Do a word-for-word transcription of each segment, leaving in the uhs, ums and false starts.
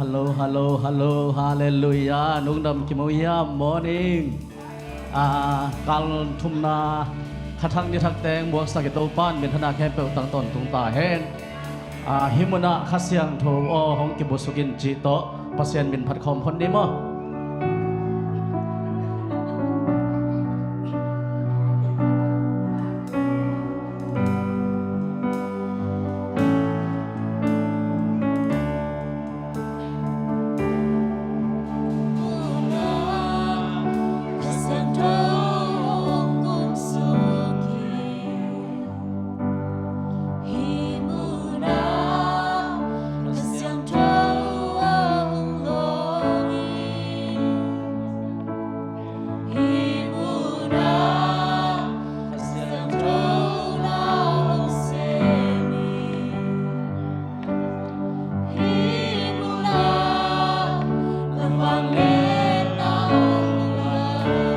Hallo, hallo, hallo, halleluiah. Nungdam kimu hiam? Morning. Ah, kal thumna kha thak ni thak teng muaksak i Topa'n minthanna khempeuh tang tawntung ta hen. Ah, hih munah Kha Siangtho aw hong kibusuk in cih tawh Pasian min phat khawm phot ni maw?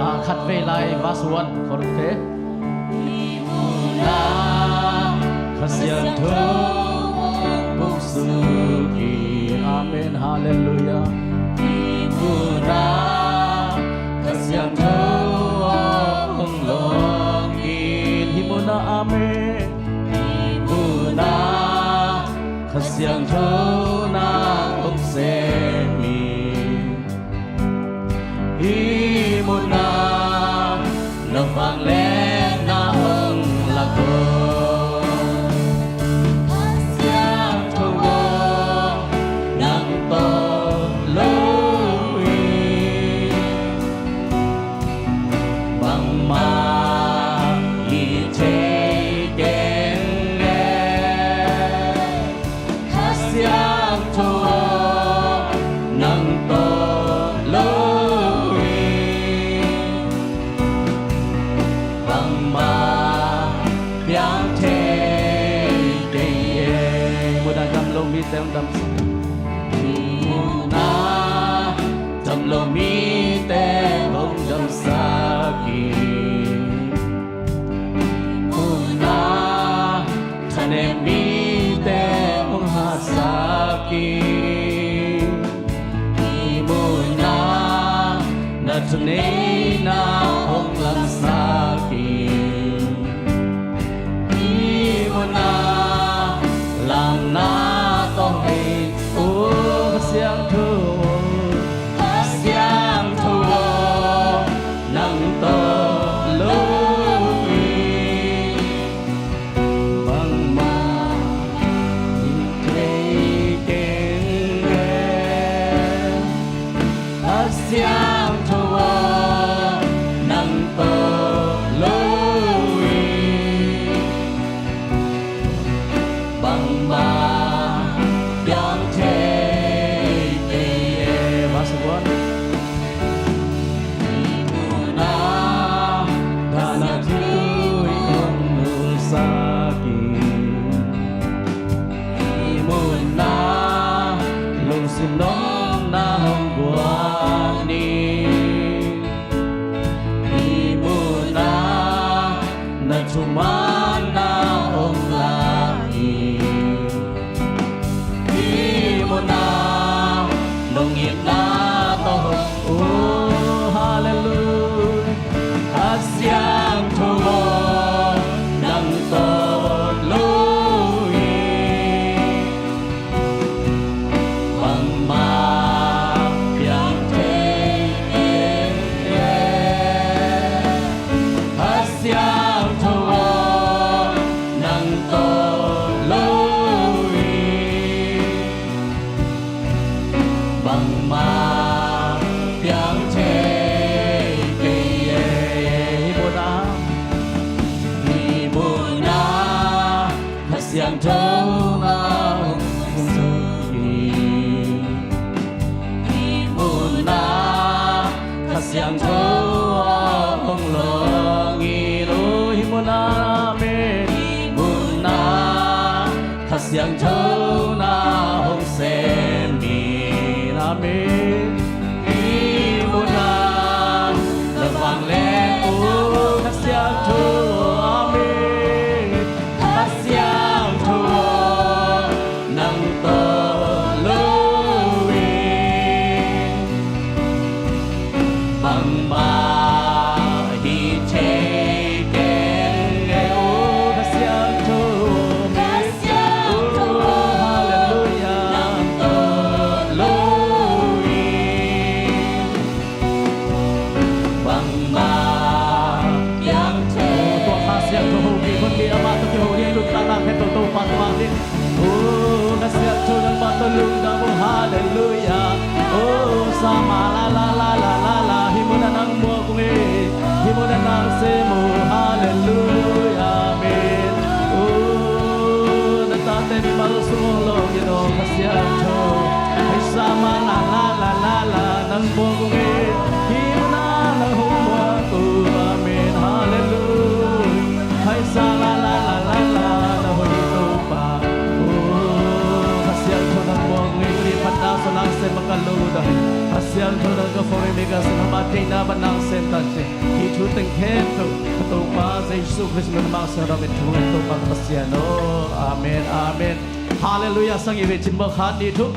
Ah, khat vei lai, verse one, kholute. Kha Siangtho hong buk suk in. Amen. Halleluiah. Hih munah Kha Siangtho hong lawng in. Hih munah, amen. Hih munah Kha Siangtho na hong sem in. Hih munah na vangliatna hong lak aw. Kha Siangtho aw, nang tawh lo in bangmah i thei keng e. Kha Siangtho aw, nang tawh lo in bangmah piang thei kei e. Munah dam lo mite hong damsak. Munah dam lo mite hong damsak in. Munah thanem mite hong hatsak in. Hih munah na thuneihna hong lamsak in. Hih munah lamna tawh hei. O Kha Siangtho, Kha Siangtho aw, nang tawh lo in bangmah i thei keng e. Kha Siangtho aw, nang tawh lo in bangmah piang thei kei e. Verse one. Hih munah dahna thu in hong nulsak in. Hih munah lungsim nopna hong guan in. Hih munah na thumanna hong lak in. Hih munah nong itna tawh hong. Oh, halleluiah. Kha Siangtho aw, nang tawh lo in bangmah piang thei kei e. Kha Siangtho aw, nang tawh lo in bangmah piang thei kei e. Hih munah, hih munah Kha Siangtho na hong suk in. Hih munah Kha Siangtho a hong lawng in. O hih munah, amen. Hih munah Kha Siangtho na hong sem in. Amen. Hih munah na vangliatna, o Kha Siangtho, amen. Kha Siangtho aw, nang tawh lo in Patuah ding. Oh, na siangtho nangmah tawh lungdam ung. Halleluiah. Oh, sama la la la la la la. Hih munah nang muak ung hi. Hih munah nang sem uh. Halleluiah. Amen. Oh, na tate mimal sung hong lawng in aw Kha Siangtho. Hih sama la la la la la. Nang muak ung hi. Hih munah nang hong muak uh. Amen. Halleluiah. Hai sa la la la la la, na hoih Topa. Oh, Kha Siangtho nang muak ung hi. Tuni phatna sung nang sem a ka lo uh dang. Kha Siangtho nang ka phong hi, mi ka sem a, ama theihna bang nang sem ta ci. Hih thu teng khempeuh ka Topa Jesu Khrist min a mang siang dong in thu ngen Topa ka Pasian aw. Amen, amen. Halleluiah. Sang i ve cin maw, khat, nih, thum.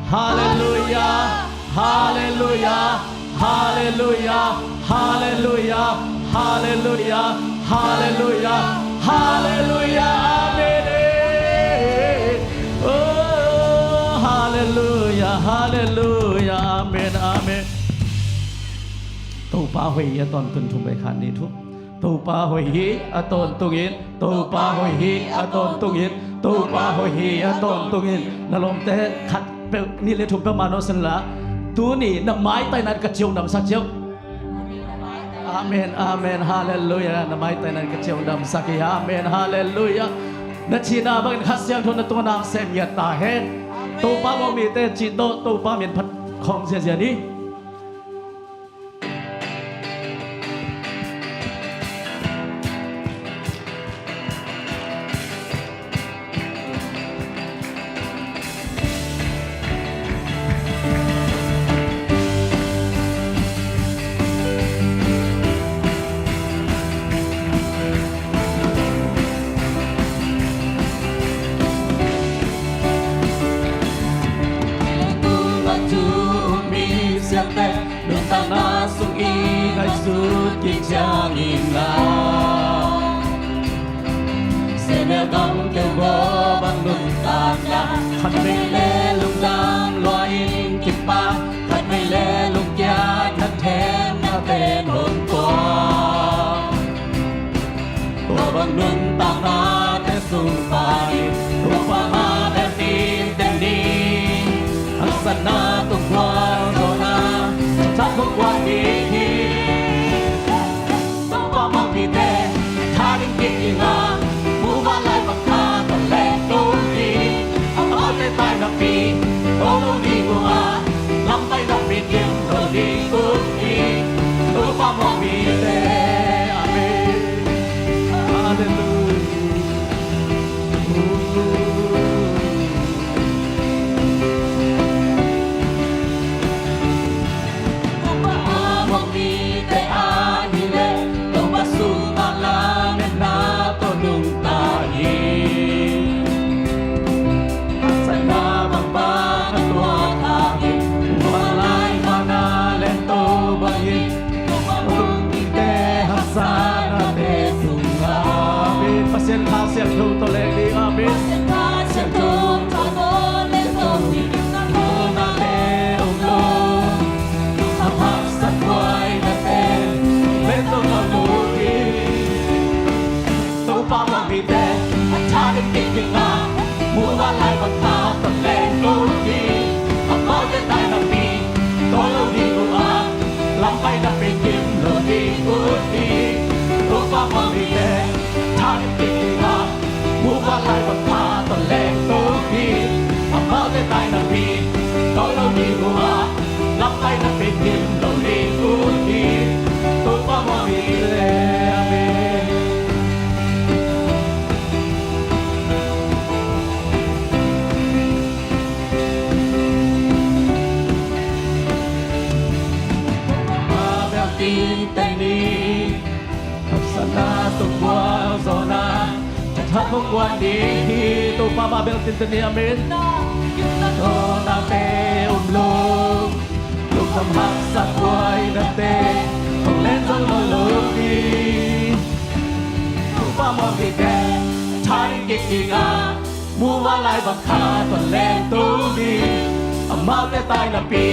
Halleluiah. Halleluiah, halleluiah, halleluiah, halleluiah, halleluiah, halleluiah, amen. Oh, halleluiah, halleluiah, amen, amen. Topa hoih hi a tawntung in, thum bek, khat, nih, thum. Topa hoih hi a tawntung in, Topa hoih hi a tawntung in, Topa hoih hi a tawntung in. Na lawmte khat peuh, nih le thum peuh man aw sen la. Tuni na maitaina in ka ci hong damsak ci aw. Amen, amen, halleluiah. Na maitaina in ka ci hong damsak hi, amen, halleluiah. Na cihna bangin Kha Siangtho na tungah nang sem ngiat ta hen. Topa muak mite cih tawh Topa min phat khawm ziazia ni. Lungtang na sung i ngaihsut kik ciangin la, Senel gam keu baw bang nuntakna, khatvei le lungdam lua-in kipak, khatvei le lungkiat na themna pen hong pua. Tua bang nuntaknate sung pan in, Topa mah bel tinteng ni. Haksatna tung khualzawhna, thak hong guan ding hi. Topa mawhmite tha ding kik ding a, muvanlai bang tha tawh leng tung hi. Amaute tainapi tawh lo ding uh a, lampai napi kim lo ding uh hi. Topa mawhmite. Amen. Halleluiah. Topa mawhmite a hi leh, Topa sungah lametna tawh nungta hi. Haksatna bangbang a tuak hangin, muvanlai mana lento bangin, Topa mawhmite haksatnate sungah. Amen. Pasian Kha Siangtho tawh leng ding. Amen. Pasian Kha Siangtho tawh lento ding. Tawlnate om lo, a haksa buainate lento lo lo hi. Topa mawhmite a tha ding kik ding a, muvanlai bang tha tawh leng tung hi. Amaute tainapi tawh lo ding uh a, lampai napi kim lo ding uh hi. Topa mawhmite tha ding kik ding a, muvanlai bang tha tawh leng tung hi. Amaute tainapi tawh lo ding uh a, lampai napi kim lo ding uh hi. Topa mawhmite. Amen. Topa bel tinteng ni. Haksatna tung khualzawhna, thak hong guan ding hi. Topa mah bel tinteng ni. Amen. Tawlnate om lo, lungkham haksa buainate hong leng zong lo lo hi. Topa mawhmite tha ding kik ding a, muvanlai bang tha tawh leng tung hi. Amaute tainapi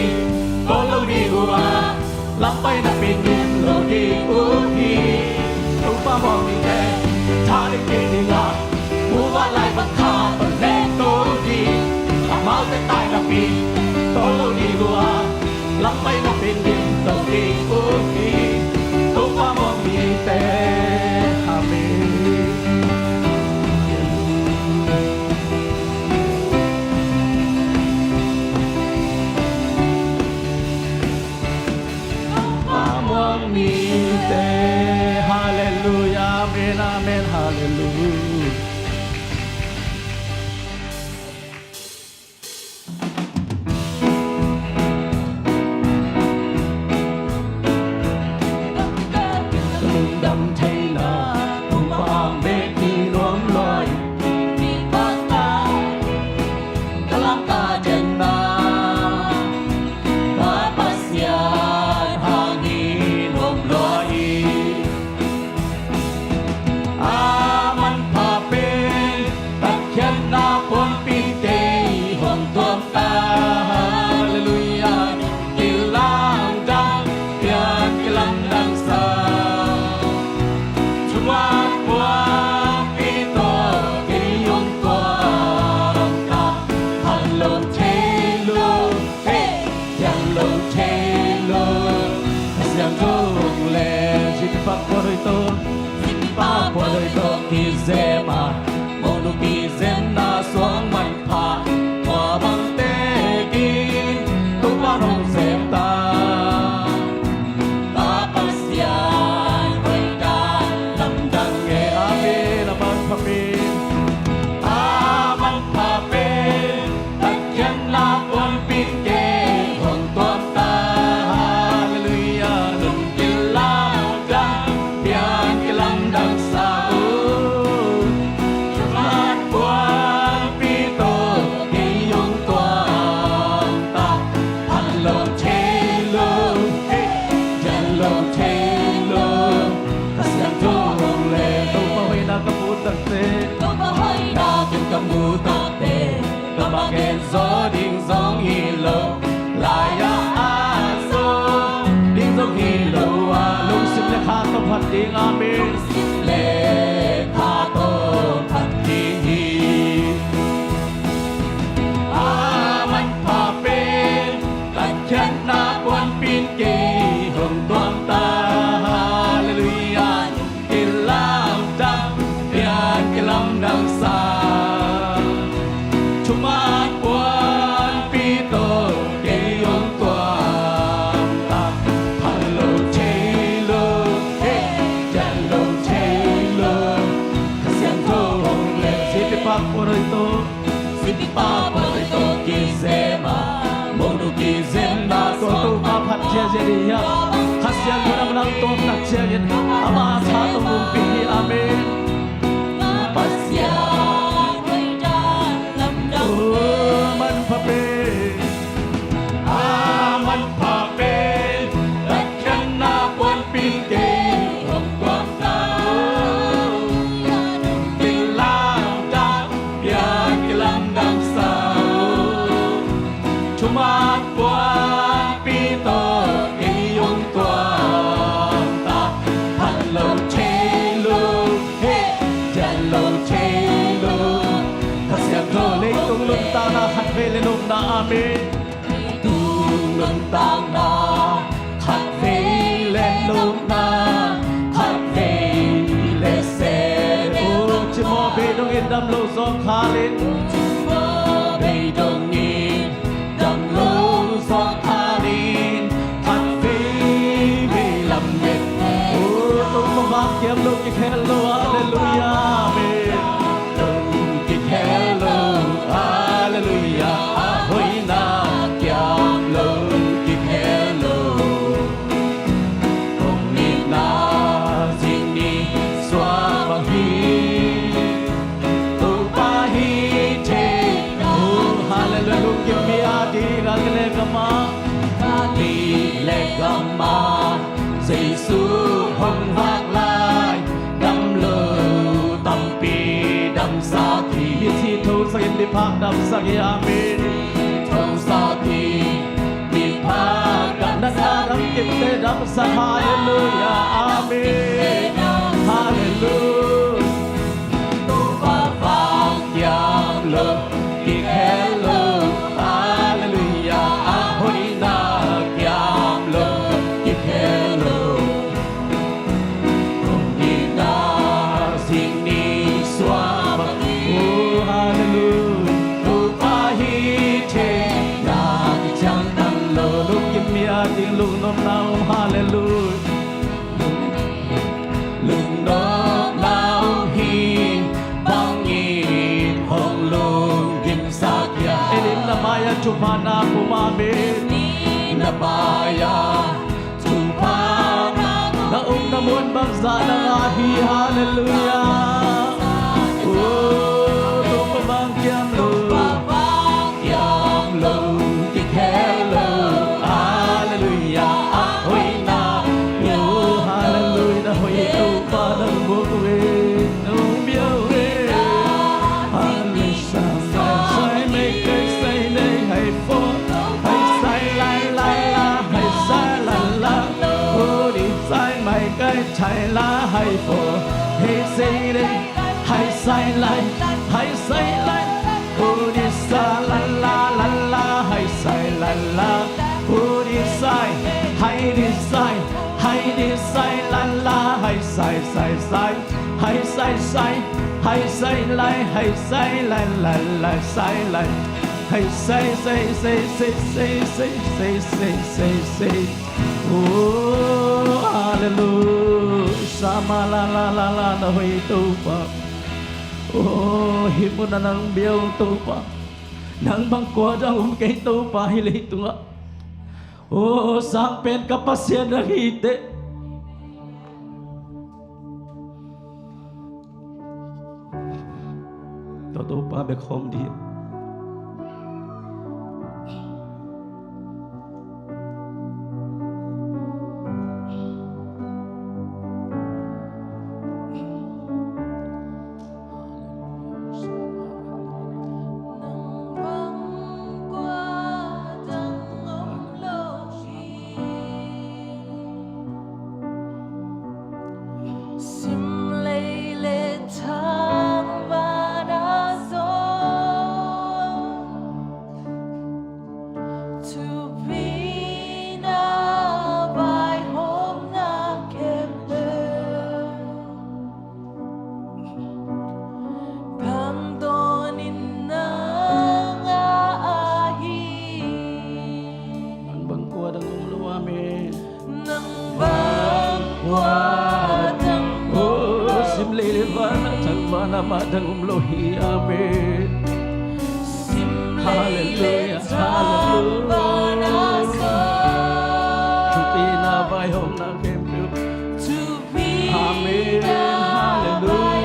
tawh lo ding uh a, lampai napi kim lo ding uh hi. Topa mawhmite tha ding kik ding a, muvanlai bang tha Pai na pin dim to ding uh hi, Topa muang mite. Amen. Topa muang mite. Halleluia. Amen, amen. Halleluia. Lungdam theihna, Topa hong bek hi nuam lua hi. Ka langkah denna, ka Pasian hang hi nuam lua hi. A manpha pen, tatkhiatna puanpi kei hong tuam ta. Halleluia. Kilamdang, pian kilamdang sa. Thuman puanpi tawh kei hong tuam ta. Phat lo thei lo, hey, kiam lo thei lo. Ka siangtho hong len, Sipi pa pua doi to. Sipi pa pua doi to kizem a, monu kizemna suang manpha, tua bangte kin Topa hong sem ta. Ka Pasian hoih dan lamdang e. Amen. A manpha pen, a manpha pen, tatkhiatna puanpi kei hong tuam ta. Halleluia. Nun kilamdang, pian kilamdang sa uh. Thuman puanpi tawh kei hong tuam ta. Phat lo thei lo, hey, kiam lo thei lo. Ka siangtho hong len. Topa hoihna ka muh takte, Topa hoihna ken ka muh takte, ka bang gen zaw ding zong hi lo. Lai-ah a zaw ding zong hi lo a, lungsim le kha tawh phat ding. Amen. Lungsim le kha tawh phat ding hi. A manpha pen, tatkhiatna puanpi kei hong tuam ta. Halleluia. Kilamdang, pian kilamdang sa. Thuman puanpi tawh kei hong tuam ta. Phat lo thei lo, hey, kiam lo thei lo. Ka siangtho hong len. Sipi pa pua doi to. Sipi pa pua doi to kizem a, monu kizemna suang Topa phat ciat ciat hi a. Ka siangtho lamdang tawm tak ciat in, ama tha tawh hong pia hi. Amen. Pasian hoih dan lamdang. Oh, manpha pen, a manpha pen, tatkhiatna puanpi kei hong tuam ta. Kilamdang, pian kilamdang sa. Thuman puanpi tawh kei hong tuam ta. Phat lo thei lo, hey, kiam lo thei lo. Ka siangtho, leitung nuntakna khatvei le nopna. Amen. Leitung nuntakna khatvei le nopna, khatvei le seh. Oh, cimawh bei dongin dam lo zawngkhal in. Cimawh bei dongin dam lo zawngkhal in, khatvei vei lamet. Oh, Topa vang kiam lo kikhel lo. Halleluia. Amen. Kikhel lo. Halleluia. A hoihna kiam lo kikhel lo. Hong itna zing ni suak bang hi. Topa hi thei. Oh, halleluia. Lungkim mi a ding a, a ding le gam a, a ding le gam a, Jesu hong vak lai, dam lo tampi damsak hi. Mithi thosak in, miphak damsak hi. Amen. Thosak hi, miphak damsak hi. Natna dam kimte damsak. Halleluia. Amen. Halleluia. Topa vang kiam lo kikhel lo. Halleluia. A hoihna kiam Thupha na pum, amen. Na pai a thupha na um na muan bangzah nang ahi. Halleluia. O, Topa bang kiam lo, kiam lo, kikhel lo. Halleluia. A hoihna. O, halleluia. Na hoih Topa nang buk ve, nang bia ve. Halleluia. Sai, sai, mei kai sai nei hai fo. Hai sai lai lai la, hai sai lai la. Hu di sai mai kai chai la hai fo. Hei sai nei, hai sai lai, hai sai lai. Hu di sa la la la la, hai sai lai la. Hu di sai, hai di sai, hai di sai la la, hai sai sai sai. Hai sai sai, hai sai lai, hai sai lai lai lai sai lai. Hai sai sai sai sai sai sai sai sai sai. O, halleluia. Sama la la la la, na hoih Topa. O, hih mun ah nang bia ung Topa. Nang bang kua dang om kei Topa hih leitungah. O, sang pen ka Pasian nang hi teh. Tua Topa bek khawm dih. Sim lei le thang vana zong, thupi na vaihawmna khempeuh, tangtawnin nang a ahi. Nang bang kua dang om lo, amen. Nang bang kua dang om lo. O, sim lei le van ah thang vana mah dang om lo hi, amen. Sim lei le thang vana zong, thupi na vaihawmna khempeuh. Amen. Halleluia.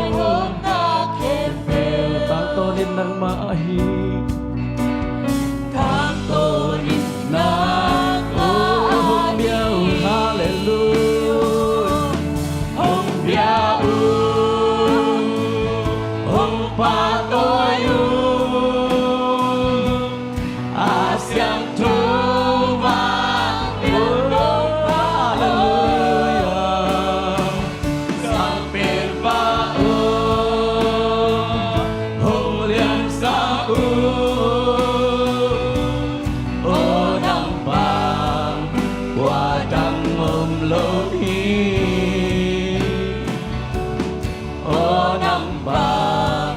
Tangtawnin nangmah ahi. Tangtawnin nangmah ahi. Hong bia un, halleluia. Hong bia un, hong pahtawi un. A siangtho vang lian Topa aw, Sangpenpa aw, hong liansak un. Aw nang bang kua dang om lo hi. Aw nang bang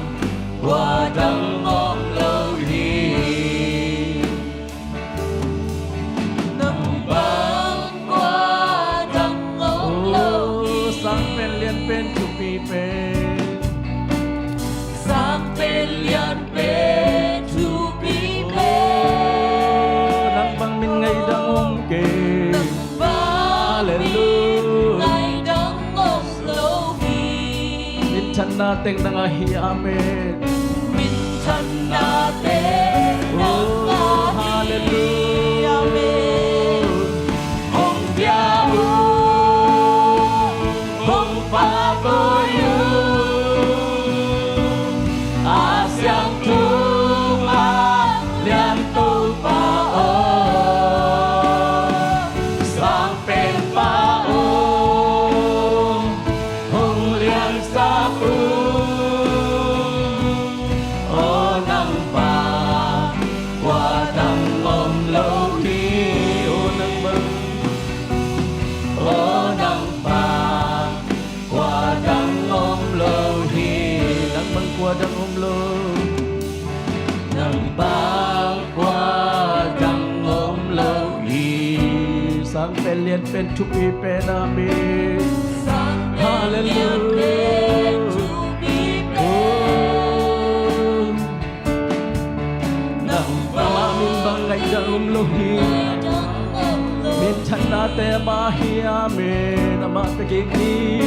kua dang om lo hi. Nang bang kua dang om lo hi. Aw, sang pen lian pen thupi pen. Sang pen lian pen thupi pen. Aw, nang bang min ngaih dang om kei. Nang bang min ngaih dang om lo hi. Minthanna teng nang ahi, amen. Minthanna teng nang ahi, amen. Hong bia un, hong pahtawi un. A siangtho vang lian Topa aw, Sangpenpa aw, hong liansak un. Aw nang bang kua dang om lo hi. Aw nang bang, aw nang bang kua dang om lo hi. Nang bang kua dang om lo. Nang bang kua dang om lo hi. Sang pen lian pen thupi pen, amen. Sang pen lian pen thupi pen. Halleluia. Aw. Nang bang min bang Kiki.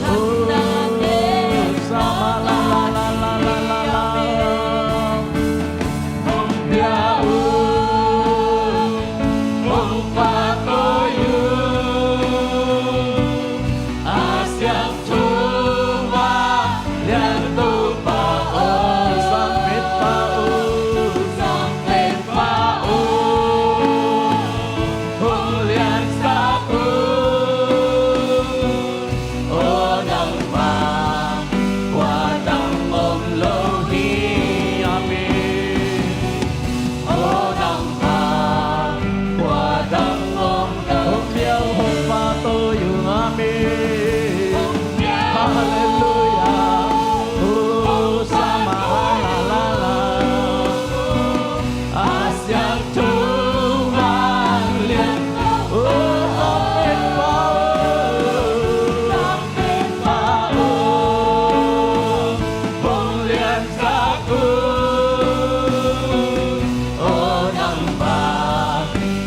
Oh, sama la la la la la la la. Hong pia un, hong pahtawi un. A siangtho vanglian Topa aw, Sang Penpa aw, Sang Penpa aw, hong liansak un. Aw nangma, kua dang om lo hi. Amen. Aw nangma, kua dang om lo. Hong pia un, hong pahtawi un. Amen. Halleluiah. Oh, sama la la la la. A siangtho vanglian. Oh, Sang Penpa aw, Sang Penpa aw, hong liansak un. Aw nangma,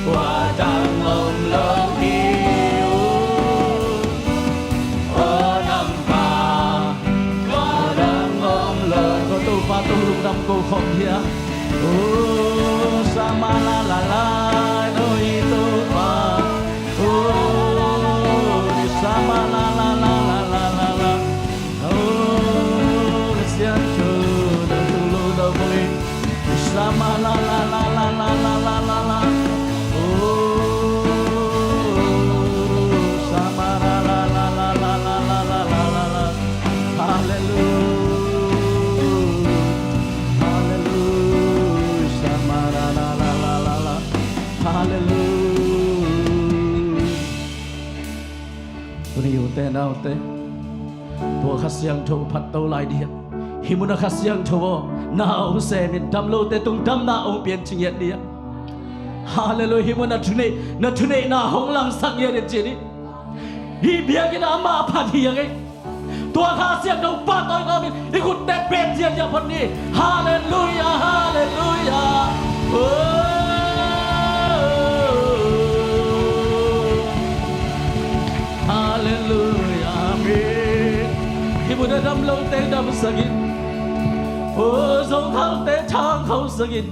kua dang om lo hi. Aw nangma, kua dang om lo. Ko Topa tung lungdam ko khawm hi a. Oh, sama la la la, no i Topa. Oh, sama la la la la la la la. Oh, Kha Siangtho, no tung lungdam ko hi. Sama la la la la la la la la la. Oh, sama la la la la la la la la la la. Halleluiah. Halleluiah. Sama la la la la la la. Halleluiah. Tuni ute naute, tua Kha Siangtho phatto lai ding hi. Hih munah Kha Siangtho aw, na hong sem in, dam lote tung damna hong piancil ngiat ding hi. Halleluiah. Hih munah thuneih, na thuneihna hong langsak ngiat in ci ni. Hih biakinn ah amah phat hi hang ei. Tua Kha Siangtho pahtawi ngam in, i khutte beng ziahziah phot ni. Halleluiah, halleluiah. Oh, halleluiah, amen. Hih munah dam lote damsak in. Oh, zongkhalte thangkhauhsak in.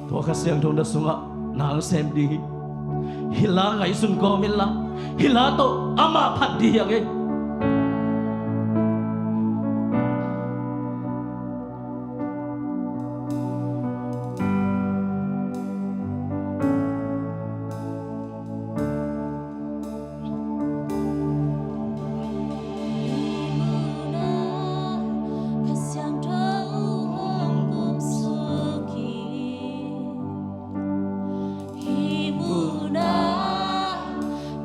Tua Kha Siangtho na sungah na hong sem ding hi. Hih la ngaihsun kawm inla, hih la tawh amah phat ding hi hang ei. Hih munah Kha Siangtho hong kumsuk hi. Hih munah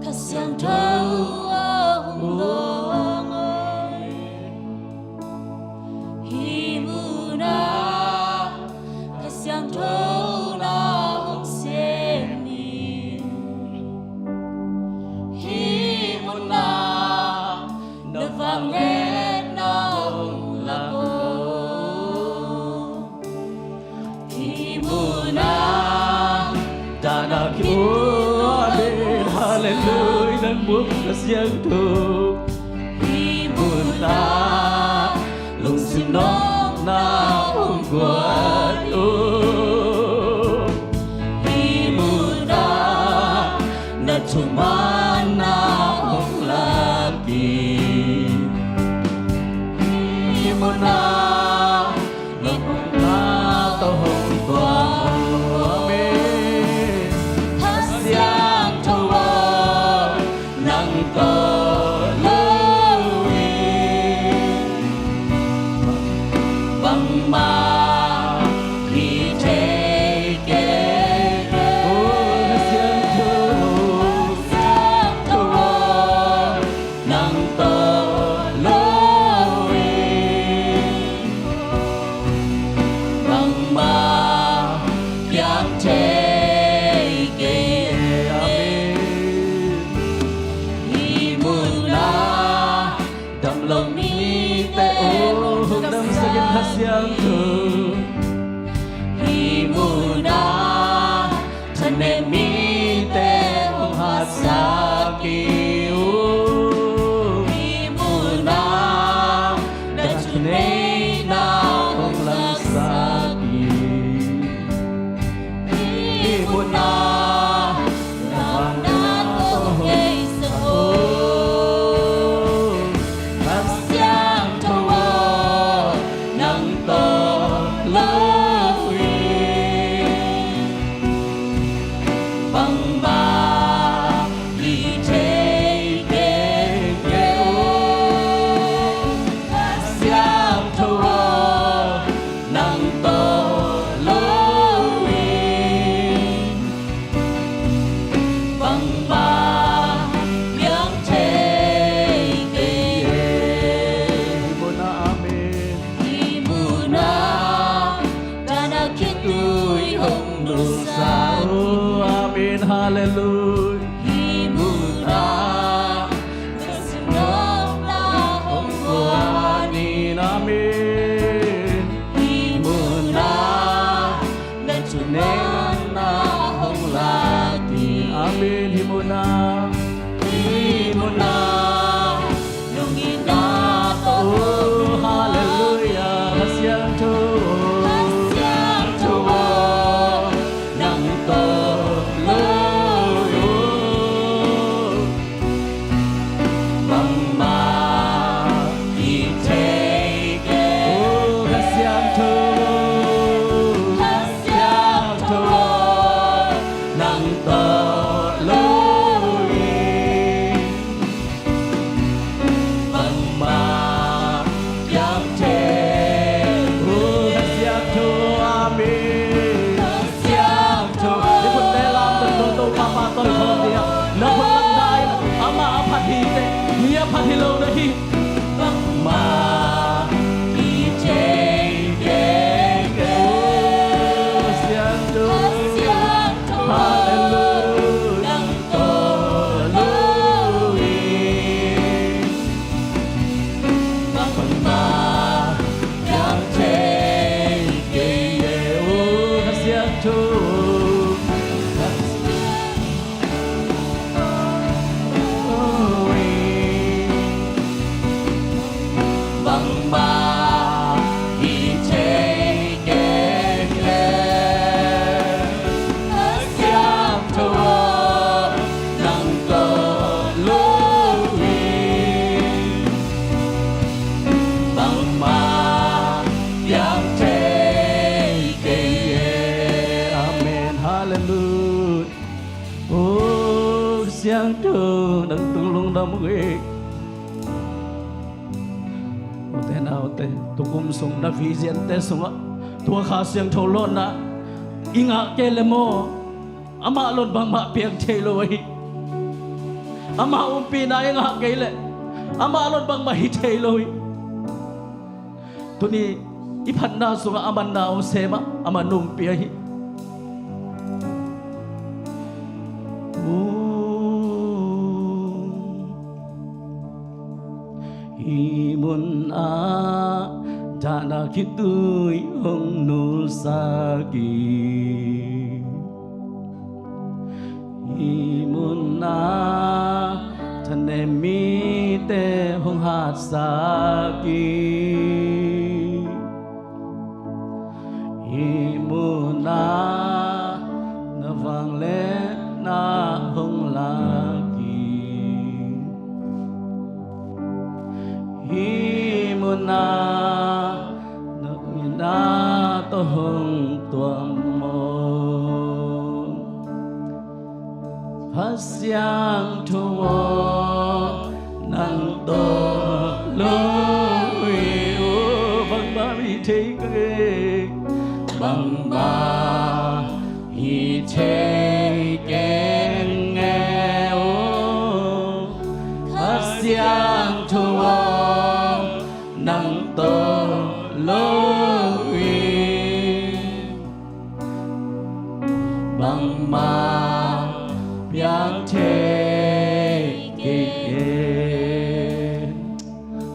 Kha Siangtho hong lawng hi. Hih munah Kha Siangtho na hong sem in. Hih munah na vangliatna hong lak aw. Hih munah dahna kimu aw. Amen. Halleluiah. Nang muh Kha Siangtho. Hih munah lungsim nopna hong guan aw. Hih munah na thumanna hong lak in. Hih munah na hong na tawh hong tuang aw. Amen. Kha Siangtho aw, nang tawh lo in bangmah hi thei kei. Oh, Kha Siangtho, Kha Siangtho aw, nang tawh lo in bangmah piang thei kei. Amen. Hih munah damlo mite aw, hong damsak in Kha Siangtho. Hih munah thanem mite aw, Siangtho nang tung lungdam uh hi. Ute naute, tukum sung na vision te sungah tua Kha Siangtho lawnna i ngah kei le maw, amah lawn bangmah piang thei lo ahi. Amah umpihna i ngah kei leh amah lawn bangmah hi thei lo hi. Tuni i phatna sungah a manna hong sem a, a man umpi ahi. Hih munah dahna khitui hong nulsak hi. Hih munah thanem mite hong hatsak hi. Hih munah na vangliatna hong lak hi. Hih munah na huhna tawh hong tuam maw. Kha Siangtho aw, nang tawh lo hi. Aw, bangmah hi thei keng, bangmah hi thei keng e aw. Kha Siangtho aw, nang tawh lo hi. Bangmah piang thei kei e.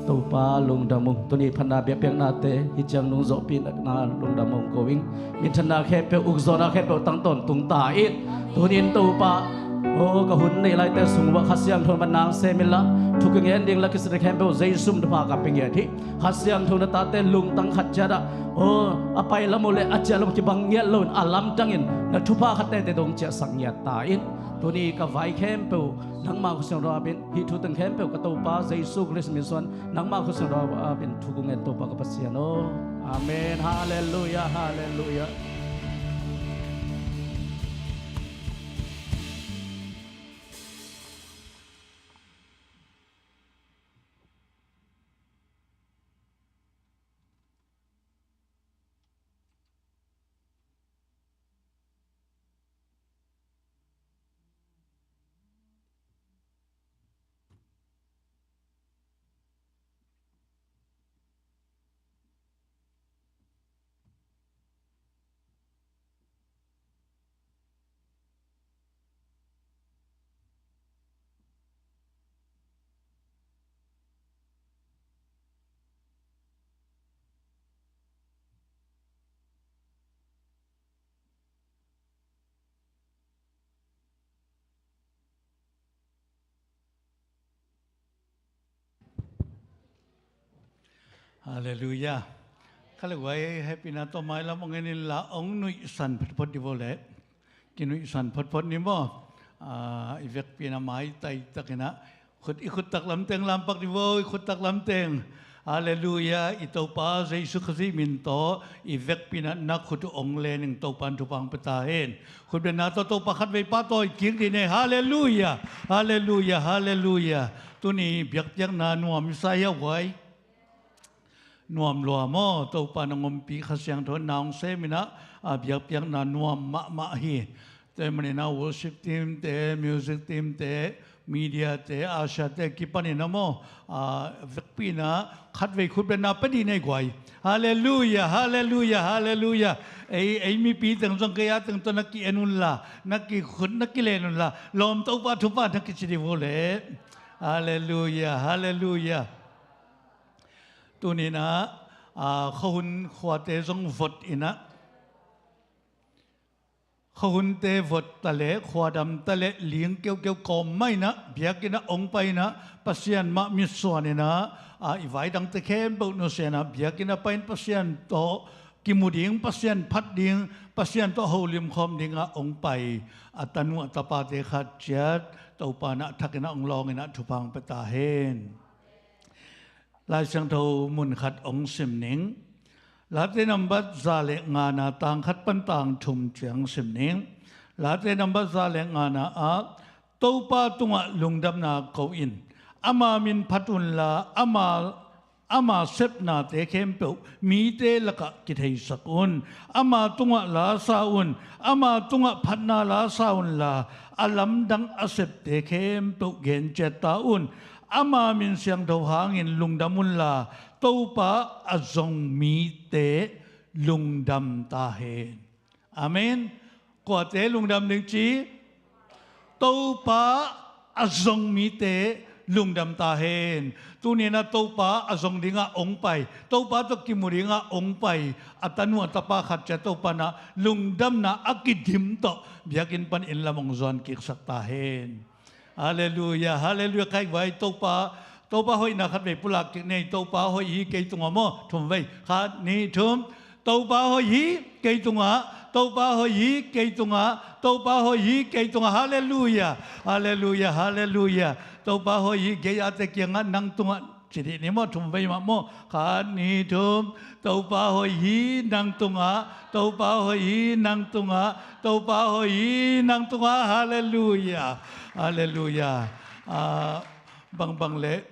Topa lungdam ung. Tuni phatna biakpiaknate hih ciang nungzawhpihna lungdam ung ko ing. Minthanna khempeuh, ukzawhna khempeuh tang tawntung ta in. Tuni in Topa, aw, ka hun neih laite sung uah Kha Siangtho manna hong sem inla, thu ka ngen ding la kisate khempeuh Jesu min thupha ka pia ngiat hi. Kha Siangtho na tate lungtang khat ciat ah, aw, a pai lam uh le a ciah lam uh kibang ngiat loin a lamdangin na thupha khat tete dong ciahsak ngiat ta in. Tuni ka vai khempeuh nangmah Kha Siangtho apin, hih thu teng khempeuh ka Topa Jesu Khrist min suan nangmah Kha Siangtho apin thu kong ngen Topa ka Pasian aw. Amen. Halleluiah, halleluiah. Halleluiah. Kha le guai, hehpihna tawh mailam hong en inla hong nuihsan photphot dih vo leh. Kinuihsan photphot ni maw. Ah, i vekpi in a maitai takin ah khut, i khut taklam teng lampak dih vo, i khut taklam teng. Halleluiah, i Topa Jesu Khazih min tawh i vekpi in ah na khut uh hong len ing. Topa in thupha hong pia ta hen. Khutbetna tawh Topa khatvei pahtawi kik dih ni. Halleluiah, halleluiah, halleluiah. Tuni biakpiakna nuam i sa hiau guai. Nuam lua maw, Topa in hong ompih Kha Siangtho in na hong sem in ah, a biakpiakna nuam mahmah hi. Tua ahih manin ah worship team te, music team te, media te, usher te kipanin ah maw, a vekpi in ah khatvei khutbetna pia dih ni guai. Halleluiah, halleluiah, halleluiah. Ei, ei mipi teng zong kei a teng tawh na ki-en unla, na kikhut, na kilen unla, lawm Topa thupha na kici dih vo leh. Halleluiah, halleluiah. Tuni in ah, ah, khuahun khuate zong vot in ah, khuahunte vot ta leh, khuadam ta leh, ling keukeu kawm mah in ah, biakinn ah hong pai in ah, Pasian mah mitsuan in ah, ah, i vai dangte khempeuh nusia in ah, biakinn ah pai in Pasian tawh kimu ding, Pasian phat ding, Pasian tawh holim khawm ding ah hong pai a tanu a tapate khat ciat, Topa in ah a thakin ah hong lawng in ah thupha hong pia ta hen. Lai Siangtho mun khat hong sim ning. Late nambat za le ngana tang khat pan tang thum ciang sim ning. Late nambat za le ngana ah Topa tungah lungdamna ko in. Ama min phat unla, ama, ama sepnate khempeuh mite lakah kitheisak un. Ama tungah la sa un. Ama tungah phatna la sa unla, a lamdang a septe khempeuh gen ciat ta un. Ama min siangtho hangin lungdam unla, Topa a zong mite lungdam ta hen. Amen. Kuate lungdam ding ci? Topa a zong mite lungdam ta hen. Tuni-in ah Topa a zong dingah ong pai, Topa tawh kimu dingah ong pai a tanu a tapa khat ciat Topa in ah lungdamna a kidim tawh biakinn pan inn lam ong zuan kiksak ta hen. Halleluia, halleluia. Khaih vai, Topa, Topa hoihna khat vei pulak kik ni. Topa hoih hi kei tungah maw. Thum vei. Khat, nih, thum. Topa hoih hi kei tungah, Topa hoih hi kei tungah, Topa hoih hi kei tungah. Halleluia, halleluia, halleluia. Topa hoih hi, gei-ate kiangah, nang tungah ci dih ni maw, thum vei mah maw. Khat, nih, thum. Topa hoih hi nang tungah, Topa hoih hi nang tungah, Topa hoih hi nang tungah. Halleluia. Halleluia. Ah, bangbang le,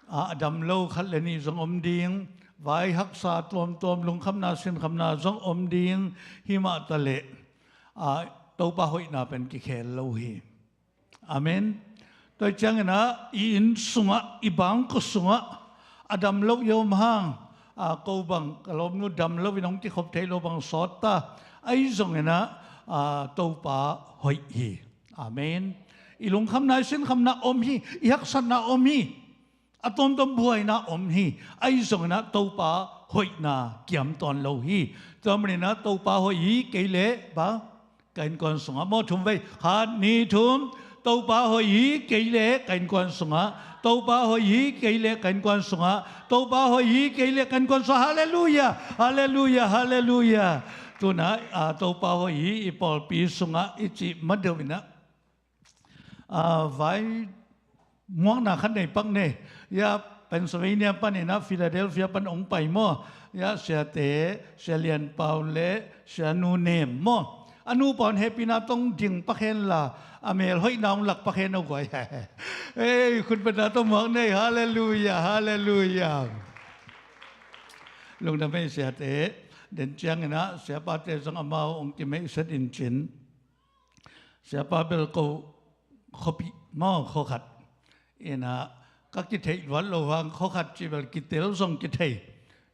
ah, a dam lo khat le nih zong om ding, vai haksa tuamtuam, lungkhamna sinkhamna zong om ding, himah taleh, ah, Topa hoihna pen kikhel lo hi. Amen. Tua ciangin ah i inn sungah, i bangkua sungah a dam lo i om hang, a, ko bang, ka lawmnu dam lo in hong kikhop thei lo bang sawt ta. Ahi zongin ah, a, Topa hoih hi. Amen. I lungkhamna, i sinkhamna om hi, i haksatna om hi. A tuamtuam buaina om hi. Ahi zongin ah Topa hoihna kiam tawn lo hi. Tua manin ah Topa hoih hi kei leh, ba, ka innkuan sungah maw, thum vei. Khat, nih, thum. Topa hoih hi kei leh ka innkuan sungah, Topa hoih hi kei leh ka innkuan sungah, Topa hoih hi kei leh ka innkuan sungah. Halleluia, halleluia, halleluia. Tu-in ah, a, Topa hoih hi i pawlpi sungah i cih ma deuh in ah, a, vai muakna khat nei pak ni. Ya, Pennsylvania panin ah Philadelphia pan ong pai maw. Ya, siate, Sia Lian Pau le Sia Nu Nem maw. A nupa in hehpihna tawh ding pak henla, a mel hoihna hong lak pak hen aw guai. Ei, khutbetna tawh muak ni. Halleluia, halleluia. Lungdam ei siate. Den ciangin ah siapate zong amau ong kimeihset in cin. Siapa bel ko khuapih maw, khua khat. In ah, ka kitheih luat lo hang, khua khat cih bel kitel zong kithei.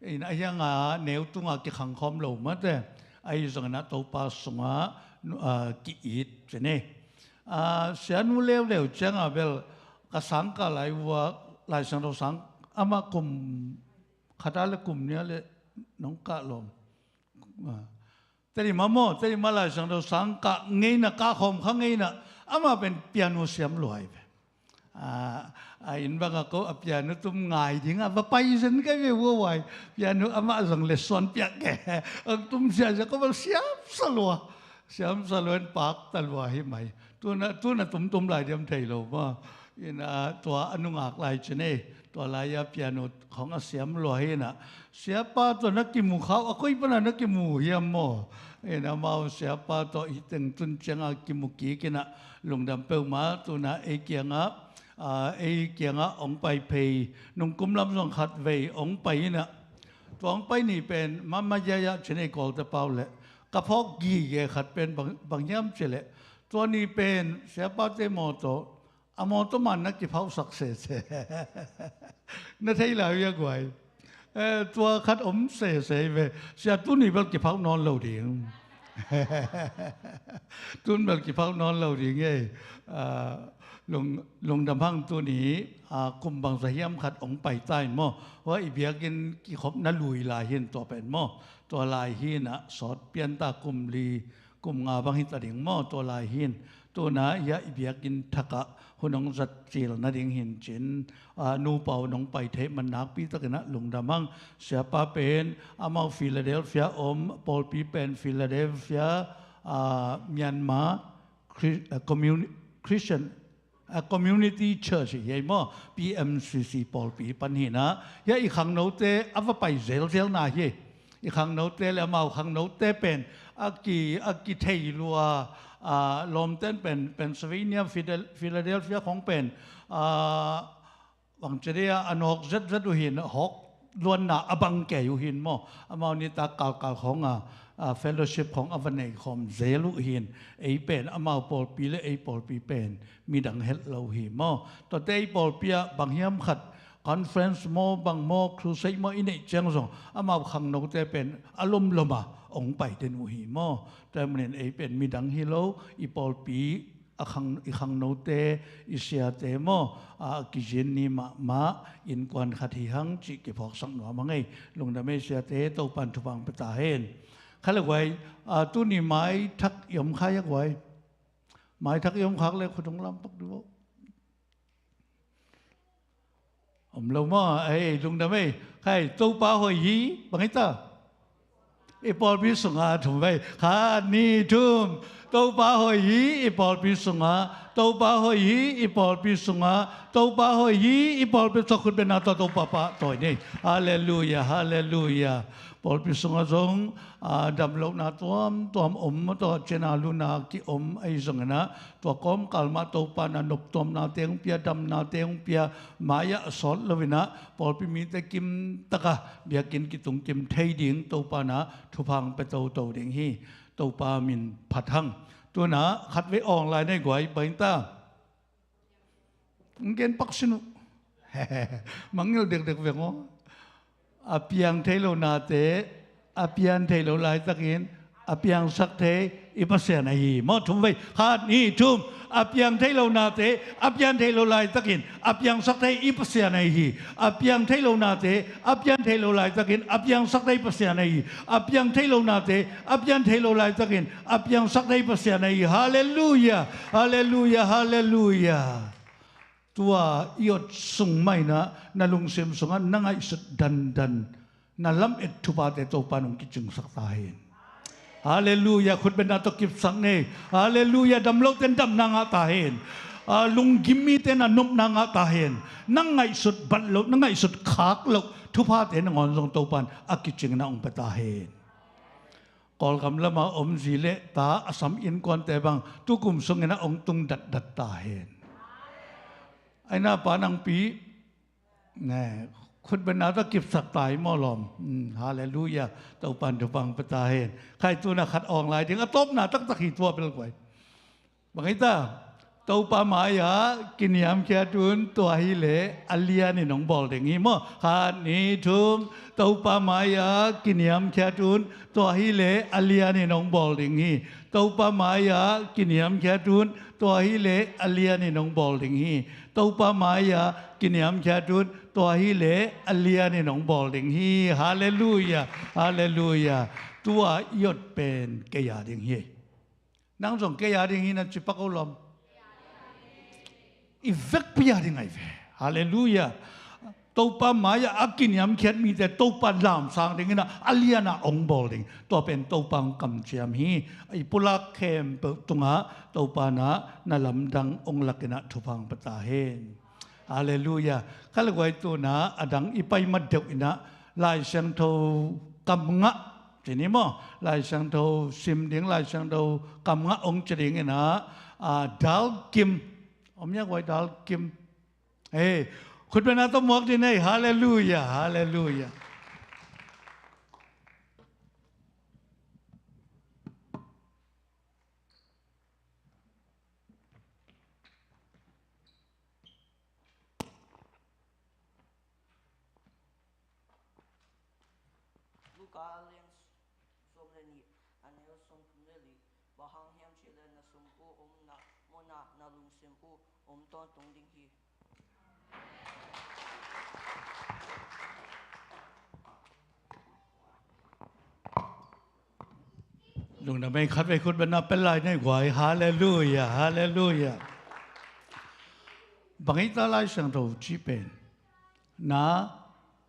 In ah, a hiang a neu tungah kikhang khawm lo mate. Ahi zongin ah Topa sungah, a, ki-it ci ni. A, Sia Nu Leuleu ciang a bel ka sangkah lai uh a, Lai Siangtho sang, amah kum khat a le kum nih a le nong kah lawm. A, Tedim ah maw, Tedim ah Lai Siangtho sang kah ngei in ah, kah khawm kha ngei in ah, amah pen piano siam lua hi ve. A, a inn bangah ko a piano tum ngai ding a va pai zen ka hi ve, ua vai. Piano amah zong le suan piak ke. Ang tum siasia ko bang siam sa lua. Siam sa lua in pak ta lua hi mai. Tu-in ah, tu-in ah tumtum lai diam thei lo maw. In ah, tua a nungak lai ci ni. Tua lai-a piano khawng a siam lua hi in ah, siapa tawh na kimu khau, a koi pan a na kimu hiam maw? In ah, amau siapa tawh hih teng tun ciangah kimu kik in ah, lungdam peuhmah. Tu-in ah ei kiangah, a, ei kiangah ong pai phei, nungkum lam zong khat vei ong pai in ah, tua ong pai ni pen, mama yaya ci ni, Kawlte pau leh, ka phawk gige khat pen bang, bang hiam cih leh, tua ni pen siapate mawtaw, a mawtaw man na kiphauhsak sese. Na thei lai uh hia guai? Eh, tua khat om sese hi ve. Sia, tuni bel kiphauh nawn lo ding. Tun bel kiphauh nawn lo ding ei. Ah, lung, lungdam hang tuni, ah, kum bangzah hiam khat ong pai ta in maw. Hua i biakinn kikhopna lui lai hi in tua pen maw. Tua lai hi in ah sawt pian ta, kum li, kum nga bang hi ta ding maw, tua lai hi in. Tu-in ah hiah i biakinn thakah hun hong zat cil nading hi in cin, a, nupa uh nong pai theih man nakpi takin ah lungdam hang. Siapa pen amau Philadelphia om, pawlpi pen Philadelphia, a, Myanmar Chri-, a, Commun-, Christian, a, Community Church hi ei maw, P M C C pawlpi pan hi in ah. Hiah i khangnote a va pai zelzel na hi. I khangnote le amau khangnote pen a ki, a kithei lua, Ah, lawmten pen Pennsylvania, Fidel-, Philadelphia khong pen, ah, bang ci dia, a nawk zetzet uh hin, hawk luanna a bang kei uh hin maw. Amau nitak kalkal khong a, ah, fellowship khong a va nei khawm zel uh hin. Ei pen amau pawlpi le ei pawlpi pen midang het lo uh hi maw. Tuate ei pawlpi ah bang hiam khat conference maw, bang maw, crusade maw i neih ciang zong amau khangnote pen a lomlom a ong pai den uh hi maw. Tua ahih manin ei pen midang hi lo, i pawlpi, a khang, i khangnote, i siate maw, a, a kizin ni mahmah innkuan khat hi hang cih kiphawksak nuam hang ei. Lungdam ei siate, Topan thupha ong pia ta hen. Khai le guai, a, tuni maithak i om khak a guai. Maithak i om khak le khut ong lampak dih vo. Om lo maw, ei, lungdam ei. Khai, Topa hoih hi, bang hi ta. I pawlpi sungah thum vei. Khat, nih, thum. Topa hoih hi, i pawlpi sungah. Topa hoih hi, i pawlpi sungah. Topa hoih hi, i pawlpi sungah. Khut bengna tawh Topa pahtawi ni. Halleluiah, halleluiah. Pawlpi sungah zong, a, damlohna tuamtuam om, tua cina luna ki-om ahi zongin ah, tua kawmkal mah Topa in ah noptuamnate hong pia, damnate hong pia, mai-ah sawt loin ah, pawlpi mite kimtak a biakinn kitung kim thei ding Topa in ah thupha hong pia toto ding hi. Topa min phat hang. Tu-in ah khatvei awng lai ni guai, bang ta. Hong gen pak sin uh. Mangngilh dekdek veng aw. A piang thei lo nate, a piang thei lo laitakin a piangsak thei i Pasian ahi hi. Maw, thum vei. Khat, nih, thum. A piang thei lo nate, a piang thei lo laitakin a piangsak thei i Pasian ahi hi. A piang thei lo nate, a piang thei lo laitakin a piangsak thei Pasian ahi hi. A piang thei lo nate, a piang thei lo laitakin a piangsak thei Pasian ahi hi. Halleluiah, halleluiah, halleluiah. Tua i ot sung mah in ah na lungsim sungah na ngaihsut dandan, na lamet thuphate Topa in hong kicingsak ta hen. Halleluiah, khut bengna tawh kipsak ni. Halleluiah, damlote in damna ngah ta hen. A, lunggim mite in ah nopna ngah ta hen. Na ngaihsut bat loh, na ngaihsut khak loh thuphate nangawn zong Topa in a kicing in ah hong pia ta hen. Kawlgam lamah om zi le ta, a sam innkuante bang tukum sungin ah hong tung datdat ta hen. Ai na pa nang pi, ne, khut bengna tawh kipsak ta hi maw lawm. Hmm, halleluiah. Topa in thupha hong pia ta hen. Khai, tu-in ah khat awng lai ding, a tawpna taktak hi tua bel guai. Bang hi ta, Topa mai-ah kiniamkhiat un, tua hileh a lianin hong bawl ding hi maw. Khat, nih, thum. Topa mai-ah kiniamkhiat un, tua hileh a lianin hong bawl ding hi. Topa mai-ah kiniamkhiat un, tua hileh a lianin hong bawl ding hi. Topa mai-ah kiniamkhiat un, tua hileh a lianin hong bawl ding hi. Halleluiah, halleluiah. Tua i ot pen kei a ding hi. Nang zong kei a ding hi na ci pak o lawm. I vekpi a ding ahi ve. Halleluiah. Topa mai-ah a kiniamkhiat mite Topa lamsang dingin ah a lianah hong bawl ding. Tua pen Topa hong kamciam hi. I pulak khempeuh tungah Topa in ah na lamdang hong lakin ah thupha hong pia ta hen. Halleluiah. Kha le guai, tu-in ah a dang i pai mat deuh in ah Lai Siangtho kam ngah ci ni maw. Lai Siangtho sim ding, Lai Siangtho kam ngah hong ci dingin ah, a, Dal Kim. Om hia guai, Dal Kim? Hei, khut bengna tawh muak dih ni. Halleluiah, halleluiah. Luka a lian sawm le nih, a neu sawmthum le li. Bang hang hiam cih leh na sumpu omna munah na lungsim uh om tawntung ding hi. Lungdam ei, khatvei khut bengna pia lai ni guai. Halleluiah, halleluiah. Bang hi ta Lai Siangtho cih pen, na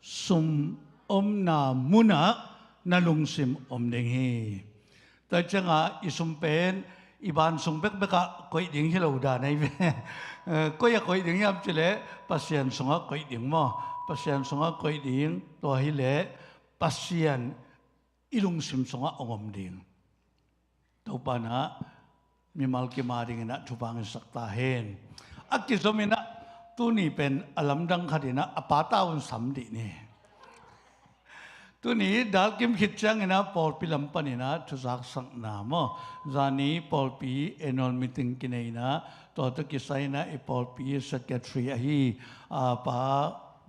sum omna munah na lungsim om ding hi. Tua ciangah i sum pen i ban sung bekbekah koih ding hi lo dan ahi ve. Eh, koi ah koih ding hiam cih leh Pasian sungah koih ding maw. Pasian sungah koih ding, tua hileh Pasian i lungsim sungah hong om ding. Topa in ah mimal kim a dingin ah thupha hong hisak ta hen. A kizom in ah tuni pen a lamdang khat in ah a pa ta un sam dih ni. Tuni dal kim khit ciangin ah pawlpi lam panin ah thuzaksakna maw, zani pawlpi annual meeting kinei in ah, tua tawh kisai in ah i pawlpi secretary ahi a pa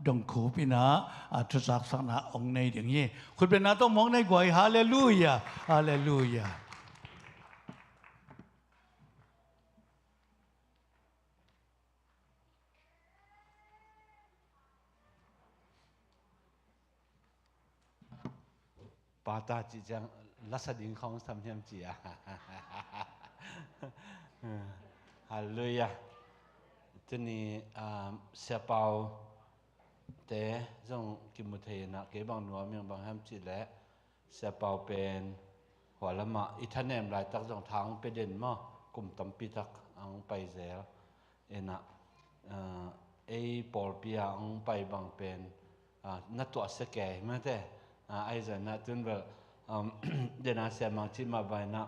Dong Khup in ah, a thuzaksakna hong nei ding hi. Khutbetna tawh hong nei guai. Halleluiah. Halleluiah. Pa ta cih ciang lasa ding khawng sam hiam ci a. Halleluiah. Tuni, ah, Sia Pau te zong kimu thei in ah, kei bang nuam ing, bang hiam cih leh Sia Pau pen hua lamah i thanem laitak zong thang pia den maw, kum tampi tak ang pai zel. In ah, ah, ei pawlpi a ang pai bang pen, ah, na tuah sia kei mate. Ah, ahi zongin ah tun bel, um, den a Sia Mang cih mah bang in ah,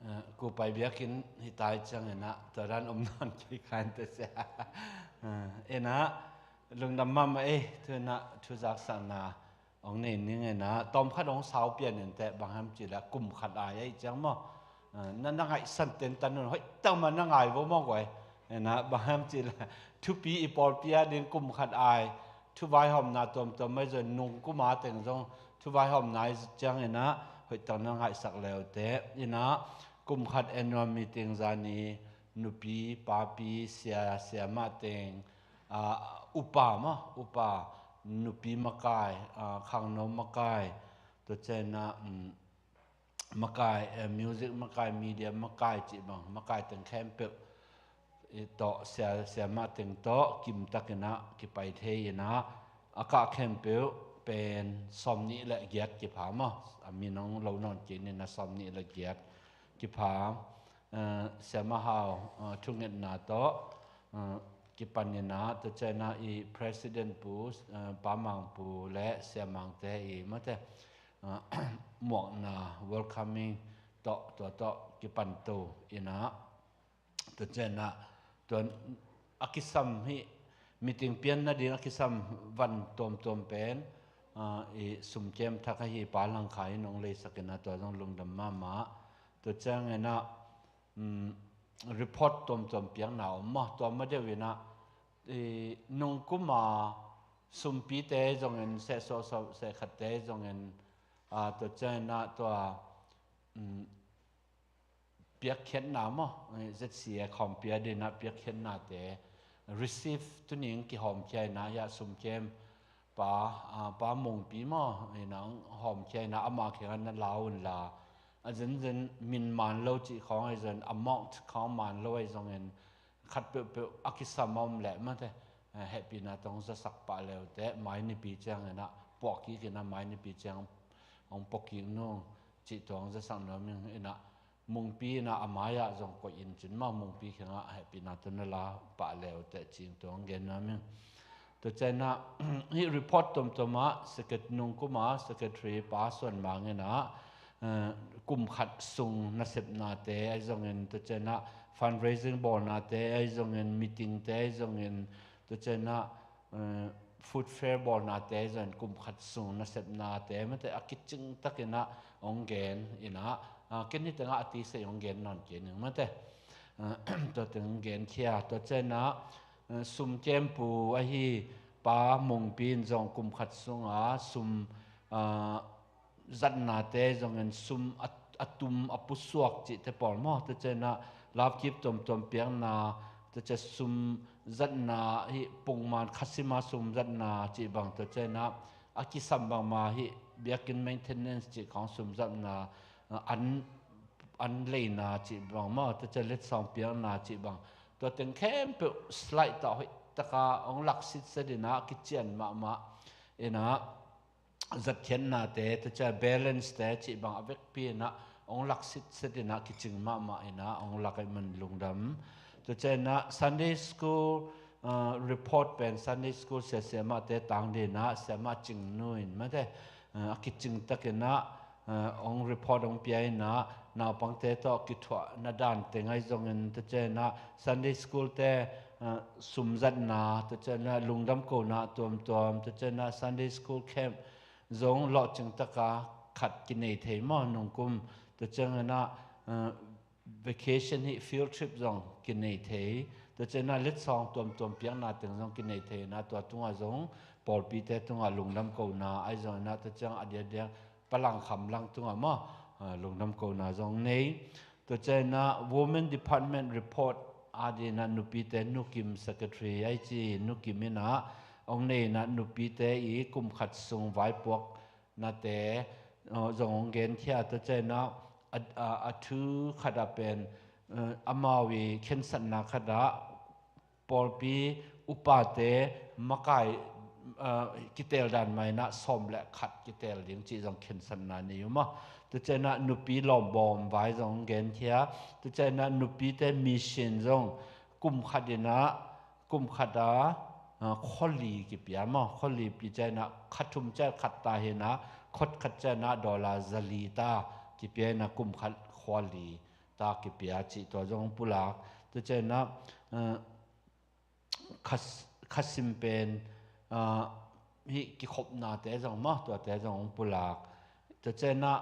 ah, ku pai biakinn hi tai ciangin ah tua dan om nawn kei kha in teh sia. Ah, in ah lungdam mahmah ei, tu in ah thuzaksakna hong nei ning in ah, tawm khat hong sau pian in teh, bang hiam cih leh kum khat ai ahih ciang maw. Ah, na, na ngaihsan tentan un, hoih tak mah na ngai vo maw guai. In ah, bang hiam cih leh thupi, i pawlpi a ding kum khat ai thuvaihawmna tuamtuam ahi zongin, nung kum a teng zong thuvaihawmna ahih ciangin ah hoih tak na ngaihsak le uh teh. In ah kum khat annual meeting zani nupi, papi, sia, siamah teng, ah, upa maw, upa, nupi makai, ah, khangno makai, tua ciangin ah, um, makai, eh, music makai, media makai cih bang, makai teng khempeuh, i tawh, sia, siamah teng tawh kimtakin ah kipai thei in ah, a kah khempeuh pen sawmnih le giat kipha maw, a min hong lo nawn kei ning in ah, sawmnih le giat kipha. Eh, Siamah Hau, eh, thungetna tawh, eh, kipan in ah, tua ciangin ah i President Pu, eh, Pa Mang Pu le Sia Mang te i mate, eh, muakna, welcoming tawh, tua tawh kipan to in ah, tua ciangin ah, tua a kisam hi, meeting pian nading a kisam van tuamtuam pen, ah, i sumkem thak ahi Pa Lang Khai in hong leisak in ah, tua zong lungdam mahmah. Tua ciangin ah, um, report tuamtuam piakna om maw, tua ma deuh in ah, i nung kum a sumpite zongin, seh sawhsawh seh khatte zongin, ah, tua ciangin ah tua, um, piakkhiatna maw, eh, Z C A khawmpi a ding in ah piakkhiatnate receive, tuni in kihawmkhia in ah, hiah sumkem pa, ah, Pa Mungpi maw, in ah hawmkhia in ah, amah kiangah na la un la, a zenzen min man lo cih khawng ahi zongin, amount khawng man lo ahi zongin, khat peuhpeuh a kisam a om leh mate, eh, hehpihna tawh hong zasak pah le uh teh, mai nipi ciangin ah puah kik in ah, mai nipi ciang hong puah kik nung cih tawh hong zasak nuam ing. In ah Mungpi in ah a mai-ah zong koih in cin maw, Mungpi kiangah hehpihna tawh na la pah le uh teh, cih tawh hong gen nuam ing. Tua ciangin ah, hih report tuamtuam ah, secret-, nung kum a secretary Pa Suan Mang in ah, eh, kum khat sung nasepnate ahi zongin, tua ciangin ah fundraising bawlnate ahi zongin, meeting te ahi zongin, tua ciangin ah, eh, food fair bawlnate ahi zongin, kum khat sung nasepnate mate a kicing takin ah hong gen in ah, ah, ken hih tengah a tisa hong gen nawn kei ning mate. Ah, tua teng hong genkhia, tua ciangin ah, eh, sumkem pu ahi Pa Mungpi in zong kum khat sung a sum, ah, zatnate zongin, sum a, a tum a pusuak cihte pawl maw, tua ciangin ah love gift tuamtuam piakna, tua ciang sum zatna, hih pukman khasim a sum zatna cih bang, tua ciangin ah a kisam bangmah hih biakinn maintenance cih khawng sum zatna, ah, an, an leina cih bang maw, tua ciang letsong piakna cih bang, tua teng khempeuh slide tawh hoih taka hong lak sitset in ah, kician mahmah in ah, zatkhiatnate, tua ciang balance te cih bang a vekpi in ah hong lak sitset in ah, kicing mahmah in ah hong lak ahih man lungdam. Tua ciangin ah Sunday school, ah, report pen Sunday school sia, siamahte tang ding in ah Siamah Cing Nu in mate, ah, a kicing takin ah, ah, hong report hong pia inah, naupangte tawh kithuahna dan teng ahi zongin, tua cianah Sunday school te, ah, sumzatna, tua cianah lungdam kohna tuamtuam, tua cianah Sunday school camp zong lawhcing taka khat kinei thei maw, nungkum, tua cianginah, ah, vacation hi field trip zong kinei thei. Tua cianah letsong tuamtuam piakna teng zong kinei thei inah, tua tungah zong pawlpite tungah lungdam kohna ahi zonginah, tua ciang a diakdiak palangkham lang tungah maw, ah, lungdam kohna zong nei. Tua cianah Women Department report a dinah nupite, Nukim secretary ahi ci, Nukim inah hong nei inah nupite i kum khat sung vaipuak nate, uh, zong hong genkhia. Tua cianah a, a, a thu khatah pen, uh, amau i khensatna khatah pawlpi upate makai, uh, kitel dan mah inah sawm le khat kitel ding cih zong khensatna nei uh maw. Tua cianah nupi lawmbawm vai zong hong genkhia. Tua cianah nupite mission zong kum khat inah kum khat a, ah, khuali kipia maw, khuali pi cianah khathum cian khat ta hinah, khot khat cianah dollar zali ta kipia inah kum khat khuali ta kipia cih tua zong pulak. Tua cianah, ah, khas-, khasim pen, ah, hih kikhopnate zong maw, tuate zong pulak. Tua cianah,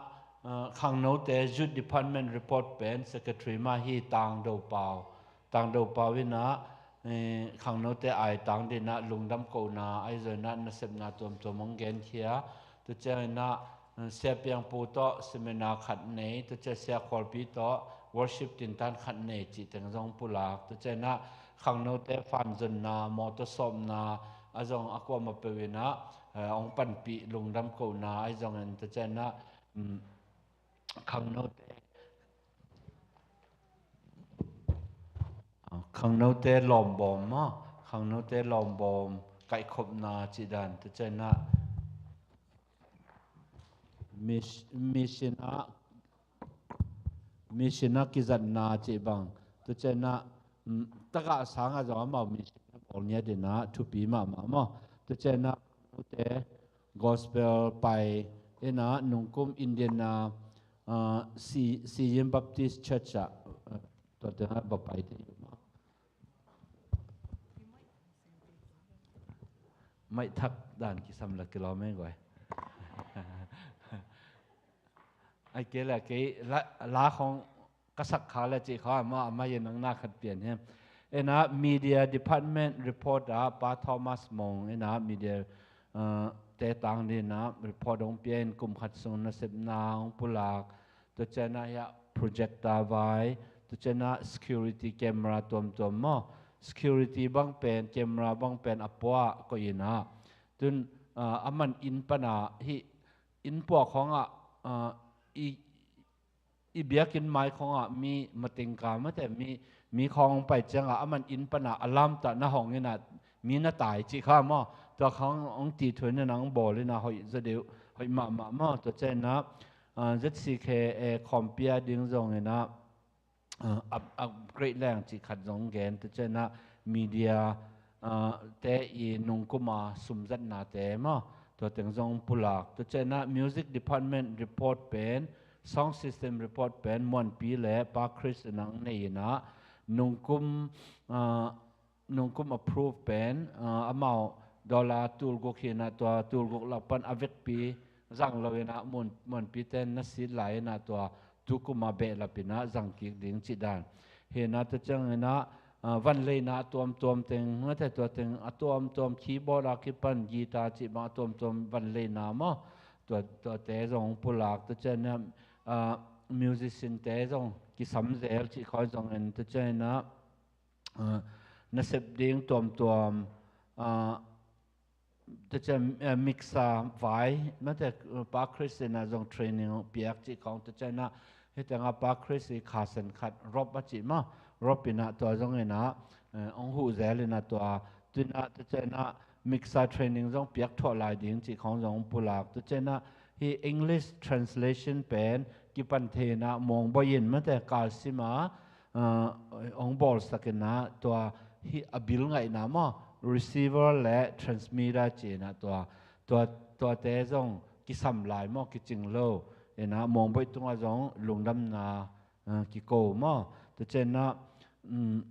ah, khangnote Youth Department report pen secretary mah hi, Tangdo Pau. Tangdo Pau inah, eh, khangnote aitang dinah lungdam kohna ahi zonginah nasepna tuamtuam hong genkhia. Tua cianginah, eh, Sia Piangpu tawh seminar khat nei, tua ciang Sia Khualpi tawh worship tintan khat nei cih teng zong pulak. Tua cianginah khangnote fanzonna, mawtaw sawpna a zong a kuamah peuh inah, eh, hong panpih lungdam kohna ahi zongin, tua cianginah, mm, khangnote, ah, khangnote lawmbawm maw, khangnote lawmbawm kaihkhopna cih dan, tua cianginah mis-, mission ah, mission ah kizatna cih bang, tua cianginah, mm, tagah sangah zong amau mission ah bawl ngiat inah thupi mahmah maw. Tua cianginah khangnote gospel pai inah nungkum Indiana, ah, Si-, Siyin Baptist Church ah, ah, tua tengah va pai thei uh maw. Maih thak dan kisam la kilawm ei guai. Ai kei la kei la, la khong ka sak kha le cih kha, amah, amah in nang na khat pian hi. Inah media department report ah Pa Thomas Mong inah media, ah, te tang dinah report hong pia in kum khat sung nasepna hong pulak. Tua cianginah hiah projector vai, tua cianginah security camera tuamtuam maw. Security bang pen, camera bang pen a pua koih inah. Tun, ah, a man inn panah hih inn pua khawngah, ah, i i biakinn mai khawngah mi matingka mate, mi, mi khawng hong pai ciangah a man inn panah a lamtah na hong inah mi na tai cih kha maw. Tua khawng hong tithuin inah hong bawl inah hoih zaw deuh, hoih mahmah maw. Tua cianginah, ah, Z C K A khawmpi a ding zonginah, ah, up-, upgrade leng cih khat zong gen. Tua cianginah media, ah, te i nungkuma sumzatnate maw, tua teng zong pulak. Tua cianginah music department report pen, sound system report pen Muanpi le Pa Chris inah nei inah nungkum, ah, nungkum approve pen, ah, amau dollar tulguk hinah, tua tulguk lak pan a vekpi zang lo inah Muan-, Muanpi ten na sit lai inah tua tukuma behlap inah zang kik ding cih dan. Hinah tua cianginah, ah, vanleina a tuamtuam teng, mate tua teng a tuamtuam keyboard a kipan guitar cih bang a tuamtuam vanleina maw. Tua, tuate zong pulak, tua cianginah, ah, musician te zong kisam zel cih khawng zongin, tua cianginah, ah, nasep ding tuamtuam, ah, tua ciang, eh, mixer vai, mate, eh, Pa Chris inah zong training piak cih khawng, tua cianginah hih tengah Pa Chris i khasen khat Rob a cih maw, Rob inah tua zong inah, eh, hong huh zel inah tua, tu inah tua cianginah mixer training zong piak thuah lai ding cih khawng zong pulak. Tua cianginah hih English translation pen kipan thei inah Muang Bawi in mate kalsim a, ah, hong bawlsak inah tua hih a bil ngaihna maw, receiver le transmitter ci inah tua, tua, tuate zong kisam lai maw, kicing lo. Ina Muang Boih tungah zong lungdamna, ah, kiko maw. Tua cianah, um,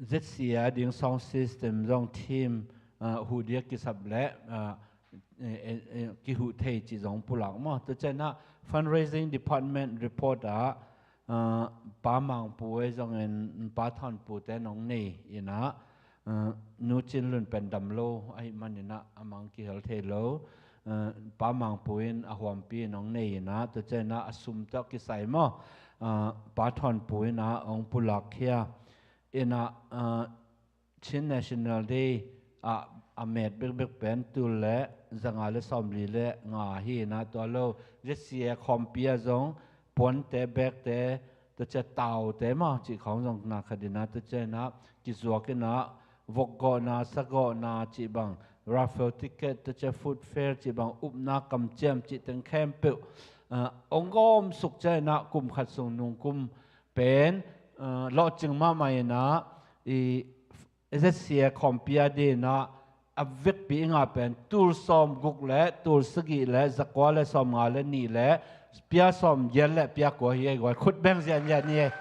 Z C A ding sound system zong team, ah, huh dia kisap le, ah, eh, eh, eh, kihuh thei cih zong pulak maw. Tua cianah fundraising department report ah, ah, Pa Mangpu ei zongin Pa Thawnpu te nong nei inah, ah, Nu Cin Lun pen dam lo ahih maninah a mang kihel thei lo. Ah, Pa Mangpu in a huampi nong nei inah, tua cianah a sum tawh kisai maw, ah, Pa Thawnpu inah hong pulak khia. Inah, ah, Chin National Day ah a met bekbek pen tul le zanga le sawmli le nga hi inah, tua lo Z C A khawmpi ah zong puante, bekte, tua ciah taute maw cih khawng zong na khat inah, tua cianah kizuak inah vokgawhna, sagawhna cih bang, raffle ticket, tua ciah food fair cih bang, upna kamciam cih teng khempeuh, ah, hong gawmsuk cianah kum khat sung nungkum pen, ah, lawhcing mahmah inah i Z C A khawmpi a dinah a vekpi i ngah pen tul sawmguk le tul sagih le zakua le sawmnga le nih le pia sawmgiat le pia kua hi ei guai, khut beng zianzian hi ei.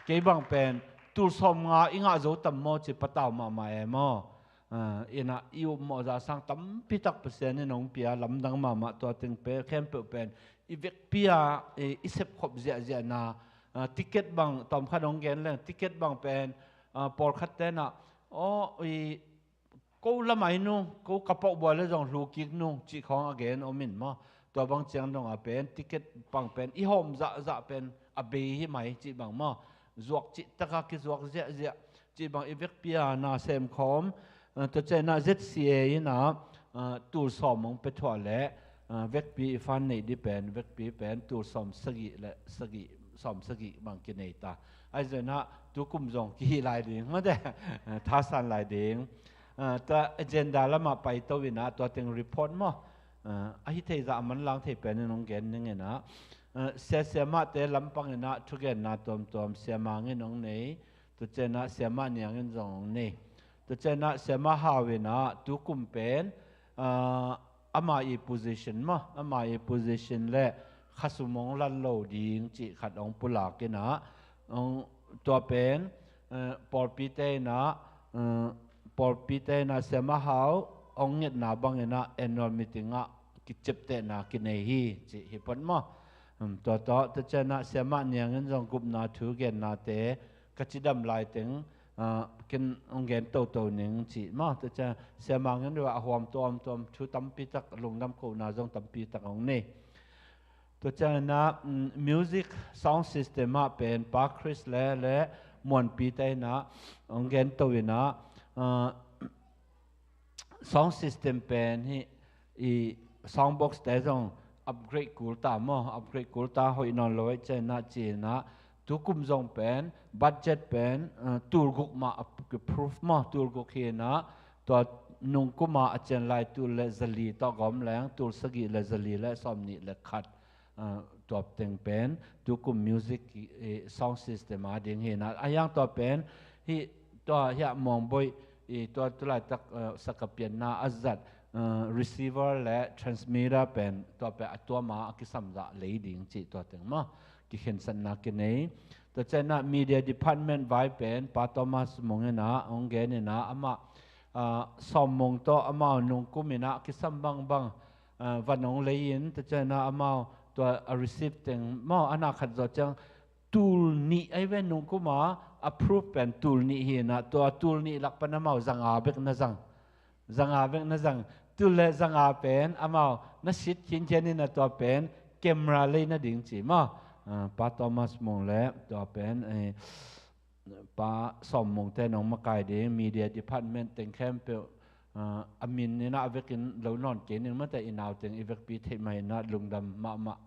Kei bang pen tul sawmnga i ngah zo tam maw ci patau mahmah e maw. Ah, inah i upmawh zah sang tampitak Pasian in hong pia lamdang mahmah, tua teng pen khempeuh pen i vekpi a, i, i sepkhop ziahziahna, ah, ticket bang tawmkhat hong gen leng, ticket bang pen, ah, pawlkhat tenah, aw, i, ko lamai nung, ko ka pauh buai le zong hlu kik nung cih khawng a gen om in maw. Tua bang ciang dongah pen ticket bang pen i hawm zahzah pen a bei hi mai cih bang maw. Zuak cih takah kizuak ziahziah cih bang i vekpi a na semkhawm, ah, tua cianah Z C A inah, ah, tul sawm hong pia thuah le, ah, vekpi i fan neih dih pen, vekpi pen tul sawm sagih le sagih, sawm sagih bang kinei ta. Ahi zongah tukum zong kihi lai ding, mate, ah, thasan lai ding. Ah, tua agenda lamah paito inah tua teng report maw. Ah, a hi thei zah a manlang thei pen in hong gen ning inah, ah, sia siamahte lampang inah thugenna tuamtuam Sia Mang in hong nei. Tua cianah Siamah Niang in zong hong nei. Tua cianah Siamah Hau inah tukum pen, ah, ama i position maw, ama i position le khasum hong lan lo ding cih khat hong pulak inah, hong, tua pen, eh, pawlpite inah, eh, pawlpite inah Siamah Hau hong ngetna bang inah annual meeting ah kiciaptehna kinei hi cih hi pawt maw. Hmm, tua tawh, tua cianah Siamah Niang in zong gupna thu gennate ka cidam laiteng, ah, ken hong gen toto ning cih maw. Tua ciang Sia Mang in a huam tuamtuam thu tampitak, lungdam kohna zong tampitak hong nei. Tua cianginah, mm, music sound system ah pen Pa Chris le, le Muanpi te inah hong gen to inah, ah, sound system pen hih i sound box te zong upgrade kul ta maw, upgrade kul ta, hoih nawn lo ahih cianginah ci inah, tukum zong pen budget pen, ah, tulguk mah a proof maw, tulguk hi inah, tua nungkum a a cian lai tul le zali tawh gawm leng tul sagih le zali le sawmnih le khat, ah, tua teng pen tukum music, eh, sound system a ding hi inah, a hiang tua pen hih tua hiah Muangboih, eh, tua tulaitak, eh, sakapianna a zat, eh, receiver le transmitter pen tua pen a tuam a a kisam zah lei ding cih tua teng maw kikhensatna kinei. Tua cianginah media department vai pen Pa Thomas Mung inah hong gen inah, amah, ah, sawm mung tawh amau nungkum inah kisam bangbang, ah, van hong lei in, tua cianginah amau tua a receive teng maw, a na khat zawh ciang tul nih ahi ve, nungkum a a proof pen tul nih hi inah, tua tul nih lak pan amau zanga bek na zang. Zanga bek na zang. Tul le zanga pen amau na sit khinkhian inah, tua pen camera lei nading ci maw. Ah, Pa Thomas Mung le tua pen, eh, Pa Sawm Mung te nong makai ding, media department teng khempeuh, ah, a min inah a vekin lo nawn kei ning, mate, i nau teng i vekpi theih mah inah lungdam mahmah,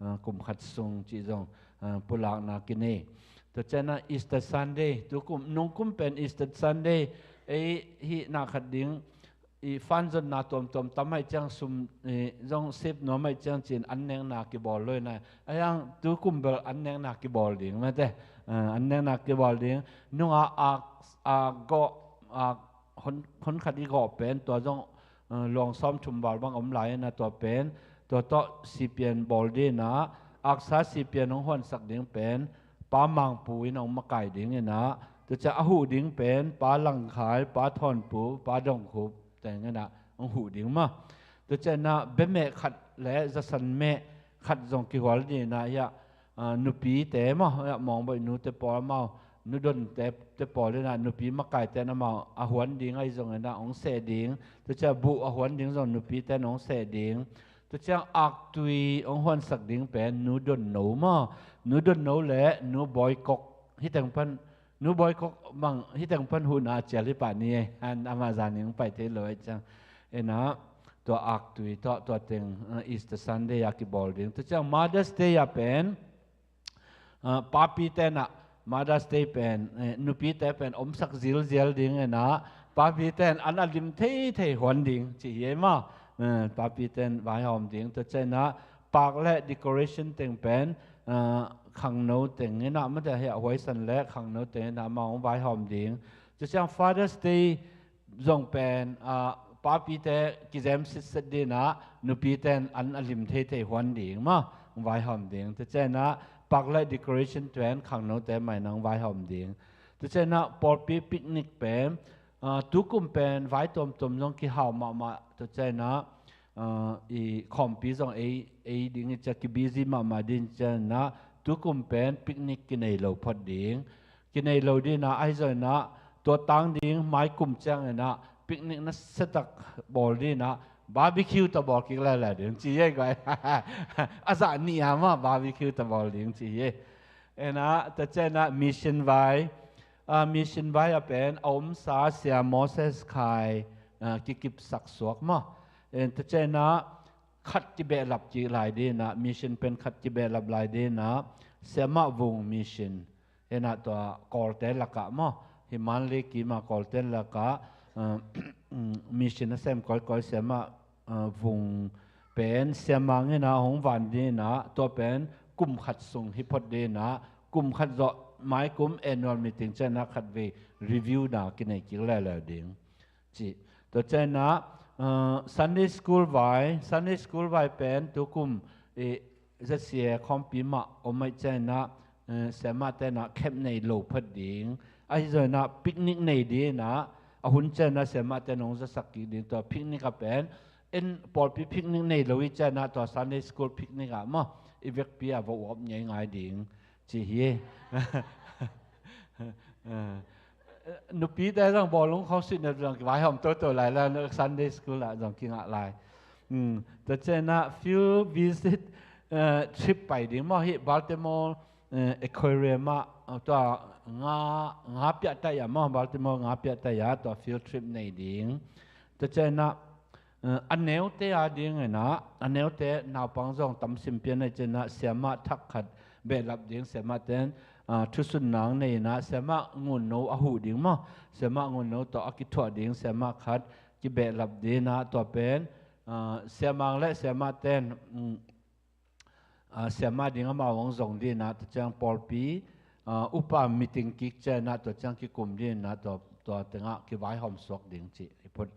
ah, kum khat sung cih zong, ah, pulakna kinei. Tua cianginah Easter Sunday, tukum, nungkum pen Easter Sunday, ei hih na khat ding, i fan zonna tuamtuam tam ahih ciang sum, eh, zong sep nuam ahih ciang ci-in an nekna kibawl lo inah. A hiang tukum bel an nekna kibawl ding, mate. Ah, an nekna kibawl ding. Nunga a, a gawh, a hon, hon khat i gawh pen tua zong luang sawm thum val bang om lai inah tua pen, tua tawh sipian bawl dinah, aksa sipian hong huansak ding pen Pa Mangpu in hong makai ding inah, tua ciah a huh ding pen Pa Langkhai, Pa Thawnpu, Pa Dongkhup teng inah hong huh ding mah. Tua ciah inah bemeh khat le zasan meh khat zong kihual dinah hiah, nupite maw, hiah Mawngbawi nute pawl amau, nudonte te pawl inah nupi makaite in amau a huan ding ahi zong inah hong seh ding. Tua ciah buh a huan ding zong nupite in hong seh ding. Tua ciang aktui hong huansak ding pen Nu Don No maw, Nu Don No le Nu Bawikok, hiteng pan, Nu Bawikok bang hiteng pan huhna a cial hi pah ni ei, an amah zanin hong pai thei lo ei ciang. Inah tua aktui tawh tua teng Easter Sunday a kibawl ding. Tua ciang Mother's Day a pen, papi tenah Mother's Day pen, nupite pen omsak zilzial ding inah, papi ten an a lim theithei huan ding ci hi ei maw. Papi ten vaihawm ding. Tua ciah inah park le decoration teng pen, khangno teng inah, mate hiah huaisan le khangno teng inah amau hong vaihawm ding. Tua ciang Father's Day zong pen, papite kizem sitset dinah, nupite in an a lim theithei huan ding maw, hong vaihawm ding. Tua ciah inah park le decoration pen khangnote mah inah hong vaihawm ding. Tua ciah inah pawlpi picnic pen, tukum pen vai tuamtuam zong kihau mahmah. Tua ciah inah i khawmpi zong ei, ei ding i ciah kibusy mahmah ding ciah inah tukum pen picnic kinei lo phot ding. Kinei lo dinah, ahi zong inah tua tang ding maikum ciang inah picnic na setak bawl dinah, barbecue tawh bawl kik lele ding ci ei guai. A zah nih a mah barbecue tawh bawl ding ci ei. Inah tua ciah inah mission vai, mission vai a pen a omsa Sia Moses Khai kikipsak suak maw. Tua ciah inah khat kibehlap kik lai dinah, mission pen khat kibehlap lai dinah, Siamah Vung mission. Inah tua Kawlte lakah maw, hi Manley kima Kawlte lakah mission a sem kawikawi Siamah Vung pen Siamang inah hong van dinah, tua pen kum khat sung hi phot dinah, kum khat zawh maikum annual meeting ciah inah khatvei review na kinei kik lele ding. Cih. Tua ciah inah Sunday school vai, Sunday school vai pen tukum Z C A khawmpi mah om ahih ciah inah, siamahte inah camp nei lo phot ding. Ahi zong inah picnic nei dinah, a hun ciah inah siamahte in hong zasak kik ding. Tua picnic a pen, en pawlpi picnic nei lo i ciah inah tua Sunday school picnic ah maw, i vekpi a va uap ngeingai ding ci hi. Nupite zong bawlung khawng sitnep zong kivaihawm toto lai la, Sunday school ah zong kingah lai. Tua ciah inah field visit trip pai ding maw, hi Baltimore aquarium ah, tua nga, nga piahtaih ah maw, Baltimore nga piahtaih ah tua field trip nei ding. Tua ciah inah a neute a ding inah, a neute naupang zong tamsim pian ahih ciah inah siamah thak khat behlap ding, siamahte in thusun nang nei inah, siamah ngunno a huh ding maw, siamah ngunno tawh a kithuah ding siamah khat kibehlap ding inah, tua pen siamang le siamahte in siamah ding amau hong zong dinah, tua ciang pawlpi upa meeting kik ciah inah, tua ciang kikum dinah, tua, tua tengah kivaihawm suak ding cih i phut.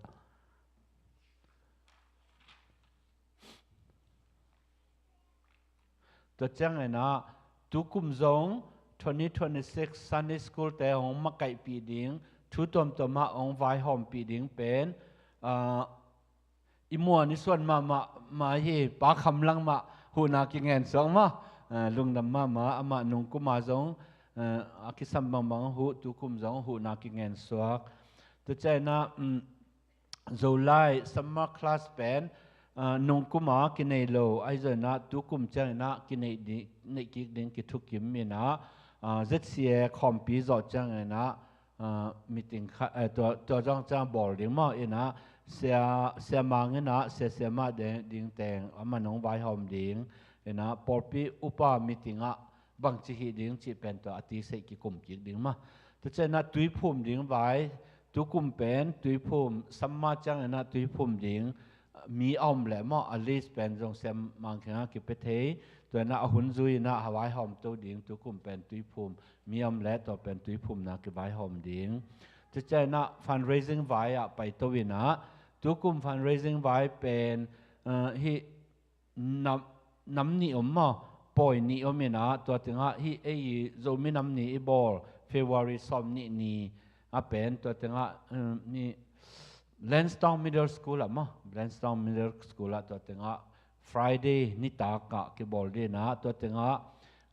Tua ciang inah tukum zong twenty twenty-six Sunday school te hong makaihpih ding, thu tuamtuam ah hong vaihawmpih ding pen i muan i suan mahmah mah hi. Pa Kham Lang mah huhna kingen suak mah, lungdam mahmah, amah nungkum a zong a kisam bangbang huh, tukum zong huhna kingen suak. Tua ciah inah Zolai summer class pen nungkum a kinei lo, ahi zong inah tukum ciang inah kinei ding, neih kik ding kithukim inah, Z C A khawmpi zawh ciang inah meeting khat, tua, tua zong ciang bawl ding maw inah, sia, siamang inah sia, siamah ding teng amah in hong vaihawm ding inah, pawlpi upa meeting ah bangci hih ding cih pen tua a tiseih kikum kik ding maw. Tua ciah inah tuiphum ding vai, tukum pen tuiphum, summer ciang inah tuiphum ding mi a om leh maw, a list pen zong siamang kiangah kipia thei. Tua inah a hun zui inah a vaihawm to ding, tukum pen tuiphum, mi a om leh tua pen tuiphumna kivaihawm ding. Tua ciah inah fundraising vai ah paito inah, Tukum fundraising vai pen, uh, hih nam, nam nih om maw, pawi nih om inah, tua tengah hih ei Zomi Nam Ni i bawl February sawm nih ni a pen, tua tengah, um, ni Lansdowne Middle School ah maw, Lansdowne Middle School ah tua tengah Friday nitak ah kibawl dinah, tua tengah,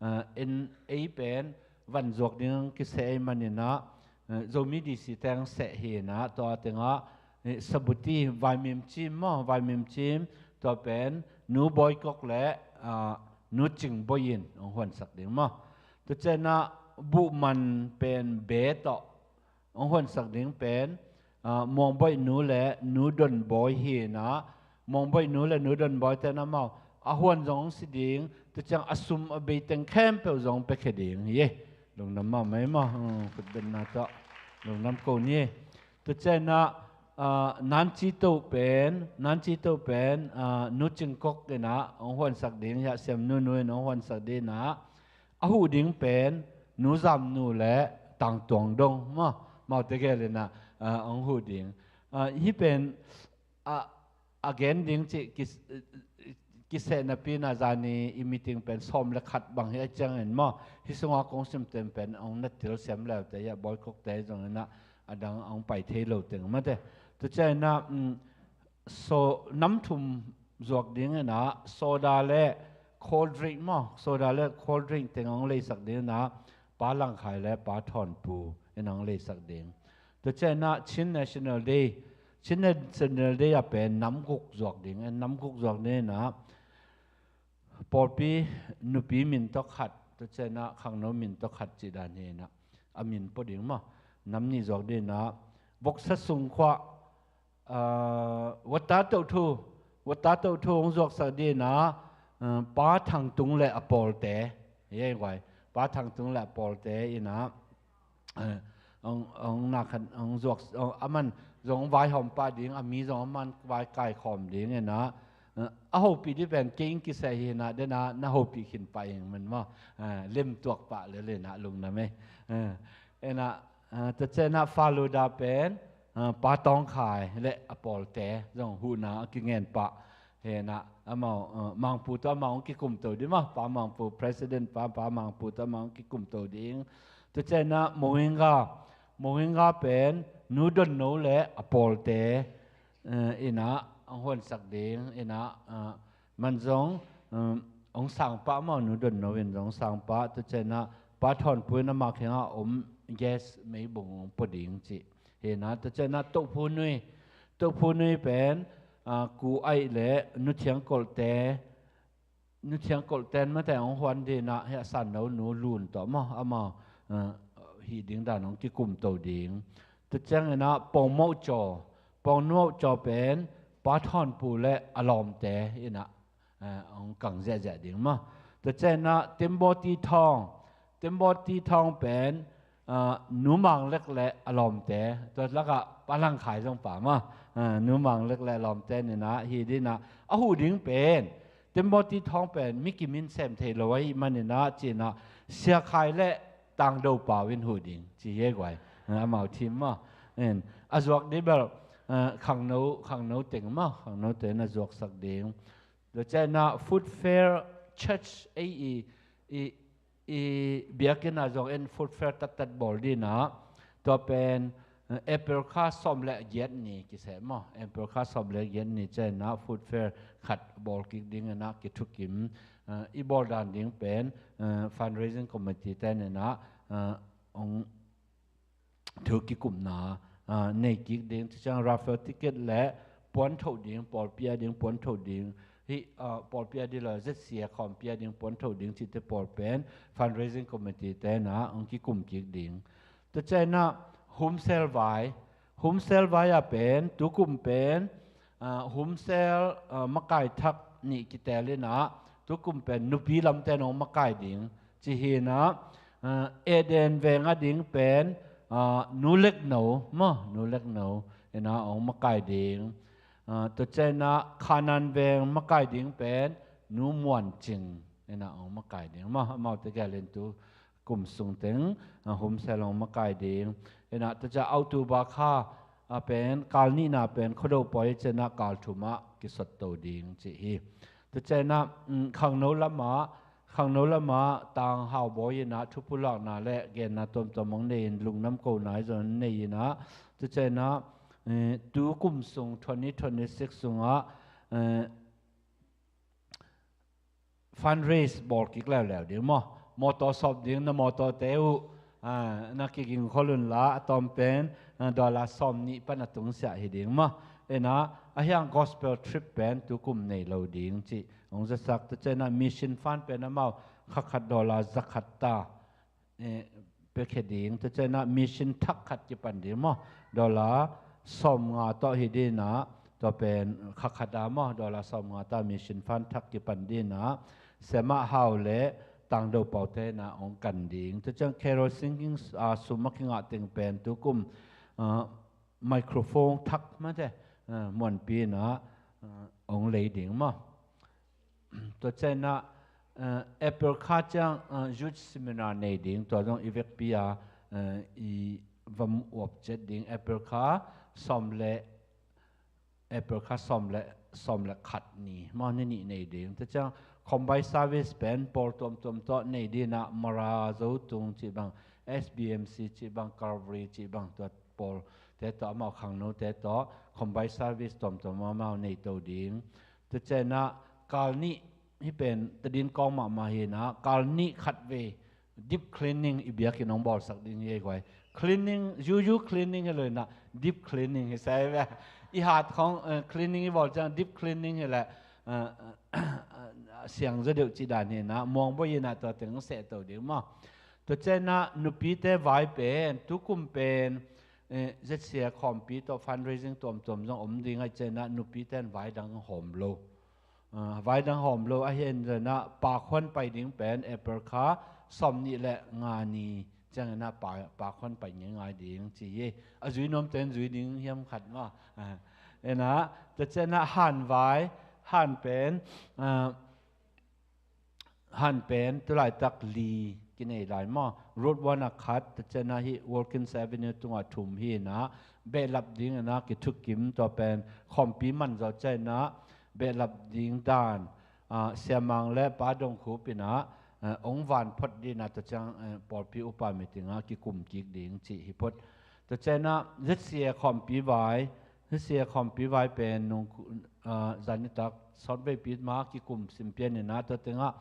uh, en ei pen van zuak ding kiseh ei maninah, uh, Zomi D C teng seh hinah, tua tengah, eh, Sabuti, Vaimim Cim maw, Vaimim Cim, tua pen Nu Bawi Kok le, ah, Nu Cing Bawi in hong huansak ding maw. Tua cianah Buhman pen Be tawh hong huansak ding pen, ah, Muang Bawi Nu le Nu Don Bawi hinah, Muang Bawi Nu le Nu Don Bawi ten amau a huan zong hong si ding, tua ciang a sum a bei teng khempeuh zong piakhia ding hi. Lungdam mahmah ei maw, hmm, khutbetna tawh lungdam ko ni. Tua cianah, ah, Nan Ci To pen, Nan Ci To pen, ah, Nu Cing Kok inah hong huansak ding, hiah Siam Nu Nu in hong huansak dinah, a huh ding pen Nu Zam Nu le Tang Tuang Dong maw, amaute gel inah, ah, hong huh ding. Ah, hih pen, ah, a gen ding cih ki, kiseh napi inah zani i meeting pen sawm le khat bang hi a ciangin maw, hih sunga kong sim ten pen hong na til siam leute, hiah Bawi Kok te zong inah a dang hong pai thei lo teng mate. Tua cianah, um, so, nam thum zuak ding inah, soda le cold drink maw, soda le cold drink teng hong leisak ding inah, Pa Lang Khai le Pa Thawn Pu in hong leisak ding. Tua cianah Chin National Day, Chin National Day ah pen nam guk zuak ding, nam guk zuak ding inah, pawlpi nupi min tawh khat, tua cianah khangno min tawh khat cih dan hinah, a min pua ding maw, nam nih zuak ding inah, Voksa Sung khua, ah, Vata Toh Thu, Vata Toh Thu hong zuaksak dinah, ah, Pa Thang Tung le a pawlte, hi ei guai, Pa Thang Tung le a pawlte inah, ah, hong, hong na khat, hong zuak, hong, aman zong vaihawm pah ding, a mi zong aman vai kaikhawm ding inah, ah, a hopih dih pen kei in kiseh hinah, denah na hopih khin pah ing man maw, ah, lemtuak pah lel inah lungdam ei. Ah, inah, ah, tua cianah Faluda pen, ah, Pa Tawng Khai le a pawlte zong huhna a kingen pah hinah, amau, ah, Mangpu tawh amau hong kikumto ding maw, Pa Mangpu, President Pa, Pa Mangpu tawh amau hong kikumto ding. Tua cianah Mohinga, Mohinga pen Nu Don No le a pawlte, eh, inah hong huansak ding inah, ah, man zong, um, hong sang pah maw, Nu Don No in zong sang pah, tua cianah Pa Thawn Pu in amah kiangah om gas meibung hong pua ding cih hinah, tua cianah Toh Phu Nui, Toh Phu Nui pen, ah, Ku Aih le Nu Thiang Kolhte, Nu Thiang Kolhte in mate hong huan dinah, hiah Sanno Nu Lun tawh maw, amau, ah, hih ding dan hong kikumto ding. Tua ciang inah Pawng Mawh Caw, Pawng Mawh Caw pen Pa Thawn Pu le a lawmte inah, ah, hong kang ziahziah ding maw. Tua cianah Timbawti Thawng, Timbawti Thawng pen, ah, Nu Mang Lek le a lawmte, tua lakah Pa Lang Khai zong pah maw, ah, Nu Mang Lek le a lawmte inah hi dinah, a huh ding pen, Timbawti Thawng pen mi kimin sem thei lo ahih maninah cinah, Sia Khai le Tang Do Pau in huh ding ci hi ei guai, ah, amau team maw. In a zuak dih bel, ah, khangno, khangno teng maw, khangno teng a zuaksak ding. Tua cianah Food Fair Church ei i, i, i biakinn ah zong en Food Fair tattat bawl dinah, tua pen, eh, April kha sawm le giat ni kiseh maw, April kha sawm le giat ni cianah Food Fair khat bawl kik ding inah kithukim, eh, i bawl dan ding pen, eh, Fundraising Committee ten inah, eh, hong thu kikumna, ah, nei kik ding, tua ciang raffle ticket le puan thoh ding, pawlpi a ding puan thoh ding, hih, ah, pawlpi a ding le Z C A khawmpi a ding puan thoh ding cihte pawl pen Fundraising Committee tenah hong kikum kik ding. Tua cianah Home Sale vai, Home Sale vai ah pen, tukum pen, ah, Home Sale, ah, makai thak nih kitel inah, tukum pen nupi lamte in hong makai ding ci hinah, ah, Eden veng a ding pen, ah, Nu Lek No maw, Nu Lek No inah hong makai ding. Ah, tua cianah Khanan veng makai ding pen Nu Muan Cing inah hong makai ding maw, amaute gel in tu kum sung teng, ah, Home Sale hong makai ding. Inah tua ciang October kha, a pen kal nihna pen Khuado pawi cianah kal thumah kisot to ding cih hi. Tua cianah, um, khangno lamah, khangno lamah Tang Hau Bawi inah thupulakna le genna tuamtuam hong nei in, lungnam kona hi zong nei inah, tua cianah, eh, tu kum sung twenty twenty-six sungah, eh, fundraise bawl kik leuleu ding maw? Mawtaw sawp ding, na mawtawte uh, ah, na kiging khol un la, a tawm pen, ah, dollar sawm nih pan a tungsiah hi ding maw? Ena, a hiang gospel trip pen tu kum nei lo ding cih hong zasak. Tua cianah mission fund pen amau kha khat dollar za khat ta, eh, piakhia ding. Tua cianah mission thak khat kipan ding maw? Dollar sawm nga tawh hi dinah, tua pen kha khat a maw? Dollar sawm nga ta mission fund thak kipan dinah, Siamah Hau le Tangdo Paute inah hong kan ding. Tua ciang carol singing, ah, sum a kingah teng pen tu kum, ah, microphone thak mate, ah, Muanpi inah, ah, hong lei ding maw? Tua cianah, eh, April kha ciang, eh, youth seminar nei ding, tua zong i vekpi a, eh, i va mu uap ciat ding. April kha sawm le, April kha sawm le, sawm le khat ni maw, ni nih nei ding. Tua ciang combined service pen pawl tuamtuam tawh nei dinah, Mara, Zotung cih bang, S B M C cih bang, Calvary cih bang, tua pawlte tawh, amau khangnote tawh combined service tuamtuam amau nei to ding. Tua cianah kal nih, hih pen tadin kawng mahmah hinah, kal nih khat vei deep cleaning i biakinn hong bawlsak ding hi ei guai. Cleaning, yuyu cleaning hi lo inah, deep cleaning hi sai ve. I hat khong, eh, cleaning i bawl ciang deep cleaning hi leh, eh, siang zaw deuh cih dan hinah, muang bawi inah tua teng seh to ding maw? Tua cianah nupite vai pen, tu kum pen, eh, Z C A khawmpi tawh fundraising tuamtuam zong om ding ahih cianah nupite in vai dang hawm lo. Ah, vai dang hawm lo, a hi in zanah pakhuan pai ding pen April kha sawm nih le nga ni cianginah pa, pakhuan pai ngaingai ding ci hi. A zui nuamte in zui ding hiam khat maw? Ah, inah, tua cianah han vai, han pen, ah, han pen tulaitak li kinei lai maw? Route one ah khat, tua cianah hih Wilkins Avenue tungah thum hinah, behlap dinginah kithukim, tua pen khawmpi man zawh cianginah behlap ding dan, ah, Siamang le Pa Dong Khup inah, ah, hong van phot dinah, tua ciang, eh, pawlpi upa meeting ah kikum kik ding cih hi phot. Tua cianah Z C A khawmpi vai, Z C A khawmpi vai pen nung, ah, zanitak sawt veipi mah kikum sim pian inah, tua tengah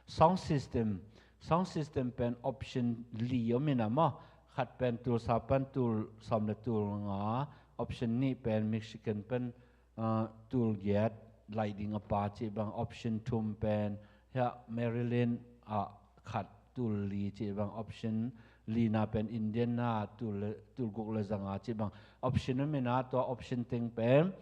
sound system, sound system pen option li om inah maw? Khat pen tul sa pan tul sawm le tul nga, option nih pen Mexican pan, ah, tul giat laih ding a pa cih bang, option thum pen hiah Maryland ah khat tul li cih bang, option lina pen Indiana tul, tul guk le zanga cih bang option om inah, tua option teng pen,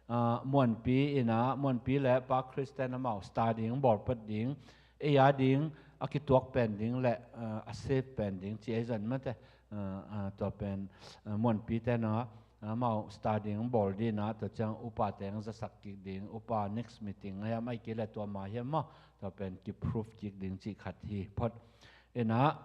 ah, Muanpi inah, Muanpi le Pa Christian amau study hong bawl phot ding, ei a ding a kituak pen ding le, ah, a save pen ding cih ei zan mate, ah, ah, tua pen, ah, Muanpite inah amau study hong bawl dinah, tua ciang upate hong zasak kik ding, upa next meeting a hiam, ahih kei leh tua ma hiam maw, tua pen kiproof kik ding cih khat hi phot. Inah,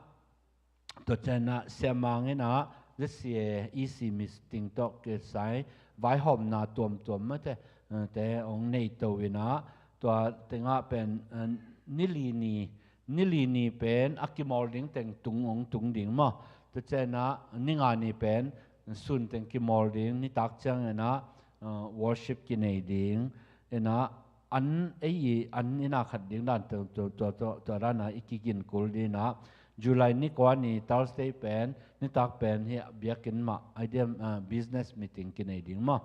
tua cianah Siamang inah Z C A E C meeting tawh kisai vaihawmna tuamtuam mate, eh, te hong nei to inah, tua tengah pen, eh, ni li ni, ni li ni pen a kimawl ding teng tung hong tung ding maw? Tua cianah ni nga ni pen sun teng kimawl ding, nitak cianginah, ah, worship kinei ding. Inah an ei i an inah khat ding dan tua, tua, tua, tua, tua danah i kigin kul dinah, July ni kua ni Thursday pen, nitak pen hih biakinn mah, I D M, ah, business meeting kinei ding maw?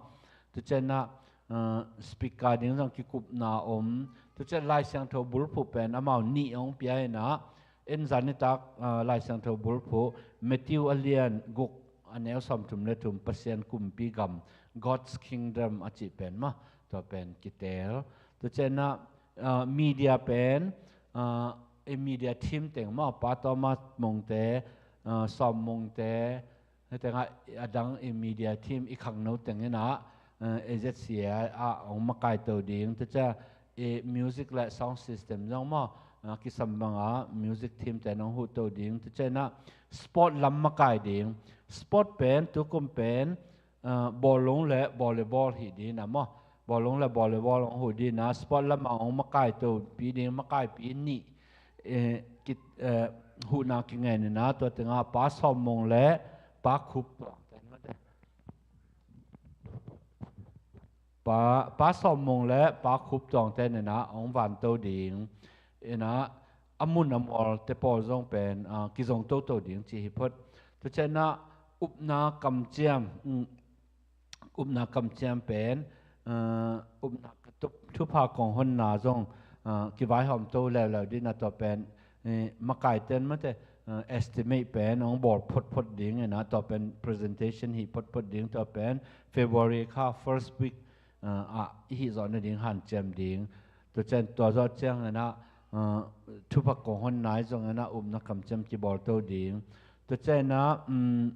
Tua cianah, ah, speaker ding zong kikupna om. Tua ciang Lai Siangtho bulphuh pen amau nih hong pia inah, en zanitak, ah, Lai Siangtho bulphuh Matthew a lian guk, a neu sawmthum le thum, Pasian kumpi gam, God's Kingdom a cih pen maw, tua pen kiteel. Tua cianah, ah, media pen, ah, i media team teng maw, Pa Thomas Mungte, ah, Sawm Mungte, hih tengah a dang i media team i khangno teng inah, eh, A Z C A ah hong makai to ding. Tua ciang i music le sound system zong maw, eh, kisam banga music team te in hong huh to ding. Tua cianginah sport lam makai ding. Sport pen, tu kum pen, bawlung le volleyball hi ding a maw. Bawlung le volleyball hong huh ding a, sport lamah hong makaito pi ding, makaipi nih, eh, ki, eh, huhna kingen in a, tua tengah Pa Sawm Mung le Pa Khup Tuang te, Pa, Pa Sawm Mung le Pa Khup Tuang te in a hong vanto ding. In a, a mun a mual te pawl zong pen, ah, kizong toto ding ci hi phot. Tua ciang a upna kamciam, um, upna kamciam pen, ah, upna katup thupha kong honna zong, ah, kivaihawmto leuleu ding a, tua pen, eh, makaite in mate, ah, estimate pen hong bawl photphot ding in a, tua pen presentation hi photphot ding, tua pen February kha first week, ah, ah, i hih zawh nading hanciam ding. Tua ciang tua zawh ciang in a, ah, thupha kong honna i zong in a upna kamciam kibawlto ding. Tua ciang a, um,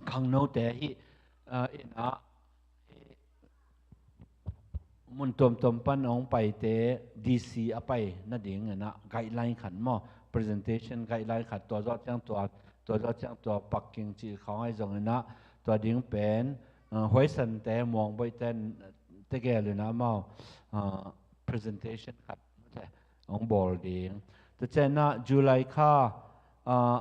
khangnote hih, ah, in a, mun tuamtuam pan hong paite D C a pai nading in a guideline khat maw, presentation guideline khat, tua zawh ciang tua, tua zawh ciang tua, parking cih khawng ahi zong in a, tua ding pen, ah, huaisante, muangboihte tegel in a amau, ah, presentation khat hong bawl ding. Tua ciang a July kha, ah,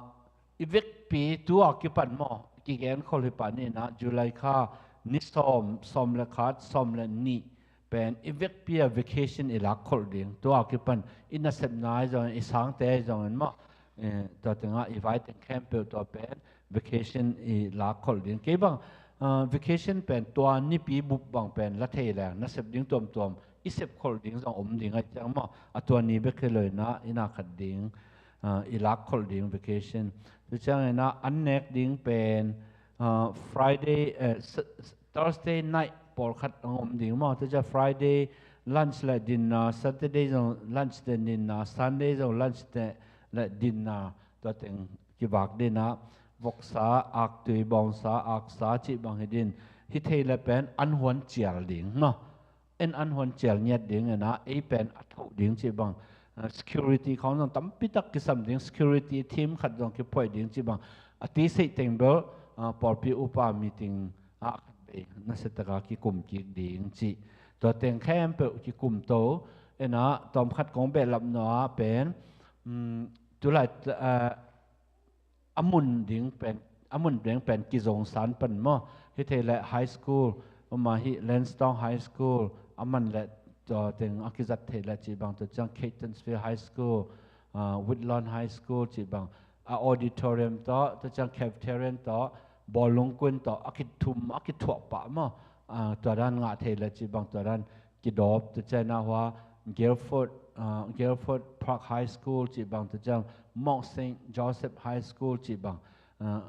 i vekpi tu a kipan maw, kigen khol hi pan in a, July kha ni sawm, sawm le khat, sawm le nih pen i vekpi a vacation i lak khol ding. Tu a kipan i nasepna ahi zong, i sangte ahi zong in maw, eh, tua tengah i vaiteng khempeuh tua pen vacation i lak khol ding. Kei bang, ah, vacation pen tua nipi bup bang pen la thei leng, nasep ding tuamtuam i sep khol ding zong om ding ahi ciang maw, a tua ni bek hi lo in a, i na khat ding, ah, i lak khol ding vacation. Tua ciang in a an nek ding pen, ah, Friday, eh, s-, s-, Thursday night pawlkhat hong om ding maw. Tua ciang Friday lunch le dinner, Saturday zong lunch le dinner, Sunday zong lunch le, le dinner. Tua teng kivak ding a, voksa, aktui, bawngsa, aksa cih bang hi ding. Hi thei le pen an huan cial ding maw. En an huan cial ngiat ding in a, ei pen a thoh ding cih bang. Ah, security khawng zong tampi tak kisam ding, security team khat zong kiphuai ding cih bang. A ti seih teng bel, ah, pawlpi upa meeting ah khat vei nasia taka kikum kik ding cih. Tua teng khempeuh kikum to. En a, tawm khat kong behlap nuam a pen, um, tulai, ah, a mun ding pen, a mun ding pen kizong san pan maw. Hi thei le high school, um, a hi Lansdowne High School, a man le tua teng a kizat thei le cih bang, tua ciang Catonsville High School, ah, Whitlawn High School cih bang, a auditorium tawh, tua ciang cafeteria tawh, bawlung kun tawh, a kithum, a kithuah pah maw. Ah, tua dan ngah thei le cih bang, tua dan kidawp, tua ciang a hua Guilford, ah, Guilford Park High School cih bang, tua ciang Mount Saint Joseph High School cih bang, ah,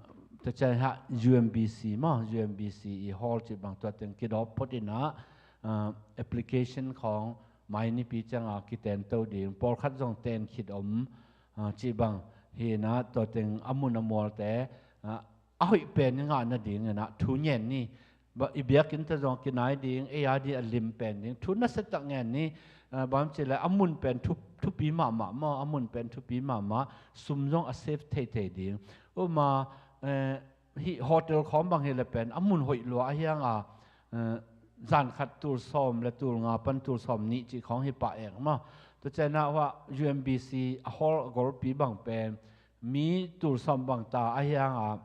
tua ciang a U M B C maw, U M B C i hall cih bang, tua teng kidawp phot in a, ah, application khawng mai nipi ciang a kiten to ding, pawlkhat zong ten khit om, ah, cih bang hi in a, tua teng a mun a mualte, ah, a hoih pen i ngah nading in a thu ngen ni. Ba, i biakinn te zong kinai ding, ei a ding a lim pen ding. Thu nasia tak ngen ni, ah, bang ci le a mun pen thu, thupi mahmah maw, a mun pen thupi mahmah, sum zong a save theithei ding. Um a, eh, hih hotel khawng bang hi le pen, a mun hoih lua ahi hang a, eh, zan khat tul sawm le tul nga pan tul sawm nih cih khawng hi pah ek maw. Tua ciang a hua U M B C a hall a golpi bang pen, mi tul sawm bang ta ahi hang a,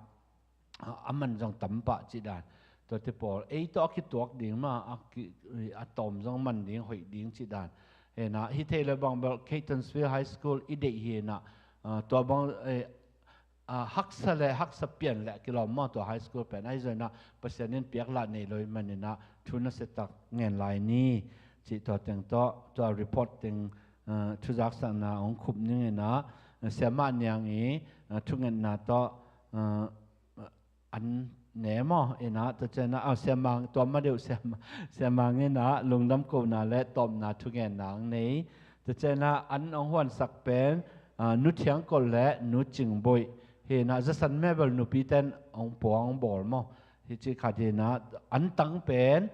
a, a man zong tam pah cih dan. Tuate pawl, ei tawh a kituak ding maw, a ki, a tawm zong man ding, hoih ding cih dan. Hi in a, hi thei le bang bel Catonsville High School i deih hi in a, ah, tua bang, eh, ah, haksa le haksa pian le kilawm maw tua high school pen. Ahi zong in a, Pasian in piak lah nei lo ahih man in a, thu nasia tak ngen lai ni. Cih tua teng tawh, tua report teng, ah, thuzaksakna hong khup ning in a, Siamah Niang i, ah, thungetna tawh, ah, an ne maw, in a, tua ciang a, ah, Siamang, tua ma deuh Siamang, Siamang in a, lungdam kohna le tawpna thungetna hong nei. Tua ciang a, an hong huansak pen, ah, Nu Thiang Kolh le Nu Cing Boih. Hi in a, zasan mebel nupi ten hong puang hong bawl maw. Hi cih khat hi in a, an tang pen,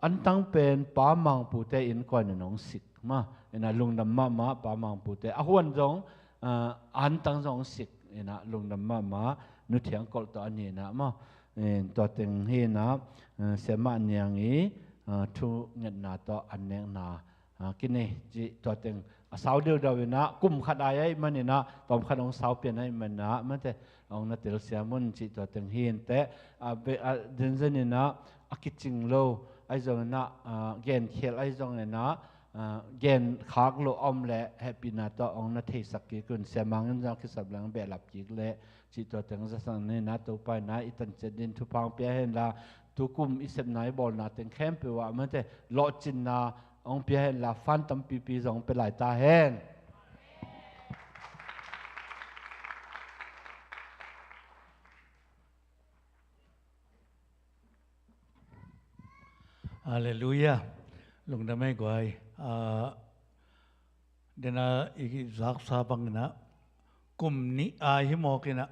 an tang pen Pa Mang Pu te innkuan in hong sik maw. In a lungdam mahmah Pa Mang Pu te. A huan zong, ah, an tang zong hong sik. In a lungdam mahmah Nu Thiang Kolh tawh a ni in a maw. Tua teng hi inah, eh, Siamah Niang i, eh, thungetna tawh an nekna, ah, kinei cih tua teng a sau deudau inah, kum khat ai ahih maninah tawm khat hong sau pian ahih maninah, mate, hong na telsiam un cih tua teng hi inteh. Ah, be, ah, zenzen inah a kicing lo ahi zong inah, ah, genkhial ahi zong inah, ah, genkhak lo a om leh hehpihna tawh hong na theisak kik un. Siamang in zong a kisap leng behlap kik leh cih tua teng zasak ni inah, Topa inah i tanciat din thupha hong pia henla, tukum i sepna i bawlna teng khempeuh ah, mate, lawhcinna hong pia henla, fan tampipi zong hong pia lai ta hen. Halleluiah. Lungdam ei guai. Ah, dena i zaksa bang inah, kum nih ai hi mawk inah,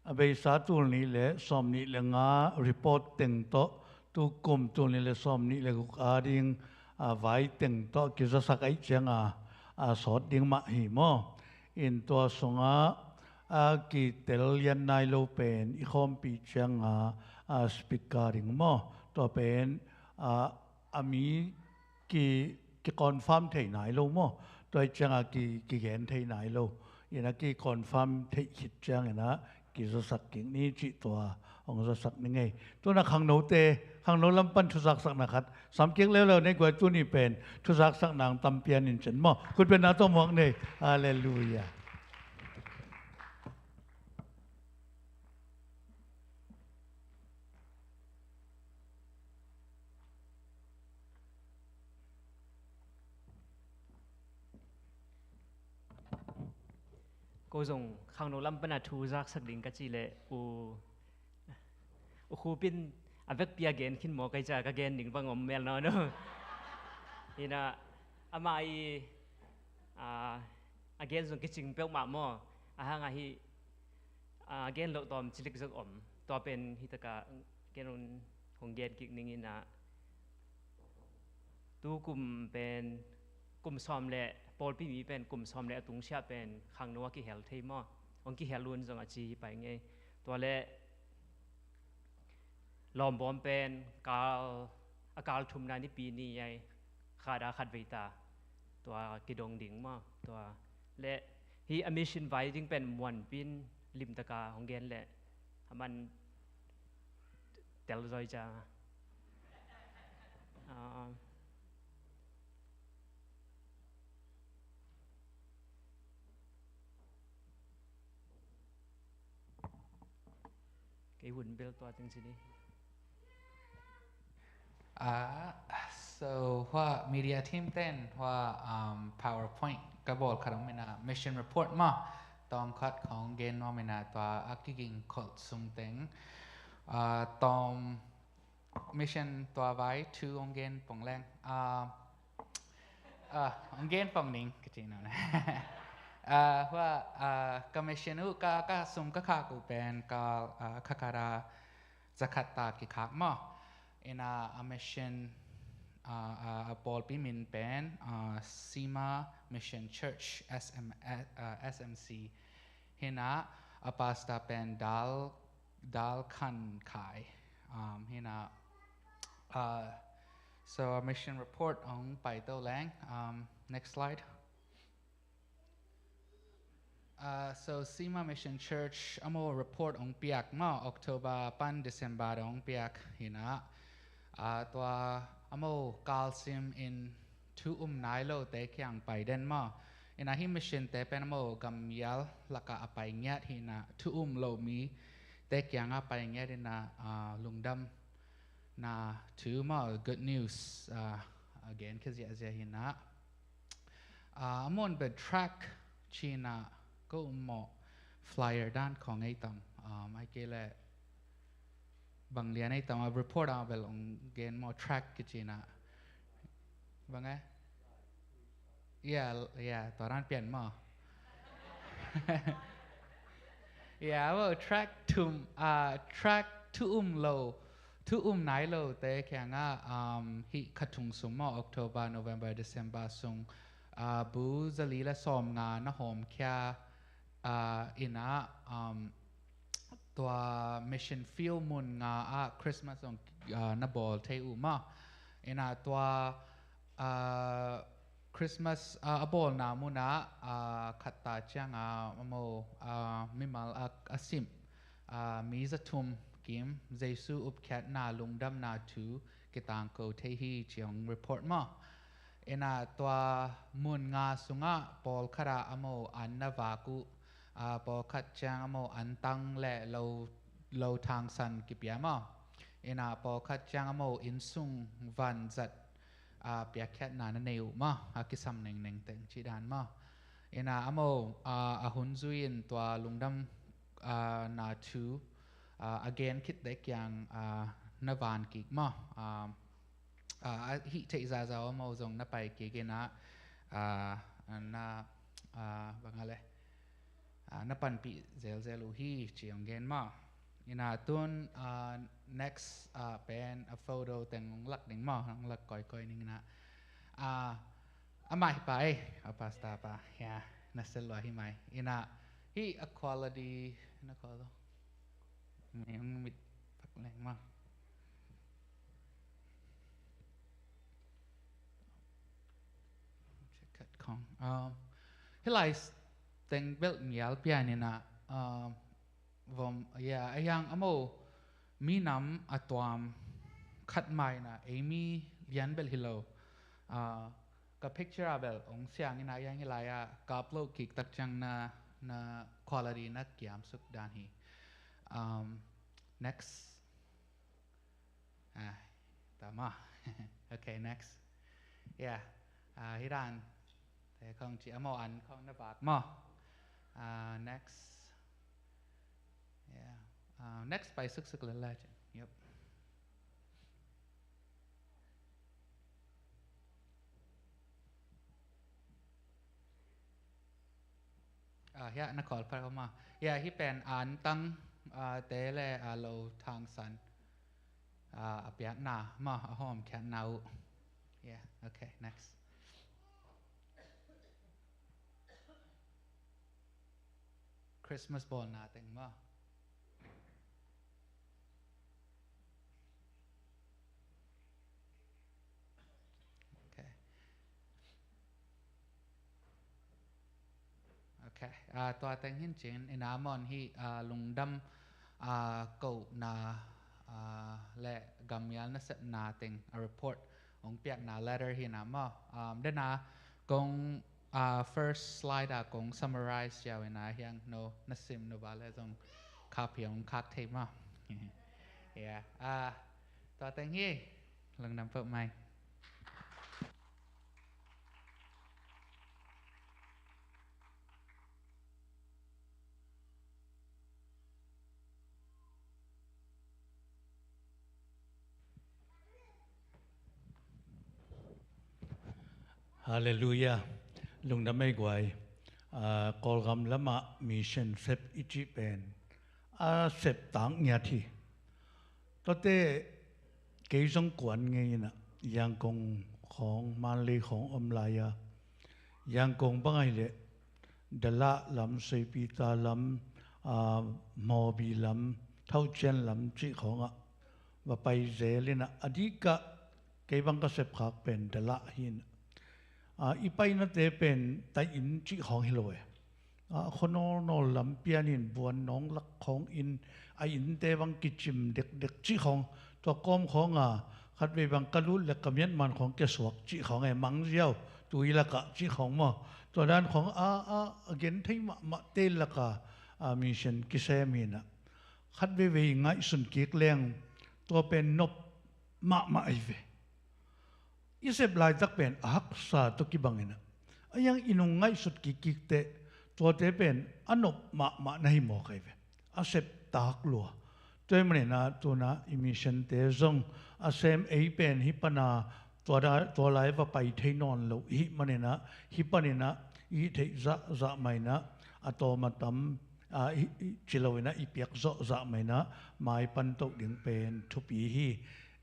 a beisa tul nih le sawmnih le nga report teng tawh, tukum tul nih le sawmnih le guk ading, ah, vai teng tawh kizasak ahih cianga, ah, sawt ding mah hi maw. In tua sungah, ah, kitel lian nai lo pen i khawmpi cianga, ah, speaker ding maw. Tua pen, ah, a mi ki, ki confirm thei nai lo maw. Tua ahih cianga ki, kigen thei nai lo. Inah ki confirm theih khit ciang inah kizasak kik ni cih tua hong zasak ni ngei. Tuna khangnote, khangno lam pan thuzaksakna khat sam kik leuleu ni guai, tuni pen thuzaksakna hong tam pian in cin maw. Khutbetna tawh muak ni. Halleluiah. Ko zong khangno lam pana thu zaksak ding ka cih leh, U, U Khup in a vekpi a gen khin maw, kei ca ka gen ding bang om mel nawn lo. Inah, amah i, a, a gen zong kicing peuhmah maw. A hang ahi, a, gen loh tawm cilik zong om. Tua pen hi taka gen un, hong gen kik ning inah. Tukum pen kum sawm le, pawlpi mi pen kum sawm le a tungsiah pen khangno a kihel thei maw. Hong kihel un zong a ci hi pai ngei. Tua le lawmbawm pen kal, a kal thumna nipi ni ai, khat a khat vei ta. Tua kidong ding maw. Tua le hi a mission vai ding pen muanpin limtaka hong gen leh a man tel zoi ca. Ah, kei hun bel tua teng ci ni. Ah, so hua media team ten hua, um, PowerPoint ka bawl khat om inah, mission report maw. Tawm khat khawng gen nuam inah, tua a kiging kholh sung teng, ah, tawm mission tua vai thu hong gen pong leng. Ah, ah, hong gen pong ning ka ci nuam. Ah, hua, ah, ka mission uh, ka, ka sum ka khak uh pen ka, ah, kha khat a za khat ta kikhak maw. Inah a mission, ah, ah, a pawlpi min pen, ah, Sima Mission Church, S M, ah, S M C. Hi inah a pastor pen Dal, Dal Khan Khai. Um, hi inah, uh, so a mission report hong pai to leng. Um, next slide. Uh, so Sima Mission Church a maw report hong piak maw, October pan December hong piak hi inah. Ah, tua a maw kalsim in thu um nai lote kiang pai den maw. Inah hi mission te pen a maw gammial lakah a pai ngiat hi inah, thu um lo mite kiangah pai ngiat inah, ah, lungdamna thu maw, good news, ah, a gen kha ziahziah hi inah. Ah, a mawn pen tract ci inah ko um maw, flyer dan khawng ei tam, ah, mai kei leh bang lian ei tam a, report a bel hong gen maw, tract kici inah. Bang e? Yeah, yeah, tua dan pian maw. Yeah, well, tract thum, ah, tract thu um lo, thu um nai lote kiangah, um, hih kha thum sung maw, October, November, December sung, ah, bu zali le sawmnga na hawmkhia, ah, inah, um, tua mission field mun nga ah Christmas zong, ah, na bawl thei uh maw. Ina tua, ah, Christmas, ah, a bawlna munah, ah, khatta cianga amau, ah, mimal a, a simh, ah, mi za thum kim Jesu upkhiatna lungdamna thu kitangko thei hi ci hong report maw. Ina tua mun nga sungah pawlkhatah amau an na vak uh, ah, pawlkhat ciang amau antang le lo, lo thangsan kipia maw. Ina pawlkhat ciang amau innsung vanzat, ah, piakkhiatna na nei uh maw, a kisam nengneng teng cih dan maw. Ina amau, ah, a hun zui-in tua lungdam, ah, na thu, ah, a gen khit teh kiang, ah, na van kik maw. Ah, ah, a hih theih zahzah amau zong na pai kik ina, ah, na, ah, bang a le, ah, na panpih zelzel uh hi ci hong gen maw. Ina tun, ah, next, ah, pen a photo teng hong lak ding maw, hong lak kawikawi ning ina. Ah, amah hi pa ei, a pastor pa, ya, na sel lua hi mai. Ina hih a quality, na quality. Mei hong mit pak leng maw. Check it khong. Um, hih lai s-, teng belh mial pian ina, um, vom, ya, a hiang amau minam a tuam khat mai ina, ei mi lian belh hi lo. Ah, ka picture a belh hong siang ina, a hiang hih lai ah ka upload kik tak ciang na, na quality na kiam suk dan hi. Um, next. Ah, ta maw. Okay, next. Yeah. Ah, hih dan. Te khong ci amau an khong na vak maw. Ah, next. Yeah. Ah, next pai suksuk lala ci. Yep. Ah, hiah na khawl pha ko maw. Hiah hih pen antang, ah, te le, ah, lo thangsan, ah, a piakna maw, a hawmkhiatna uh. Yeah, okay, next. Christmas bawlna teng maw. Okay. Okay. Ah, tua teng hi-in cin, ina amau in hih, ah, lungdam, ah, kohna, ah, le gammial nasepna teng a report hong piakna letter hi ina maw. Um, dena kong, ah, first slide ah kong summarize ciau ina, hiang no na sim nop a le zong khaphia hong khak thei maw. Yeah. Ah, tua teng hi. Lungdam peuhmah. Halleluiah. Lungdam ei guai. Ah, Kawlgam lamah mission sep i cih pen a sep tak ngiat hi. Tuate kei zong kuan ngei ina, Yangon khawng, Mandalay khawng om lai-a, Yangon bang ahih leh Dalat lam, Soipita lam, ah, Mawbi lam, Thaucian lam cih khawngah va pai zel ina, a dikah kei bang ka sepkhak pen Dalat hi ina. Ah, i painate pen tai inn cih khawng hi lo e. Ah, khuanawlnawl lam pianin buannawng lak khawng in, a innte bang kicim dekdek cih khawng, tua kawm khawng a khatvei bang ka lut le ka miatman khawng kia suak cih khawng e, mangziau tui lakah cih khawng maw. Tua dan khawng a, a, a genthei mahmahte laka, ah, mission kisem hi ina. Khatveivei ngaihsun kik leng tua pen nop mahmah ahi ve. I sep laitak pen a haksa tawh kibang ina, a hiang i nung ngaihsut kikkik teh tuate pen a nop mahmah na hi mawk ahi ve. A sep tak lua. Tua ahih manin ah tuna i mission-te zong a sem ei pen hih pana tua da, tua lai va pai thei nawn lo i hih manin ah, hih panin ah i hih theih zahzah mah in ah, a tawm a tam, ah, i, i, ci lo in ah i piak zawhzah mah in ah mai pan toh ding pen thupi hi.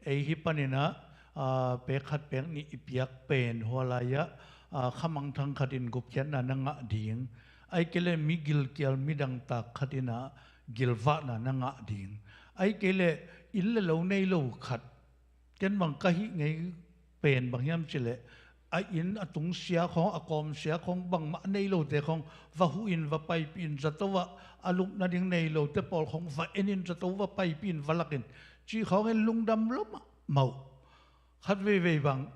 Ei hih panin ah, ah, pek khat pek nih i piak pen hua lai-ah, ah, khamangthang khat in gupkhiatna na ngah ding, ahih kei leh mi gilkial midang tak khat in ah gilvahna na ngah ding. Ahih kei leh inn le lo nei lo khat, ken bang ka hih ngei pen bang hiam cih leh, a inn a tung sia khawng, a kawm sia khawng, bangmah a nei lote khawng va huh in, va paipih in, zato ah a lupna ding nei lote pawl khawng va en in, zato va paipih in, va lak in, cih khawngin lungdam lua mahmah uh. Khat veivei bang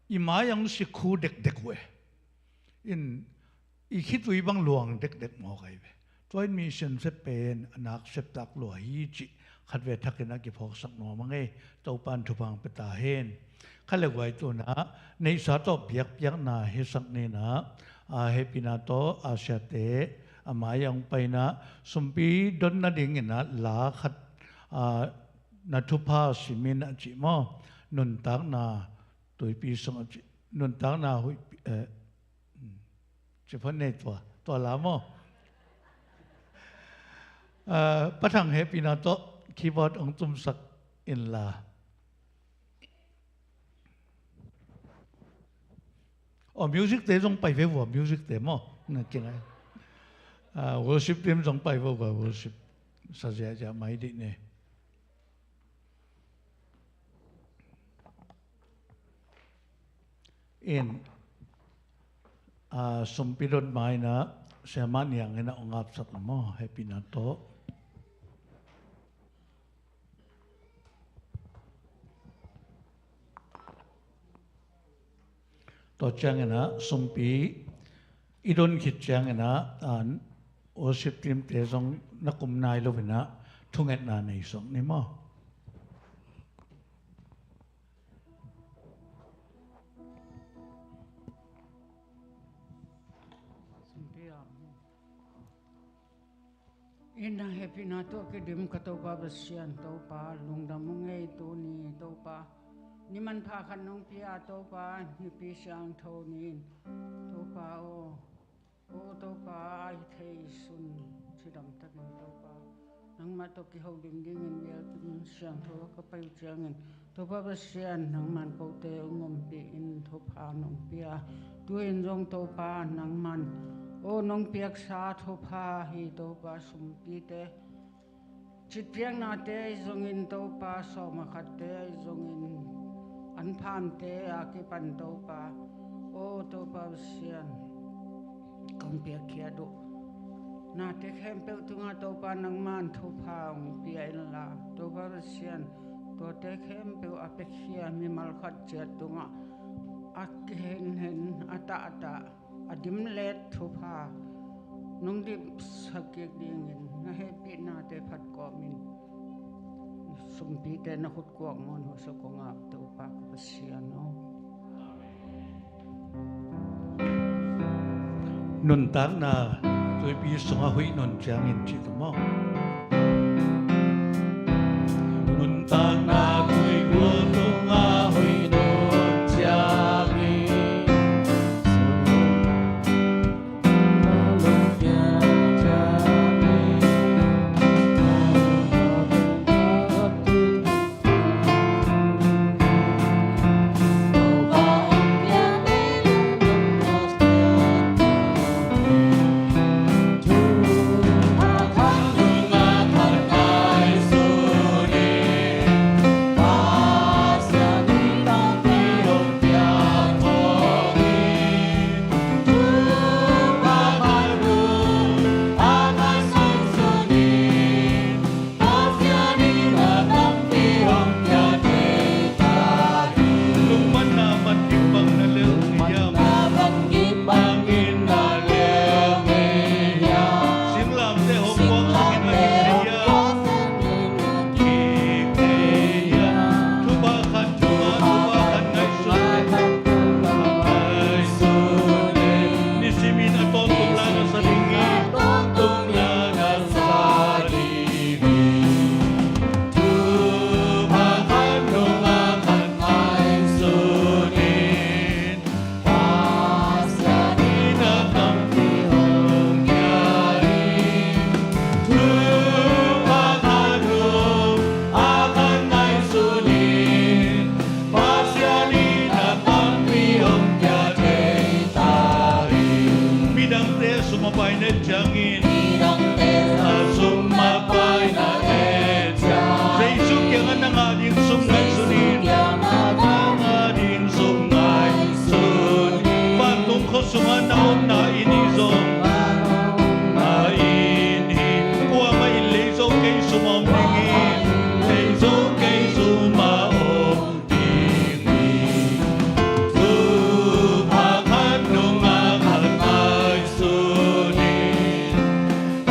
i mai ah hong si khu dekdek uh e. In i khitui bang luang dekdek mawk ahi ve. Tua in mission sep pen a nak sep tak lua hi cih khat vei thakin a kiphawksak nuam a ngei. Topa'n thupha hong pia ta hen. Khat le guai, tu-in ah neihsa tawh biakpiakna hisak ni-in ah, a, hehpihna tawh a siate a mai ah hong pai-in ah, sumpi don nadingin ah la khat, a, na thupha sim in a cih maw. Nuntakna tuipi sung a cih. Nuntakna huihpi, eh, hmm. Cih phot ni, tua, tua la maw. Ah, Pa Thang, hehpihna tawh keyboard hong tumsak in la. Aw, music te zong pai ve vua, music te maw. Na kingai. Ah, worship team zong pai ve vua, worship. Sa ziahziah mai dih ni. In, a, sumpi don mai-in ah, Siamah Niang in ah hong apsak na maw, hehpihna tawh. Tua ciangin ah, sumpi i don khit ciangin ah, a, worship team te zong na kum nai lo-in ah, thungetna nei suak ni maw. Inn ah hehpihna tawh kidim ka Topa Pasian, Topa, lungdam ung ei tuni, Topa. Ni manpha khat nong pia, Topa, Nipi siangtho ni-in, Topa aw. O Topa, a hih thei sun cidam takin, Topa, nangmah tawh kiholim dingin biakinn siangtho ka pai uh ciangin, Topa Pasian, nangman kote hong ompih in, thupha nong pia. Tu-in zong, Topa, nangman, o, nong piaksa thupha hi, Topa, sumpite citpiaknate ahi zongin, Topa, sawm a khatte ahi zongin, anphante a kipan, Topa, o Topa Pasian, kong piakkhiat uh nate khempeuh tungah, Topa, nangman thupha hong pia inla, Topa Pasian, tuate khempeuh a piakhia mimal khat ciat tungah a kihenhen, a tahtah, a dimlet thupha nong dimsak kik dingin na hehpihnate phat kawmin sumpite na khut kuak ngawn uh sa kong ap, Topa ka Pasian aw. Nuntakna tuipi sungah huih nun ciangin ci ta maw. Nuntakna tuipi sungah huih nun ciangin. Ding sum ngaihsun in, a ding sum ngaihsun in. Vantung khua sungah na omna inn hi zong, na inn hi. Kuamah in lei zo kei sum a om ding hi. Lei zo kei sum a om ding hi. Thupha khat nung a khat ngaihsun in. A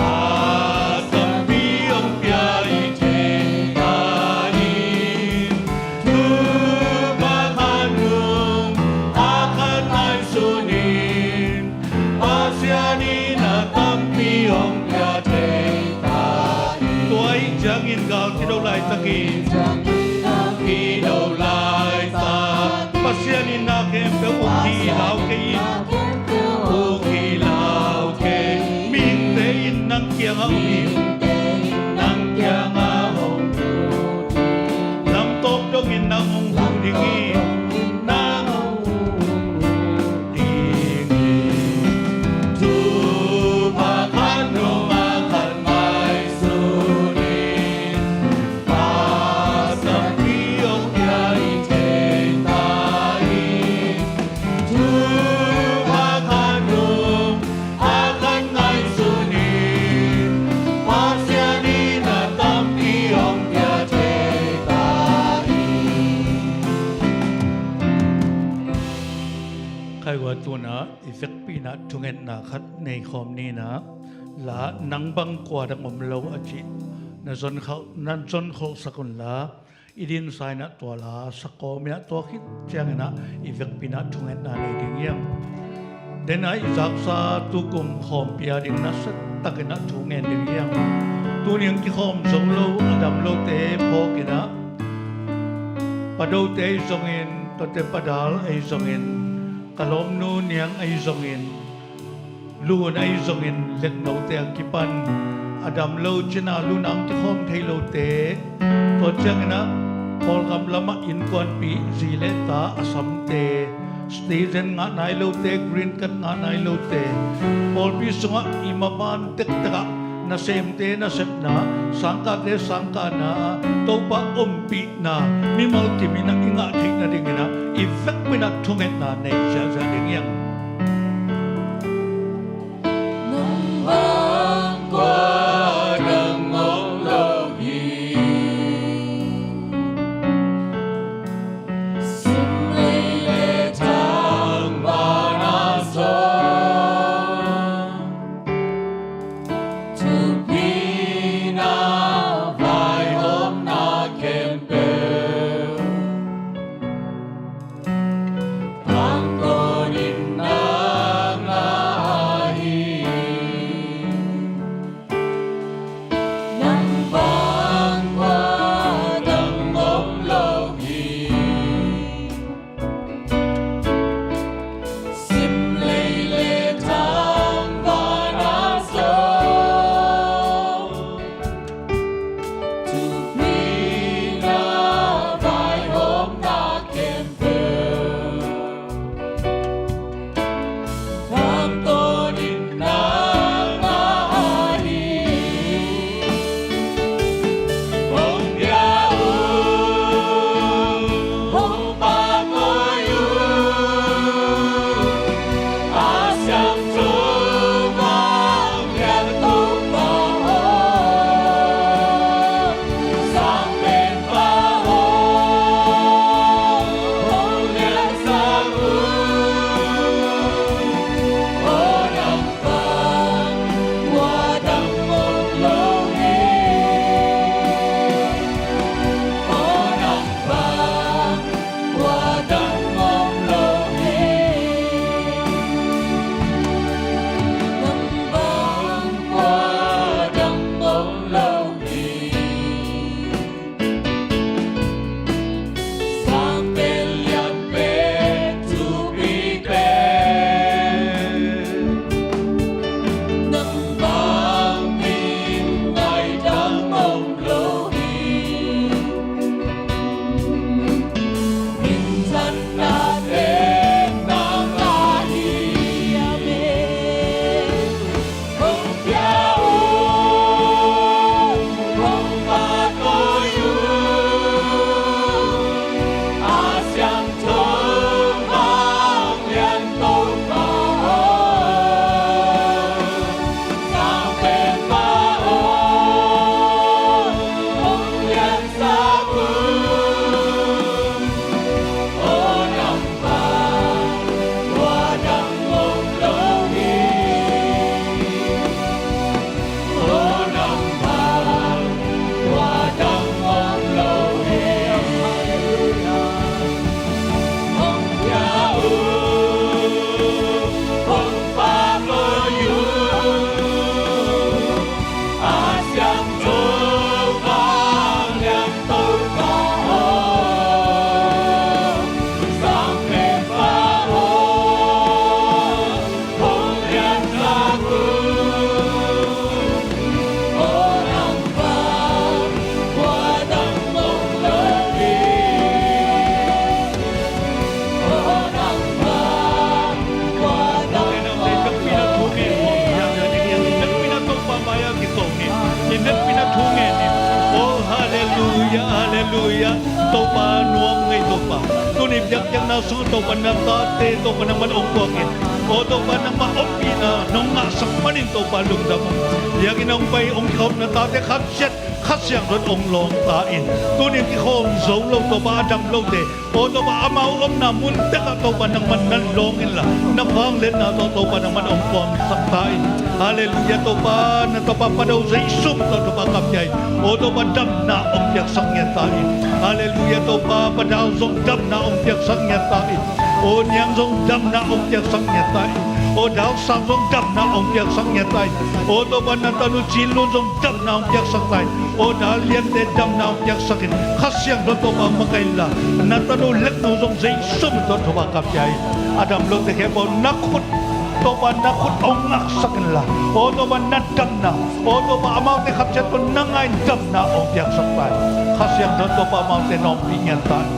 tampi hong pia i thei ta hi. Thupha khat nung a khat ngaihsun in. Pasian in a tampi hong pia thei ta hi. Tua ahih ciangin gal kido laitak hi. Gal kido laitak. Pasian in na khempeuh uk hi lau kei in. Uk hi lau kei. Mihingte in nang kiangah om hi. Nang kiangah om hi. Lamtawp dongin nang hong huh ding hi. Nang hong huh ding hi. Thupha khat nung a khat ngaihsun in. A tampi hong pia i thei ta hi. Thupha khat nung a khat ngaihsun in. Pasian in a tampi hong pia thei ta hi. Khai ua, tu-in ah i vekpi-in ah thungetna khat nei khawm ni. La, Nang Bang Kua Dang Om Lo, a cih na zon khol, na zon kholhsak un la, i dinsa in ah tua la sa kawm in ah, tua khit ciangin ah i vekpi-in ah thungetna nei ding hi hang. Denah i zaksa tukum khawmpi a ding nasia takin ah thu ngen ding hi hang. Tuni hong kikhawm zo lo, a dam lote phawk in ah, Pa Dote ahi zongin, Tote Pa Dal ahi zongin, ka lawmnu Niang ahi zongin, Lun ahi zongin, Leknote a kipan a dam lo cina, Lun ah hong kikhawm thei lote, tua ciangin ah Kawlgam lamah innkuanpih zi le ta a samte, citizen ngah nai lote, green card ngah nai lote, pawlpi sungah i maban tektek ah nasemte nasepna, sangkahte sangkahna ah Topa ompihna mimal kim in ah i ngah theih nadingin ah i vekpi-in ah thungetna nei ziahziah ding hi hang. Nang bang kua dang om lo hi. Sim lei le tangvalna sung, thupina vaihawmna khempeuh, tangtawnin Halleluiah. Topa nuam ngei Topa, tuni biakpiakna sungah Topa na tate Topa nangman hong puak in, aw Topa nangmah ompihna nong ngahsak manin Topa lungdam ung. Biakinn hong pai hong kikhop na tate khat ciat Kha Siangtho in hong lawng ta in, tuni kikhawm zo lo Topa a dam lote, aw Topa amau omna mun tekah Topa nangman na lawng inla, na vangliatna tawh Topa nangman hong puangsak ta in. Halleluiah. Topa na tapa Pa Do Jesu min tawh thupha ka pia in, aw Topa damna hong piaksak ngiat ta in. Halleluiah. Topa Pa Dau zong damna hong piaksak ngiat ta in, aw Niang zong damna hong piaksak ngiat ta in, aw Dau Sang zong damna hong piaksak ngiat ta in, aw Topa na tanu Cin Lun zong damna hong piaksak ta in, aw Dal Liante damna hong piaksak in. Kha Siangtho Topa makaih inla, na tanu Lek Nu zong Jesu min tawh thupha ka pia in, a dam lote khempeuh na khut Topa na khut hong ngaksak inla, aw Topa na damna, aw Topa amaute khat ciat tawh na ngah in damna hong piaksak ta in. Kha Siangtho Topa amaute na ompih ngiat ta in.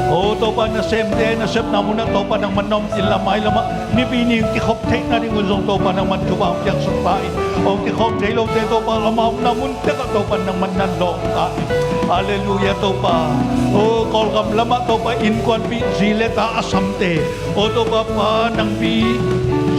Aw Topa nasemte nasepna munah Topa nangman na ompih inla, mailamah Nipi ni kikhop theihna dingun zong Topa nangman thupha hong piaksak ta in. Hong kikhawm thei lote Topa amau omna mun tekah Topa nangman na lawng ta in. Halleluiah Topa. Aw Kawlgam lamah Topa innkuanpih zi le ta a samte, aw Topa Pa Nangpi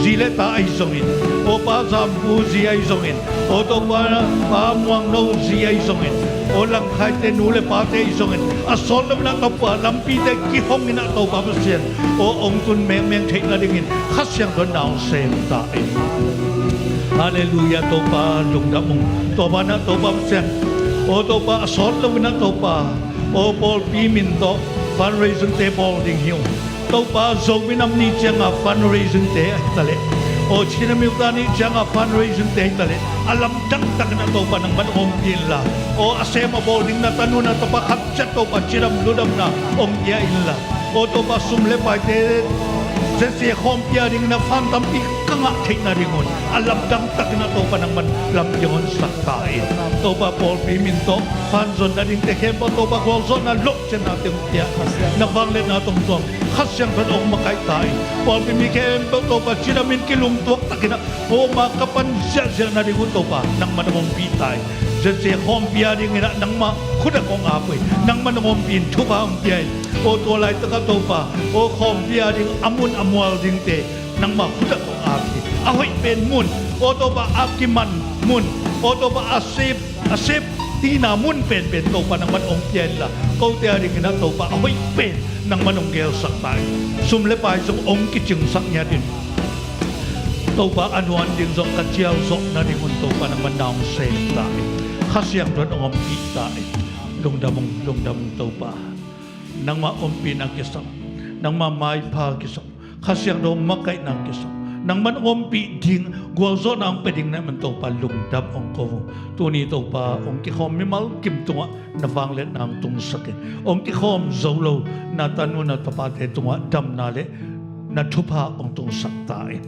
zi le ta ahi zongin, aw Pa Zampu zi ahi zongin, aw Topa Pa Muangno zi ahi zongin, aw Langkhaite nu le pate ahi zongin, a sawt lo inah Topa lampite kihong inah Topa Pasian, aw hong tun mengmeng theihna dingin Kha Siangtho in na hong sem ta in. Halleluiah Topa lungdam ung. Tua banah Topa Pasian, aw Topa a sawt lo inah Topa, aw pawlpi min tawh fundraising te bawl ding hi ung. Topa Zomi Nam Ni cianga fundraising te ahi taleh, aw Chin Nam Youth Day ni cianga fundraising te ahi taleh, a lamdang takin ah Topa nangman hong ompih inla, aw a sem a bawl ding na tanu na tapa khat ciat Topa cidam ludamna hong pia inla, aw Topa sum le paite zesia khawmpi a dingin a fund tampi ka ngah theihna dingun a lamdang takin ah Topa nangman lampi hong honsak ta in. Topa pawlpi min tawh fund zonna dingte khempeuh Topa gualzawhna lo cianna teng pia, na vangliatna tawh tuam, Kha Siangtho in hong makaih ta in. Pawlpi mi khempeuh Topa cidamin kilungtuak takin ah, aw ma ka pan ziahziahna ding uh Topa nangman hong ompih ta in. Zesia khawmpi a dingin ah nangmah khut ah kong ap uh hi, nangman hong ompih in thupha hong pia in. Aw tua laitakah Topa, aw khawmpi a ding a mun a mual dingte nangmah khut ah kong ap hi. A hoih pen mun, aw Topa a kiman mun, aw Topa a sep a sep tina mun penpen Topa nangman hong pia inla, kote a dingin ah Topa a hoih pen nangman hong gelsak ta in. Sum le pai zong hong kicingsak ngiat in. Topa a nuan ding zong ka cialzawhna dingun Topa nangman na hong sem ta in. Kha Siangtho in hong ompih ta in. Lungdam ung, lungdam ung Topa. Nangmah ompihna kisam, nangmah maipha kisam, Kha Siangtho makaihna kisam, nangman hong ompih ding gualzawhna hong pia ding na hih man Topa lungdam hong ko ung. Tuni Topa hong kikhawm mimal kim tungah na vangliatna hong tungsak in. Hong kikhawm zo lo na tanu na tapate tungah damna le na thupha hong tungsak ta in.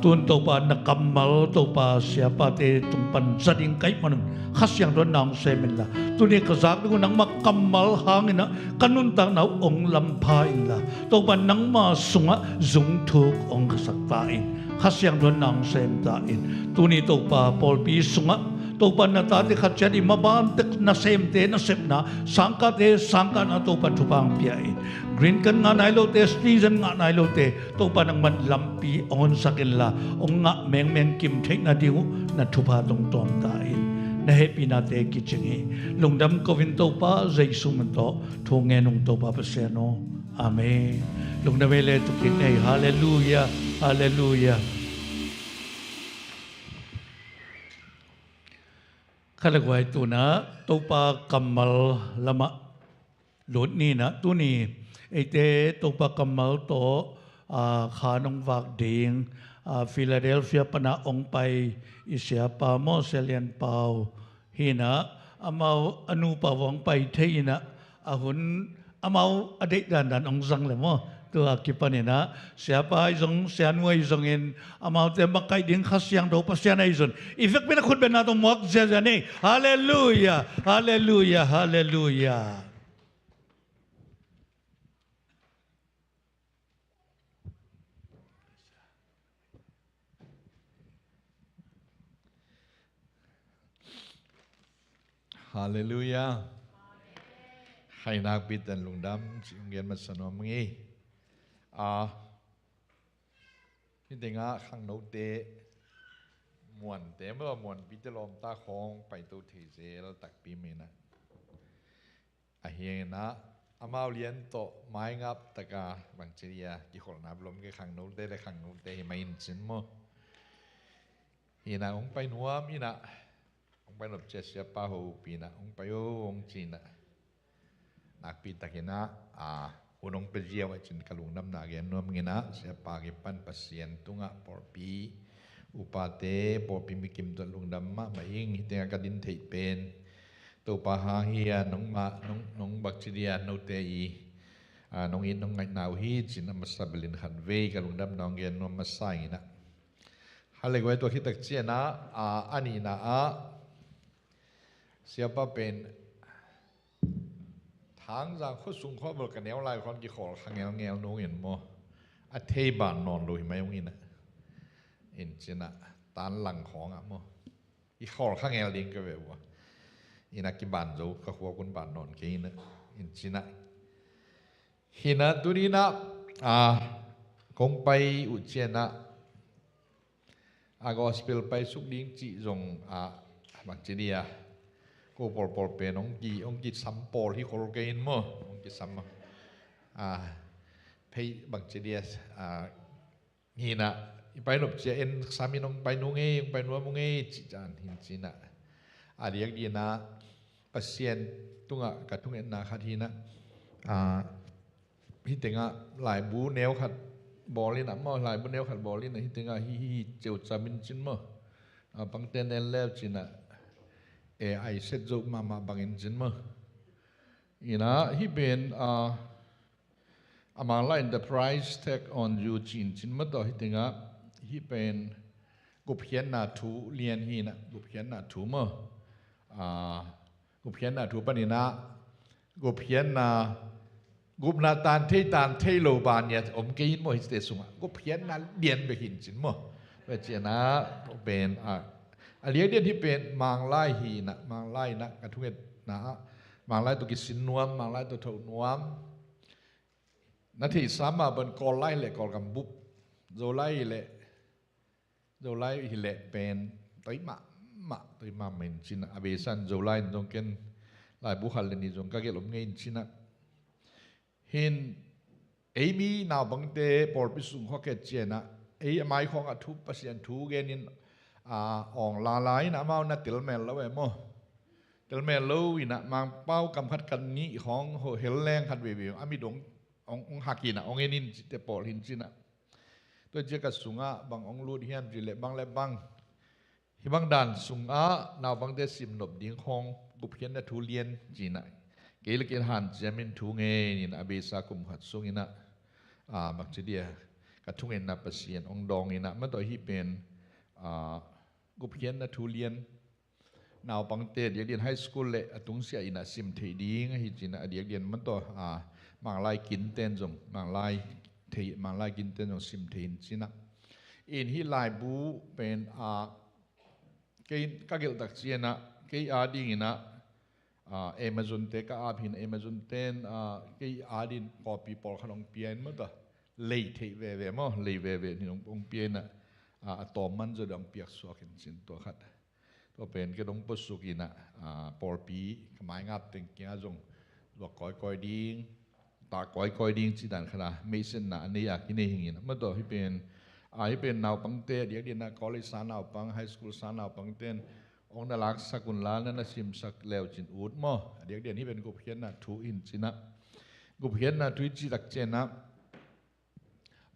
Tun Topa na kammal Topa siapate tung pan za ding ka hih manun Kha Siangtho in na hong sem inla, tuni ka zak ding uh nangmah kammal hangin ah ka nuntakna uh hong lampha inla, Topa nangma sungah zungthuk hong khasak ta in. Kha Siangtho in na hong sem ta in. Tuni Topa pawlpi sungah Topa na tate khat ciat i maban tek nasemte nasepna, sangkahte sangkahna Topa thupha hong pia in. Green card ngah nai lote citizen ngah nai lote Topa nangman lampi hong honsak inla, hong ngah mengmeng kim theihna ding uh na thupha tawh tuam ta in. Na hehpihnate kicing hi. Lungdam ko in Topa Jesu min tawh thu ngen ung Topa Pasian aw. Amen. Lungdam ei le tu kik nei. Halleluiah. Halleluiah. Kha le guai tunah Topa kammal lamah lut ni nah, tuni eite Topa kammal tawh, aa, khan hong vak ding, aa, Philadelphia panah hong pai i siapa maw, Sia Lian Pau hi nah, amau a nupa hong pai thei inah, a hun amau a deih dandan hong zang le maw. Tua kipan inah siapa ahi zong, sianu ahi zongin amaute makaih ding Kha Siangtho Pasian ahi zong i vekpi in a khutbetna tawh muak ziazia nei. Halleluiah. Halleluiah. Halleluiah. Halleluiah. Khai nakpi ten lungdam cih hong gen masa nuam ing. A, hih tengah khangnote, muante maw, muanpite lawmta khawng paito thei zel takpi mah inah. Ahi hangin ah amau lian tawh maingap taka bangci dia kikholhna lom kei khangnote le khangnote hi mah in cin maw. Hi inah hong pai nuam inah, hong pai nop ciang siapa hopih inah, hong pai o hong ci inah. Nakpi takin ah, a, hun hong pia ziau ahih cin ka lungdamna gen nuam ing inah, siapa kipan Pasian tungah pawlpi upate, pawlpi mikim tawh lungdam mahmah ing. Hih tengah ka din theih pen Topa hang hi a, nong mah, nong, nong bangci dia note i, a, nong it nong ngaihna uh hi cin a masa belin khat vei ka lungdamna hong gen nuam masa ing inah. Hale guai, tua khit tak ciang ah, a, a nihna ah siapa pen Thangzang khuasung khua bel ka neu lai khawng kikhawl kha ngelngel nung in maw. A thei ban nawn lo hi mai ung inah. In cin ah, tan lang khawng ah maw, kikhawl kha ngel ding ka ve uh a. Inah kiban zo, ka khua kun ban nawn kei inah. In cin ah. Hi inah tuni inah, a, kong pai uh ciang ah, a, gospel paisuk ding cih zong, a, bangci dia, ko pawlpawl pen hong ki, hong kisam pawl hi khol kei in maw, hong kisam maw. A, phei bangci dia, a, hi inah, i pai nop ciang en sam in hong pai nung ei, hong pai nuam ung ei, cih dan hi in cin ah. A diakdiak inah Pasian tungah ka thungetna khat hi inah, a, hih tengah laibu neu khat bawl inah maw, laibu neu khat bawl inah hih tengah hih, hih, hih ceucam in cin maw. A, pangte nen leu cin ah, e, ai set zo mahmah bang in cin maw. Inah hih pen, a, a Manglai in the price tag on you cih in cin maw, tua hih tengah hih pen gupkhiatna thu lian hi inah, gupkhiatna thu maw. A, gupkhiatna thu pan inah, gupkhiatna, gupna tan thei tan thei lo ban nia om kei in maw, hihte sungah gupkhiatna lian bek hi in cin maw. Tua ciang ah pen, a, a diakdiak hih pen Manglai hi inah, Manglai inah ka thungetna ah, Manglai tawh kisin nuam, Manglai tawh thoh nuam. Na theihsa mah bang Kawl lai hi leh Kawlgam bup, Zo lai hi leh, Zo lai hi leh pen toi mahmah, toi mahmah in cin ah, a beisa in Zo lai in zong ken laibu khat le nih zong ka gelh om ngei in cin ah. Hi in, ei mi naupangte pawlpi sung khua kei ciang ah, ei a mai khawng ah thu, Pasian thu gen in, a, awng lala in amau na telmel lo e maw. Telmel lo inah Mangpau kam khat kam nih khawng ho hel leng khat veivei a mit hong, hong, hong hak inah hong en in cihte pawl hi in cin ah. Tua ciang ka sungah bang hong lut hiam cih leh bang le bang, hih bang dan sungah naupangte sim nop ding khawng gupkhiatna thu lian cih inah, kei le kei hanciam in thu ngen in a beisa kum khat sung inah, a, bangci dia, ka thungetna Pasian hong dawng inah, maw, tua hih pen, a, gupkhiatna thu lian, naupangte a diakdiak in high school le a tungsiah inah sim theih ding ahi cin ah, a diakdiak in maw, tua, a, Manglai kinten zong, Manglai thei, Manglai kinten zong sim thei in cin ah. In hih laibu pen, a, kei ka gelh tak ciang ah, kei a ding inah, a, Amazon te ka ap hi in, Amazon ten, a, kei a ding copy pawlkhat hong pia in maw, tua lei theih veve maw, lei veve in hong, hong pia inah, a, a tawm man zaw dong hong piak suak in cin, tua khat. Tua pen kei dong puasuk inah, a, pawlpi ka maingap teng kiangah zong zuak kawikawi ding, tak kawikawi ding cih dan khat a, meihsetna a nei a kinei hi ing inah, maw, tua hih pen, a, hih pen naupangte a diakdiak inah college sa naupang, high school sa naupangte in hong na laksak un la, na na simsak le uh cin ut maw. A diakdiak in hih pen gupkhiatna thu hi in cin ah. Gupkhiatna thu i cih tak ciang ah,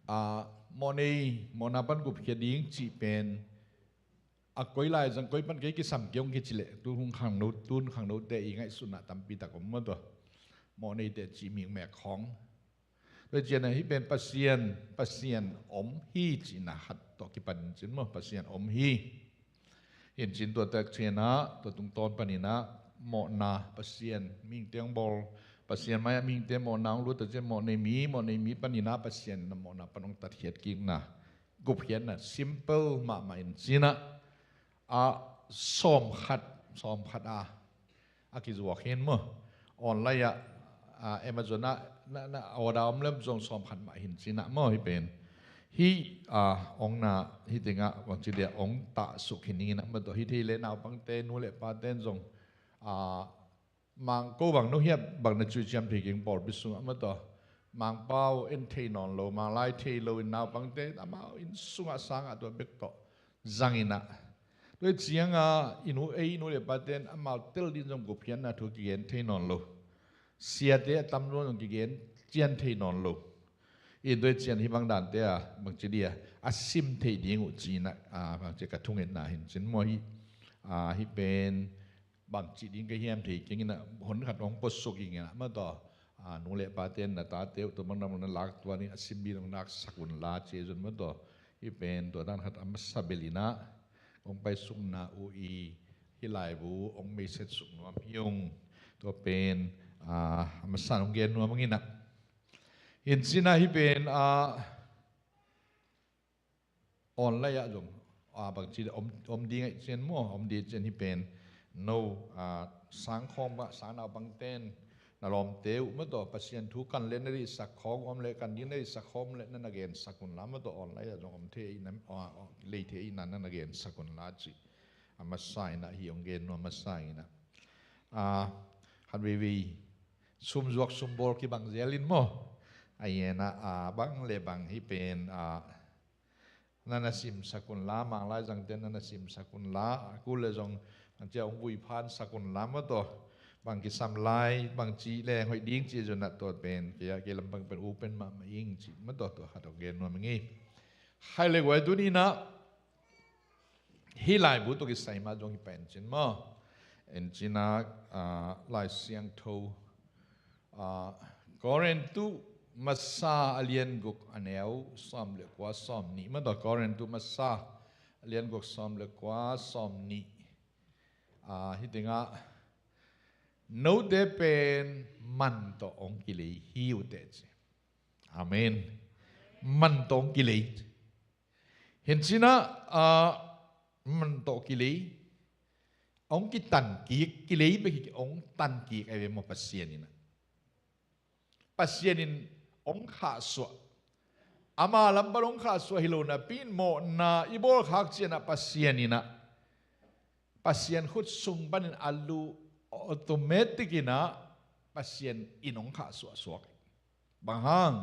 a, mawhnei, mawhna pan gupkhia ding cih pen a koi lai zang koi pan kei kisam kei hong kici leh, tu hun khangno, tu hun khangnote i ngaihsutna tampi tak om maw, tua mawhneite cih mikmek khawng. Tua ciang ah hih pen Pasian, Pasian om hi cihna khat tawh kipan in cin maw, Pasian om hi. Hi in cin, tua tak ciang ah, tua tungtawn pan inah mawhna, Pasian mihingte hong bawl, Pasian mai-ah mihingte mawhna hong lut tak ciang, mawhnei mi, mawhnei mi pan inah Pasian in a mawhna pan hong tatkhiat kikna, gupkhiatna simple mahmah in cin ah, a, sawm khat, sawm khat a, a kizuak hi in maw. Online ah ah, Amazon ah na, na order om lem zong sawm khat mah hin ci-in ah maw, hih pen. Hih, ah, ong na, hih tengah bangci dia ong tah suk hi ning in ah maw tawh, hih thei leh naupangte, nu le pate in zong, ah, Mang ko bang no hiap bang na cuih ciam thei keng pawlpi sungah maw tawh. Mangpau en thei nawn lo, Manglai thei lo in naupangte amau inn sungah sang ah tua bek tawh zang in ah. Tua hi ciangah i nu, ei nu le pate in amau tel ding zong gupkhiatna thu kigen thei nawn lo. Siate a tam zong kigen cian thei nawn lo. In tua hi ciang hih bang dante ah bangci dia a sim thei ding uh ci-in ah, ah, bangci ka thungetna hin cin maw hih, ah, hih pen bangci ding ka hiam thei keng in ah, hon khat hong puasuk ing in ah maw tawh, ah, nu le pate in na tate uh tua bang na lak tua ding a sim ding hong laksak un la ci-in zong maw tawh. Hih pen tua dan khat a masa bel in ah hong paisukna uh i, hih laibu hong message suk nuam hi ung. Tua pen, ah, a masa hong gen nuam ing in ah. Hin ci-in ah hih pen, ah, online ah zong, ah, bangci om, om ding ahih ciang maw, om ding ahih ciang hih pen no, ah, sang khawm ah, sang naupangte in na lawmte uh maw tawh, Pasian thu kan leh na deihsak khawm om leh, kan ding na deihsak khawm leh na na gensak un la maw tawh, online ah zong om thei in ah, ah, ah, lei thei in ah na na gensak un la ci. A masa in ah hih hong gen nuam a masa in ah. Ah, khat veivei sum zuak sum bawl kibang zel in maw. A hi in ah, ah, bang le bang hih pen, ah, na na simsak un la, Manglai zangte na na simsak un la, a kul leh zong bangci a hong vui phansak un la maw tawh. Bang kisam lai, bangci leng hoih ding ci zong ah tua pen, kei, kei lam bang pen u pen mahmah ing ci maw tawh, tua khat hong gen nuam ing ei. Hai le guai tuni in ah, hih laibu tawh kisai mah zong hi pen cin maw. En ci-in ah, ah, Lai Siangtho, ah, Korintu masa a lian guk a neu sawm le kua sawm nih maw tawh, Korintu masa a lian guk sawm le kua sawm nih. Ah, hih tengah note pen man tawh hong kilei hi uh teh ci. Amen. Man tawh hong kilei. Hin ci-in ah, ah, man tawh kilei. Hong kitan kik, kilei bek hi, hong tan kik ahi ve maw Pasian in ah. Pasian in hong khahsuah. Ama lam pan hong khahsuah hi lo napi in mawhna i bawl khak ciangin ah Pasian in ah, Pasian khut sung panin a luh automatic in ah Pasian in hong khahsuah suak. Bang hang?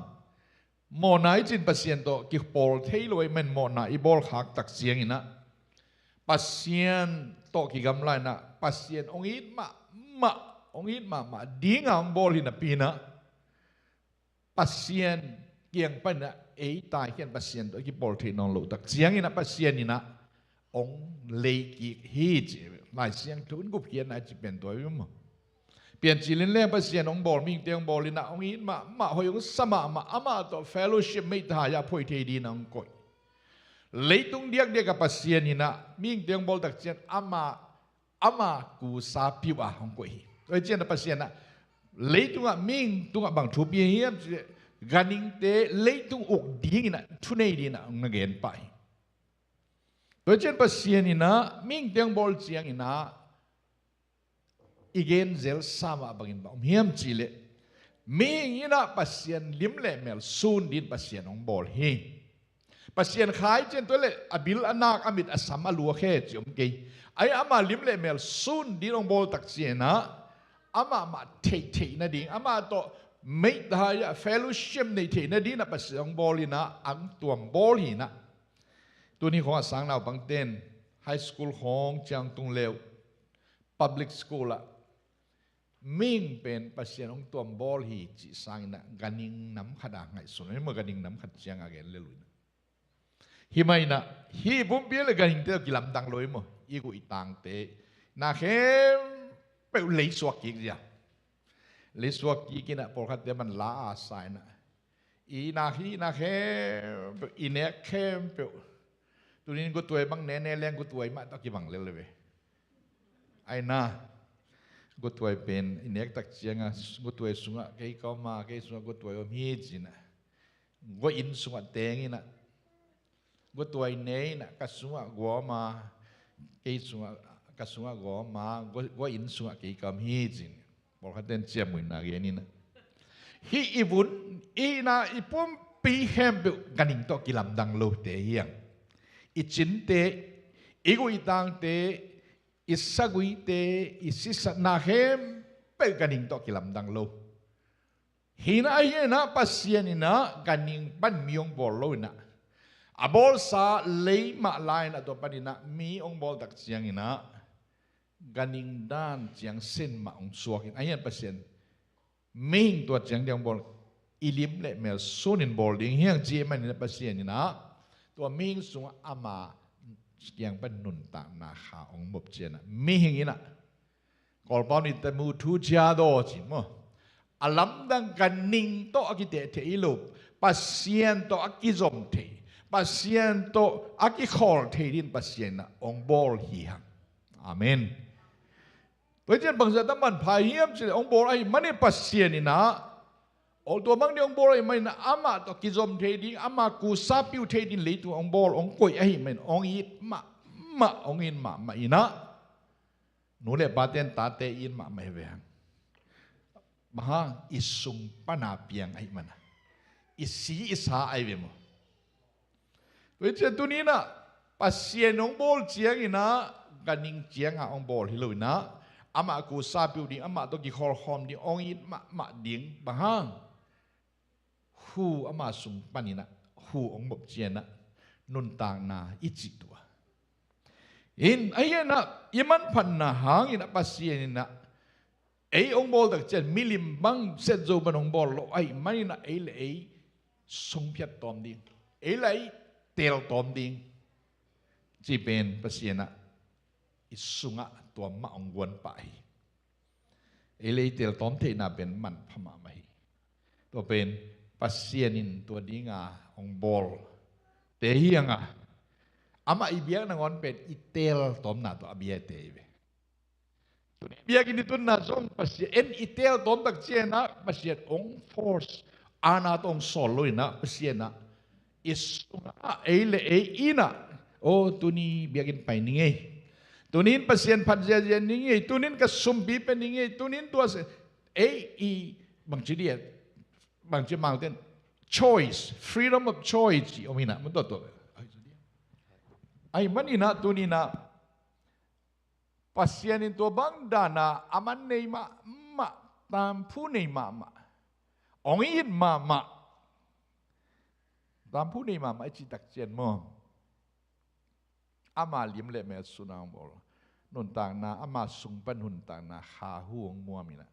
Mawhna i cih Pasian tawh kipawl thei lo ahih manin mawhna i bawl khak tak ciangin ah Pasian tawh kigamla in ah Pasian hong it mahmah, hong it mahmah dinga hong bawl hi napi in ah Pasian kiang panin ah ei taikhia in Pasian tawh kipawl thei nawn loh tak ciangin ah Pasian in ah hong lei kik hi ci. Lai Siangtho in gupkhiatna i cih pen tua hi maw. Piancil in leng Pasian hong bawl, mihingte hong bawl in ah hong it mahmah, hoih hong sa mahmah, amah tawh fellowship, meithai ah phuai thei dingin ah hong koih. Leitung diakdiak ah Pasian in ah mihingte hong bawl tak ciang amah, amah kusa piu ah hong koih hi. Tua hi ciang ah Pasian ah leitungah, mihing tungah bang thu pia hiam cih leh, ganhingte leitung uk dingin ah thu nei dingin ah hong na gen pah hi. Tua hi ciang Pasian in ah mihingte hong bawl ciangin ah i gen zelsa mah bangin bang om hiam cih leh, mihing in ah Pasian lim le mel sun dingin Pasian hong bawl hi. Pasian kha i cih ciang tua leh a bil a nak, a mit a sam, a lu a khe cih om kei. Ahi, amah lim le mel sun dingin hong bawl tak ciangin ah amah mah theihtheih nading, amah tawh meithai ah fellowship neih theih nadingin ah Pasian hong bawl in ah hong tuam bawl hi in ah. Tuni khawng ah sang naupangte in high school khawng ciang tung le uh, public school ah mihing pen Pasian hong tuam bawl hi cih sangin ah ganhing nam khat a ngaihsun, ei maw, ganhing nam khat ciang a gen le uh in ah. Hi mah in ah, hih pumpi ah leh ganhingte tawh kilamdang lo ei maw, i guh i tangte na khempeuh leisuak kik zia. Leisuak kik in ah pawlkhatte man la a sa in ah, i nak, hih nak khempeuh, i nek khempeuh. Tuni in gutuai bang nene leng gutuai mah tawh kibang lel ve. Ahi na, gutuai pen i nek tak ciangah gutuai sungah kei ka om a, kei sungah gutuai om hi ci in ah, gua inn sungah teng in ah, gutuai ne in ah, ka sungah gua om a, kei sungah, ka sungah gua om a, gua, gua inn sungah kei ka om hi ci in ah, pawlkhatte in ciamnuihna gen in ah. Hih i vun, i hihna, i pumpi khempeuh ganhing tawh kilamdang lote hi hang. I cinte, i guitangte, i saguite, i sisatna khempeuh ganhing tawh kilamdang lo. Hi inah, ahi inah Pasian inah ganhing pan mi hong bawl lo inah, a bawlsa lei mah la inah, tua pan inah mi hong bawl tak ciang inah ganhing dan ciang sen mah hong suak in, ahi inah Pasian mihing tua ciang ding hong bawl, i lim le mel sunin bawl ding hi hang ci ahih manin ah Pasian inah tua mihing sungah ama kiang pan nuntakna kha hong bawlh ciangin ah mihing inah Kawlpau nih teh muh thu cia daw ci maw. A lamdang ganhing tawh a kiteh thei hi lo, Pasian tawh a kizom thei, Pasian tawh a kikhawl thei dingin Pasian inah hong bawl hi hang. Amen. Tua hi ciang bangzah ta manpha hiam cih leh hong bawl ahih manin Pasian inah, aw, tua bang ding hong bawl ahih manin ah amah tawh kizom thei ding, ama kusa piu thei dingin leitung hong bawl, hong koih ahih manin hong it mahmah, hong it mahmah inah nu le pate'n tate it mahmah hi ve hang. Bang hang, i sung pana piang ahih manin ah, i si i sa ahi ve maw. Tua hi ciang tuni inah Pasian hong bawl ciang inah ganhing cianga hong bawl hi lo inah, amah kusa piu ding, amah tawh kikhawlkhawm ding, hong it mahmah ding. Bang hang, hu ama sung pan inah hu hong bawlh ciang inah nuntakna i cih tua. In, ahi inah i manphatna hang inah Pasian inah ei hong bawl tak ciang milim bang, siatzo bang hong bawl lo ahih manin ah ei le ei sungphiat tawm ding, ei le ei teel tawm ding cih pen Pasian inah i sungah tua mah hong guan pah hi. Ei le ei teel tawm theihna pen manpha mahmah hi. Tua pen Pasian in tua dinga hong bawlte hi hang a, amah i biak nangawn pen i teel tawmna tawh a biate hi ve. Tuni biakinn i tunna zong Pasian in i teel tawm tak ciang inah Pasian hong force, aana tawh hong sawl lo inah Pasian inah i sungah ei le ei inah, aw, tuni biakinn pai ning ei, tuni in Pasian phat ziazia ning ei, tuni in ka sumpi pia ning ei, tuni in tua se, ei i bangci dia, bangci mangten choice, freedom of choice ci om inah, mun tua tua. Ahih manin ah tuni inah Pasian in tua bang dana a man nei mahmah, tamphu nei mahmah, hong it mahmah, tamphu nei mahmah i cih tak ciang maw, ama lim le mel suna hong bawl, nuntakna, ama sung pan nuntakna kha hu hong muam inah,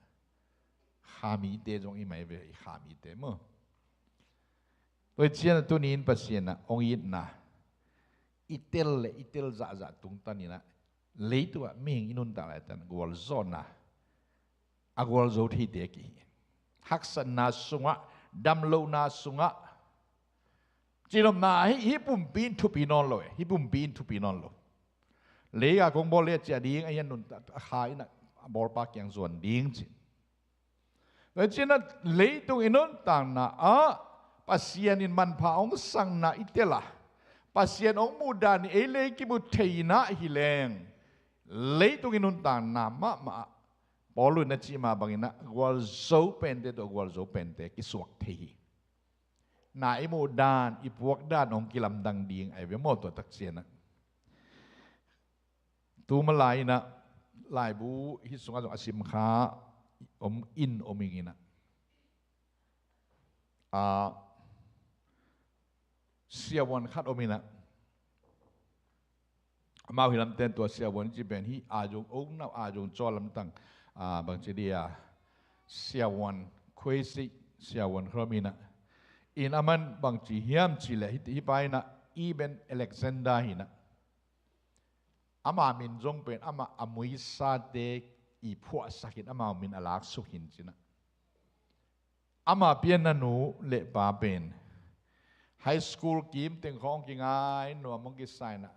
kha mite zong i mai ve, i kha mite maw. Tua hi ciang tuni in Pasian inah hong itna i tel le i tel zahzah tungtan inah leitungah mihing i nuntak laitan gualzawhna a gualzo theite kihi. Haksatna sungah, damlohna sungah, cihnopna hi, hih pumpi in thupi nawn lo e, hih pumpi in thupi nawn lo. Lei a kong bawl le ciah ding, a hian nuntak a kha inah a bawlpa kiang zuan ding cin. Tua hi ciangin ah leitung i nuntakna ah Pasian in manpha hong sakna i tel a, Pasian hong muhdan in ei le ei kimu thei inah hi leng, leitung i nuntakna mahmah ah Paul in a cih mah bangin ah gualzo pente tawh gualzo pente kisuak thei hi. Na i muhdan, i puakdan hong kilamdang ding ahi ve maw, tua tak ciang ah. Tu ma lai inah laibu hih sungah zong a sim kha om in om ing inah, a, siavuan khat om inah, amau hi lamten tua siavuan i cih pen hih a zong ong nau a zong caw lamtang, a, bangci dia, siavuan khuaisi siavuan khat om inah, in a man bangci hiam cih leh hih, hih pa inah Eben Alexander hi inah. Ama min zong pen amah a muisate i phuahsak in amau min a laksuk hi in ci inah. Ama pianna nu le pa pen high school kim teng khawng kingai nuam hong kisa inah,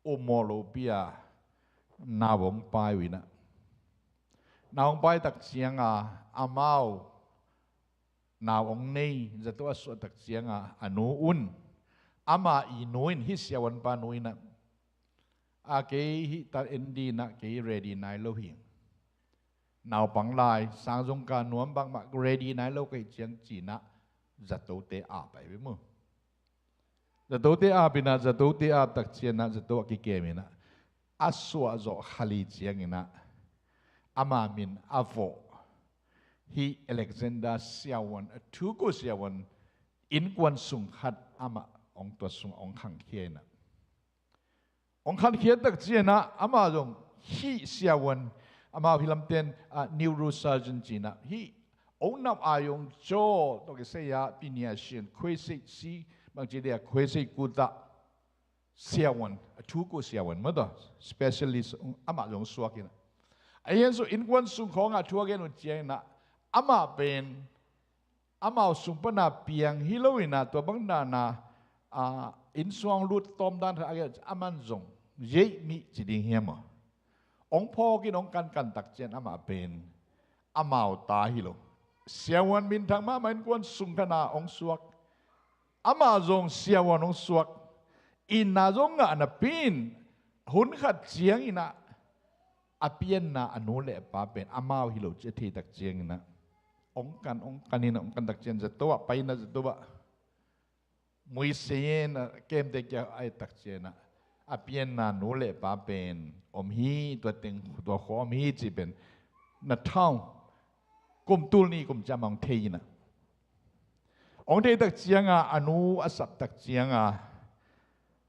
ummawh lopi a nau hong pai uh inah. Nau hong pai tak ciang a amau nau hong nei zato a suah tak ciang a a nu un, ama i nu in, hih siavuanpa nu in ah, a, kei hih ta en ding inah kei ready nai lo hi. Naupang lai, sang zong ka nuam bangmah ready nai lo ka hih ciang ci-in ah zatote ap ahi ve maw. Zatote ap in ah, zatote ap tak ciang ah zato a kikem in ah, a suah zawh kha li ciangin ah ama min a vawh hih Alexander siavuan, a thu kua siavuan, innkuan sung khat amah hong, tua sungah hong khangkhia in ah, hong khangkhia tak ciang ah amah zong hih siavuan, amau hih lamten, ah, neurosurgeon ci-in ah, hih omnap ai-ung jaw tawh kisai-a piniasian, khuaiseih si, bangci dia, khuaiseih kut ah siavuan, a thu kua siavuan maw, tua specialist, amah zong suak in ah, a hian sung innkuan sung khawngah thu a gen uh ciangin ah, amah pen amau sung pan a piang hi lo in ah, tua bang dan a, ah, innsuang lut tawm dan khat a gen, aman zong, "Yeih, mi ci ding hiam aw?" Hong phawk in hong kankan tak ciang amah pen amau ta hi lo, siavuan minthang mahmah, innkuan sung khat ah hong suak, amah zong siavuan hong suak, itna zong ngah napi-in, hun khat ciangin ah a pianna a nu le a pa pen amau hi lo cih a thei tak ciangin ah, hong kan, hong kan in ah, hong kan tak ciang zato ah pai in ah, zato ah muisei in ah, kemte kiang a et tak ciang ah, a pianna nu le pa pen om hi, tua teng, tua khua om hi cih pen na thau, kum tul nih kum ciang mah hong thei in ah, hong thei tak ciang ah, a nu a sap tak ciang ah,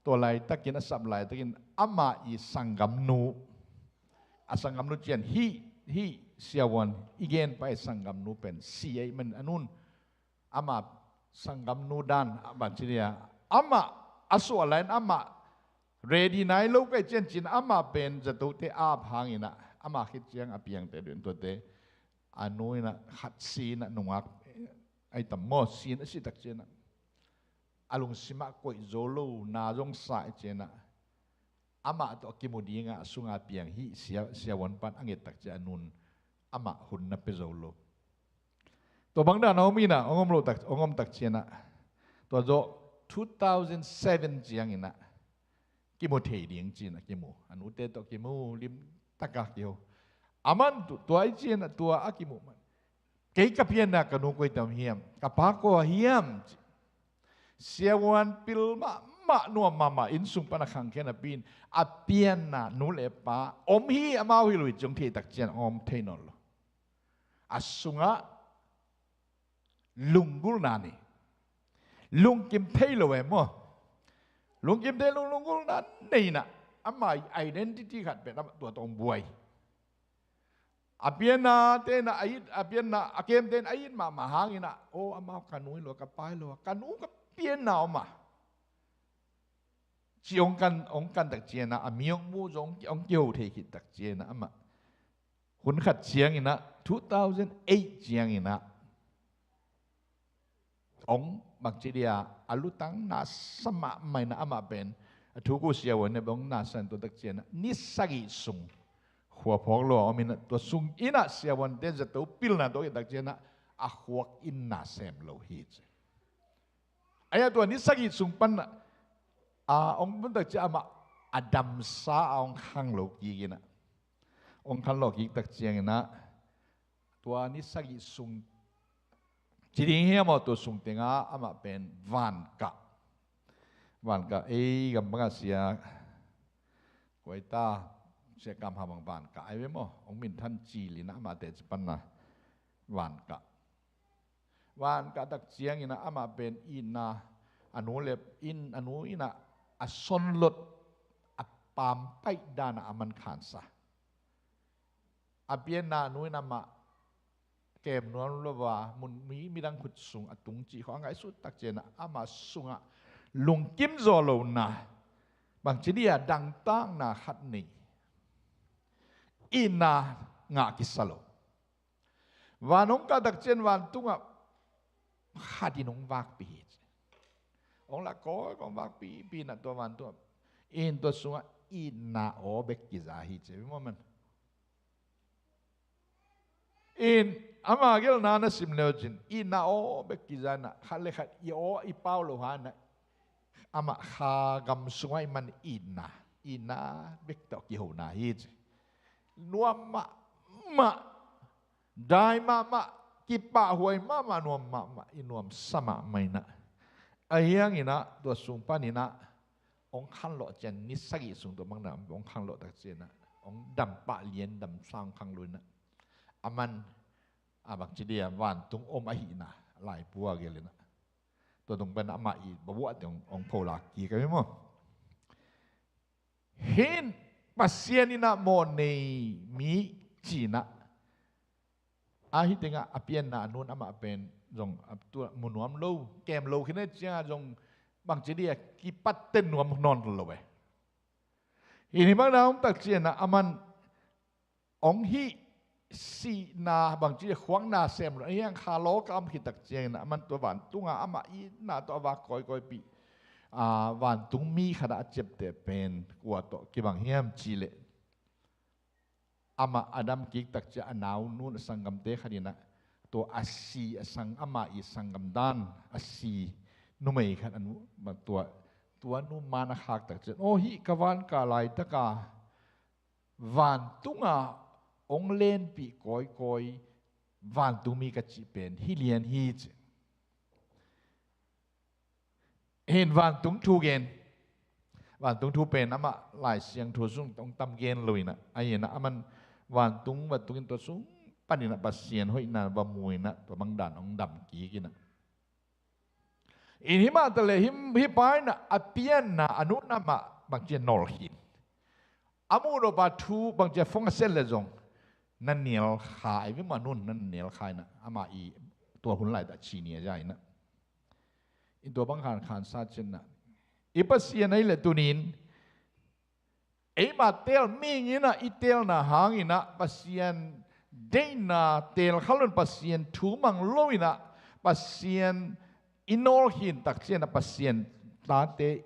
tua laitakin, a sap laitakin, amah i sanggamnu, a sanggamnu ciang, hih, hih siavuan i gen pa i sanggamnu pen si ahih man a nun, ama sanggamnu dan, a bangci dia, amah a suah lai-in amah ready nai lo ka hih ciang ci-in, amah pen zatote ap hangin ah, amah khit ciang a piangte ding tuate, a nu in ah khat si in ah, nungak ahi tam maw, si in ah, si tak ciang ah, a lungsim ah koih zo lo, na zong sa ahih ciang ah, amah tawh a kimu ding a, a sung a piang hih sia, siavuan pan a nget tak ciang a nun amah hun na pia zo lo. Tua bang dan a om in ah, hong om lo tak, hong om tak ciang ah, tua zawh two thousand seven ciangin ah kimu thei ding ci-in ah kimu, a nute tawh kimu, limtak a kiho. Aman tu, tua ahih ciang ah, tua a kimuh man, "Kei ka pianna ka nu koi tam hiam, ka pa kua hiam?" ci. Siavuan pil mahmah, nuam mahmah, inn sung pan a khangkhia napi-in, a pianna nu le pa om hi, amau hi lo hi ci hong thei tak ciang hong om thei nawn lo. A sungah lunggulhna nei, lungkim thei lo e maw. Lungkim thei lo, lunggulhna nei in ah, ama identity khat pen amah tua tawh hong buai. A pianna te in ah a it, a pianna, a kemte in a it mahmah hangin ah, "Aw, amau ka nu hi lo, ka pa hi lo, ka nu ka pianna om a," ci hong kan, hong kan tak ciang ah, a mi hong mu zong hong kiho thei khit tak ciang ah, amah hun khat ciangin ah, two thousand eight ciangin ah, hong, bangci dia, a lutang na sa mahmah in ah, amah pen a thu kua siavuan in ah hong na sa in, tua tak ciang ah ni sagih sung khua phawk lo a om in ah, tua sung in ah siavuante zato pilna tawh a et tak ciang ah, a khuak in na sem lo hi ci. Ahi a, tua ni sagih sung pan ah, a, hong pun tak ciang amah a damsa a hong khanglo kik in ah, hong khanglo kik tak ciangin ah, tua ni sagih sung ci ding hiam aw, tua sung tengah amah pen Van Kah, Van Kah, ei gam bangah sia, kua hi ta, Sia Kam Ha bang Van Kah ahi ve maw, hong minthan cil in ah, amah teci pan ah Van Kah. Van Kah tak ciangin ah amah pen itna, a nu le in, a nu in ah a sonlot, a pampaih dan ah a man khansa. A pianna nu in amah kem nuam lo a, mun mi, midang khut sung a tung cih khawng a ngaihsut tak ciang ah, amah sungah lungkim zaw lohna, bangci dia, dangtakna khat nei, itna ngah kisa lo. Van hong kah tak ciang vantungah khat in hong vakpih hi ci. Hong lah kawikawi, hong vakpihpih in ah, tua vantungah, in tua sungah itna aw bek kiza hi ci. Maw man. In, ama gelhna na sim le uh cin, itna aw bek kiza in ah, khat le khat i aw i pau lo hang in ah, amah Kha gam sungah i man itna, itna bek tawh kihona hi ci. Nuam mahmah, dai mahmah, kipahhuai mahmah, nuam mahmah, i nuamsa mahmah inah. Ahi hanginah tua sung paninah hong khanlawh ciang ni sagih sung tua bangna hong khanlawh tak cianginah hong dam pah lian dam sang khang lo inah. Aman a bangci dia vantung om ahihna laipua gel inah. Tua tung pan amah i babuah teng hong pholak kik a hi maw? Hin Pasian inah mawh nei mi cinah ahi tengah a pianna a nun amah pen zong a tua mu nuam lo, kem lo khin a ciangah zong bangci dia kipatte nuam nawn lo eh. Hin hi bangna om tak cianah aman hong hih sihna bangci dia khuakna sem lo ahi hang kha lawka om khit tak ciangin aman tua vantunga amah itna tawh a vak kawikawipih a vantung mi khatah a ciapteh pen kua tawh kibang hiam cihleh amah a dam kik tak ciah a nau nun a sanggamte khat inah tua a si a sang amah i sanggam dan a si numei khat a nu tua tua nu man a khak tak ciah aw hih ka vanka laitaka vantunga hong lenpih kawikawi vantung mi ka cih pen hi lian hi ci. Hin vantung thu gen. Vantung thu pen amah Lai Siangtho sung hong tam gen lo inah ahi inah aman vantung vantung in tua sung paninah Pasian hoihna va mu inah tua bangdan hong dam kik inah. In hi mah taleh hi pa inah a pianna a nunah mah bangci a nawl khin. A muhdawhpa thu bangci a phong a set le zong na nial kha ai vim a nun na nial kha inah amah i tua hun laitah ci ni a za inah. In tua bang khan khansa cinah i Pasian ahi le tunin eima tel mihing inah i telna hanginah Pasian deihna tel khalun Pasian thu mang lo inah Pasian i nawl khin tak cianah Pasian tate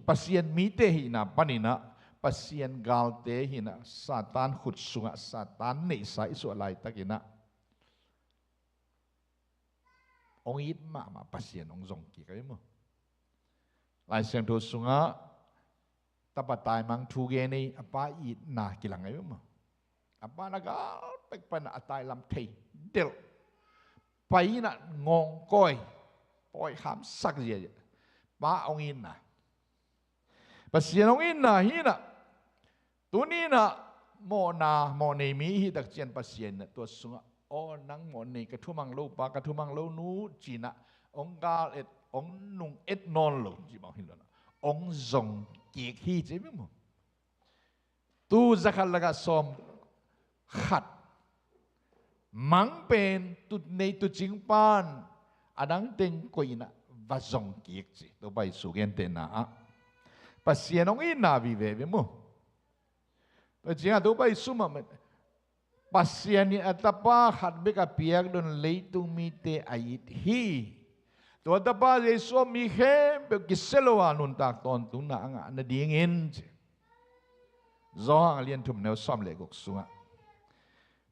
Pasian mite hihna paninah Pasian galte hinah Satan khut sungah Satan neihsa i suah laitakinah hong it mahmah Pasian hong zong kik a hi maw? Lai Siangtho sungah tapa taimang thu gen ei a pa itna kilang a hi maw? A pa na gal pek panah a tailam thei delh pai inah ngawngkawi pawi khamsak ziazia pa hong itna Pasian hong itna hinah tuninah mawhna mawh nei mi i hih tak cian Pasian inah tua sungah aw nang mawh nei ka thumang lo pa ka thumang lo nu cinah hong gal et hong nung et nawn lo ci bang hi lo na hong zong kik hi ci mi mu. Tu zakhat lakah sawm khat mang pen tut nei tucing pan a dang teng koih inah va zong kik ci Topa Jesu gentehna ah Pasian hong itna vive ve mu. Tua ciangah Topa Jesu mah Pasian in a tapa khat bek a piak dun leitung mite a it hi. Tua tapa Jesu a mi khempeuh kisia lo a nuntak tawntungna a ngah nadingin ci. Johan a lian thum neu sawm le guk sungah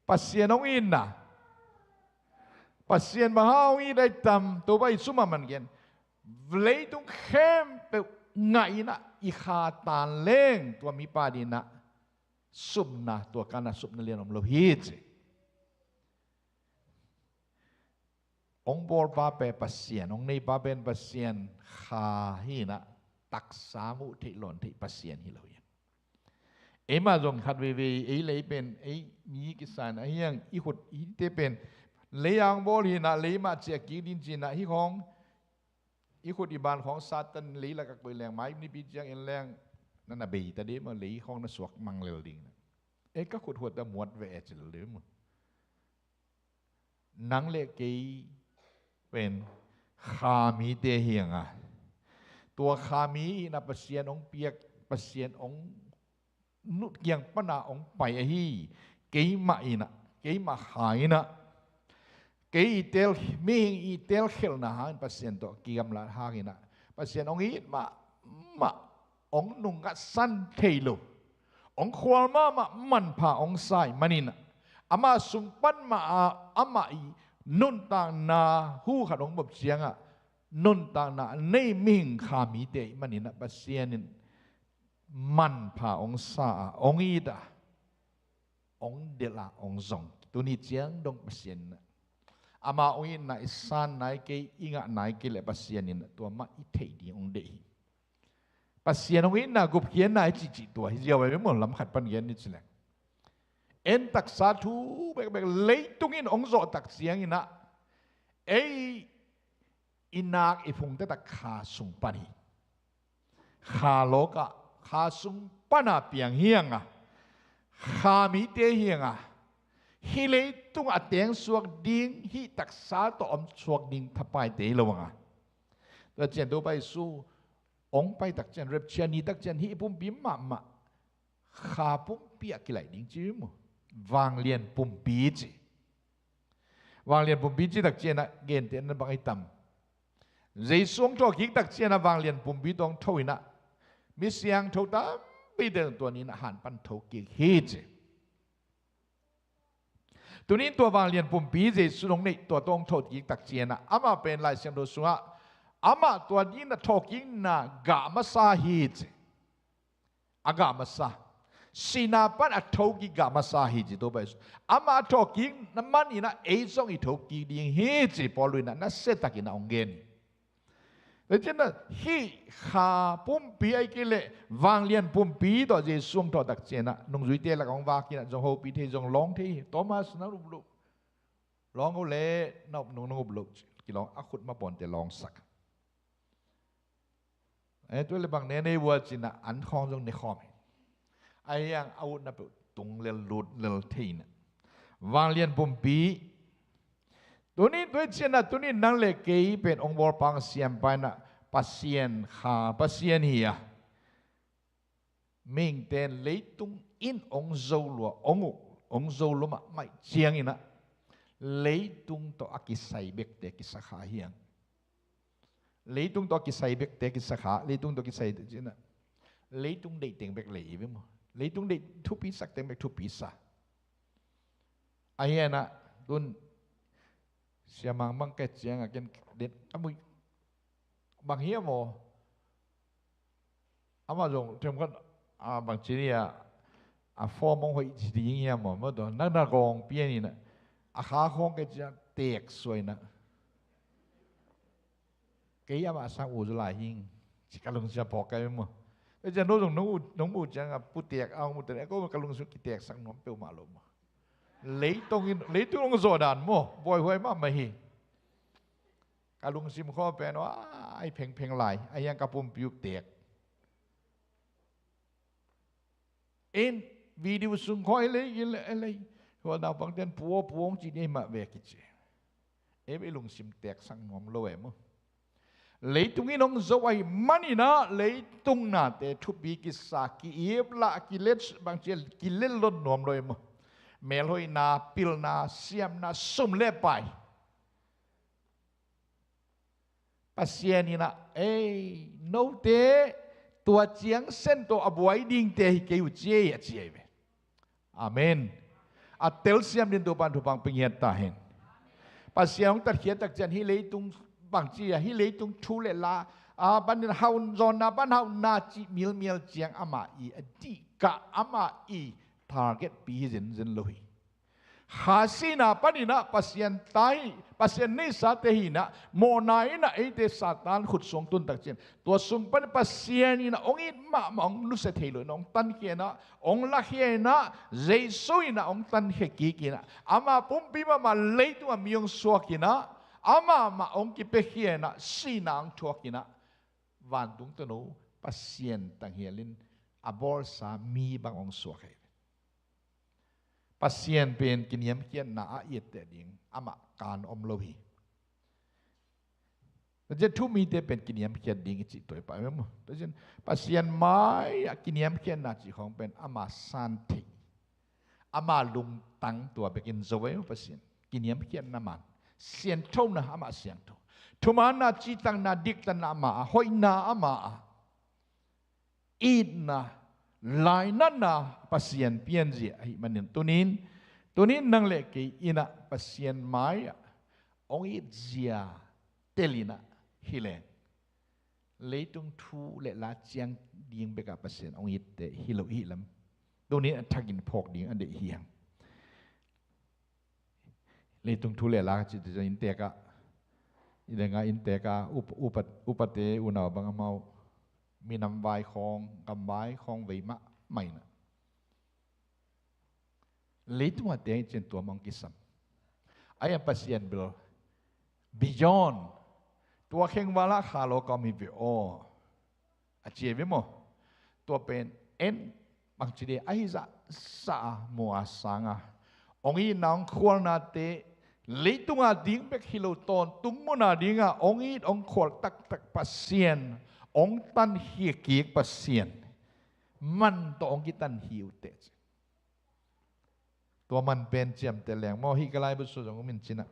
Pasian hong itna Pasian bang hang hong it ai tam Topa Jesu mah man gen leitung khempeuh ngah inah i kha tan leng tua mipa dinah supna tua kanah supna lian om lo hi ci. Hong bawlpa pen Pasian hong neipa pen Pasian kha hinah taksa muh theih lawn theih Pasian hi lo hi. Eimah zong khat veivei ei lei pen ei mi kisan ahiang i khut ite pen lei ang bawl hinah lei mah ciah kik din cinah hi khawng i khut i ban khawng Satan lei lakak pei leng mai nipi ciang en leng na na bei ta dei maw lei khawng na suak mang lel ding na. Ei ka khut huat a muat ve e ci lel dei maw. Nang le kei pen kha mite hianga tua kha mi inah Pasian hong piak Pasian hong nut kiang pana hong pai ahi. Keimah inah keimah kha inah kei i tel mihing i telkhelhna hangin Pasian tawh kigamlat hanginah Pasian hong it mahmah hong nungngatsan thei lo hong khual mahmah manpha hong sa ih maninah amah sung pan mah ah amah i nuntakna hu khat hong bawp ciangah nuntakna a nei mihing kha mite ih maninah Pasian in manpha hong sa a hong it a hong delh a hong zong Tuni ciang dong Pasian in ah, ama hong itna i san nai kei, i ngah nai kei leh Pasian in ah tua mah i theih ding hong deih hi. Pasian hong itna, gupkhiatna i cihcih tua hi ziau a, maw, lam khat pan gen ni ci leng, en taksa thu bekbek leitung in hong zawh tak ciangin ah, ei i nak i phung taktak kha sung pan hi. Kha lawkah, kha sung pana piang hi hang a, kha mite hi hang a, hih leitung a teng suak ding, hih taksa tawh om suak ding thapaite hi lo hang a. Tua ciang Topa Jesu hong pai tak ciang, rapture ni tak ciang, hih pumpi mahmah kha pumpi ah kilaih ding ci maw. Vanglian pumpi ci. Vanglian pumpi ci tak ciang ah gentehna bang hi tam? Jesu hong thawhkik tak ciang ah vanglian pumpi tawh hong tho in ah, mi siangtho tampite tua ni in ah han pan thokik hi ci. Tuni in tua vanglian pumpi Jesu hong neih tua tawh hong thawhkik tak ciang ah, amah pen Lai Siangtho sungah amah tua ni in ah thawhkikna gah masa hi ci. A gah masa. Sihna pan a thokik gah masa hi ci Topa Jesu. Amah a thawhkik na man in ah ei zong i thokik ding hi ci Paul in ah nasia takin ah hong gen hi. Tua ciang ah hih kha pumpi ahih kei leh vanglian pumpi tawh Jesu hong thawh tak ciang ah nungzuite lakah hong vak in ah zong hopih thei, zong lawng thei hi. Thomas, na up lo? Lawng o leh, na up nung, na up lo ci. Kilawng, a khut mapawnte lawngsak. Eh, tua leh bang ne nei vua ci in ah an khawng zong ne khawm hi. Ahi hang a utna peuh tung lel, lut lel thei in ah. Vanglian pumpi. Tuni, tua ciang ah tuni nang leh kei pen hong bawlpa, hong siampa in ah Pasian kha, Pasian hi a, mihingte in leitung in hong zo lua, hong uh, hong zo lua mahmah ciangin ah leitung tawh a kisai bekte kisa kha hi hang. Leitung tawh a kisai bekte kisa kha, leitung tawh kisai te ci in ah, leitung deih teng bek lei hi ve maw. Leitung deih thupi sak teng bek thupi sa. Ahi hang ah tun Sia Mang bang ka et ciang ah ken den a mui bang hiam maw? Amah zong themkhat, a, bang ci ni a, a form hong hoih ci ding hiam maw? Maw tua, na na gawng pian in ah, a kha khawng ka et ciang teek suai in ah, kei amah sang u zaw lai hing ci ka lungsim a phawk ka hi maw. Tua ciang no zong nong u, nong mu ciang a pu teek a hong mu te, ko ka lungsim kiteeksak nuam peuhmah lo maw. Leitung in, leitung hong zawh dan maw, buaihuai mahmah hi. Ka lungsim khaw pen, a, ai phengpheng lai, ahi hang ka pumpi uh teek. In video sung khaw ei lei, ei lei, ei lei. Hua naupangte in pu aw, pu aw hong ci ni ei mah ve kici. Ei, ei lungsim teeksak nuam lo e maw. Leitung in hong zo ahih manin ah leitung nate thupi kisa, ki-ip lah, kilet, bang ci, kilet lon nuam lo e maw. Melhoihna, pilna, siamna, sum le pai. Pasian in ah, ei, note tua ciang Sen tawh a buai dingte hi kei uh ci ei, a ci ei ve. Amen. A telsiam ding Topa'n thupha hong pia ngiat ta hen. Pasian hong tatkhiat tak ciang hih leitung bang ci a, hih leitung thu le la, a, pan in hauh zawnna, pan hauhna cih milmial ciang amah i a dih kah, amah i target pi hi zenzen lo hi. Kha sihna panin ah Pasian ta hi, Pasian neihsate hi in ah, mawhna in ah eite Satan khut sung tun tak ciang, tua sung pan Pasian in ah hong it mahmah, hong nusia thei lo in ah hong tankhia in ah, hong lakhia in ah, Jesu in ah hong tankhia kik in ah, ama pumpi mahmah leitung ah mi hong suak in ah, amah mah hong kipiakhia in ah, sihna hong thuak in ah, vantung tanu Pasian tanghial in a bawlsa mi bang hong suak hi. Pasian pen kiniamkhiatna a i etteh ding amah kaan om lo hi. Tua ciang thu mite pen kiniamkhiat ding i cih tua hi pah maw. Tua ciang Pasian mai-ah kiniamkhiatna cih khawng pen ama san theih, ama lungtang tua bekin zo ei maw Pasian. Kiniamkhiatna man, sianthona amah siangtho, thumaanna, cihtakna, diktatna amah a, hoihna amah a, itna, lainatna Pasian pianzia ahih manin tunin, tunin nang le kei in ah Pasian mai-ah hong itzia tel in ah hi leng, leitung thu le la ciang ding bekah Pasian hong itte hi lo hi lam tunin a thakin phawk ding a deih hi hang. Leitung thu le la ka cih ciang inntek ah, i dengah inntek ah, up, upat, upate unau bang amau minam vai khawng, gam vai khawng vei mahmah inah, leitung a teng i cin tua mah hong kisam. Ai a Pasian bel beyond, tua khengval ah kha lo ka om hi ve aw, a ci hi ve maw. Tua pen en bangci dih ahi zahzah a mu a sang a, hong itna hong khualnate leitung a ding bek hi lo, tawntung mun a ding a hong it hong khual taktak Pasian, hong tankhia kik Pasian, man tawh hong kitankhia uh teh ci. Tua man pen ciamteh leng maw, hih ka laibu sua zong um in ci inah.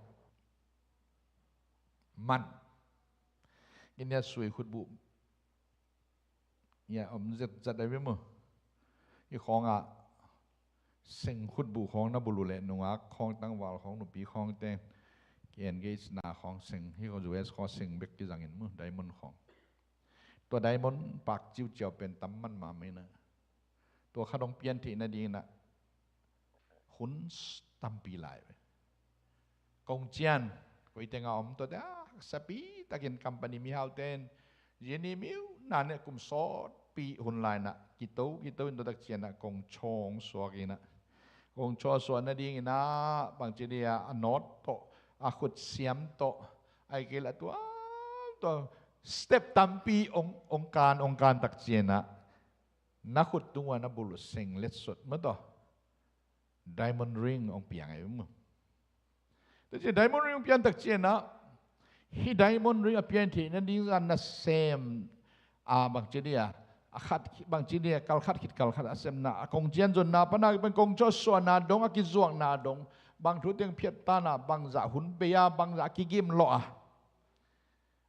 Man. India sui khutbuh ia om zetzet a ve maw. I khawng ah seng khutbuh khawng na buluh leh nungak khawng, tangval khawng, nupi khawng teng ki-engage na khawng seng, hih khawng U S khawng seng bek kizangin maw, diamond khawng. Tua diamond pak ciuciau pen tam man mahmah inah, tua khat hong pian theih nading inah hun tampi lai ve. Kong cian koi teng a om tuate a, haksapi takin company mihaute in zini miu na ne kum sawtpi hun lai inah kito kito in tua tak cian ah kong chaw hong suak inah, kong chaw suak nading inah bangci dih a, a nawt tawh, a khutsiam tawh, ai kei la tua, tua step tampi hong, hong kan, hong kan tak cian ah na khut tung ua na buluh seng letsot maw tawh diamond ring hong piang ai maw. Tua cian diamond ring hong pian tak cian ah, hih diamond ring a pian theih nading zan nasem a, bangci dih a, a khat, bangci dih a, kal khat khit kal khat a semna, a kong cian zonna pan a kipan kong chaw suahna dong, a kizuakna dong, bang thu teng phiat ta na, bangzah hun bei a, bangzah a kigim lawh a,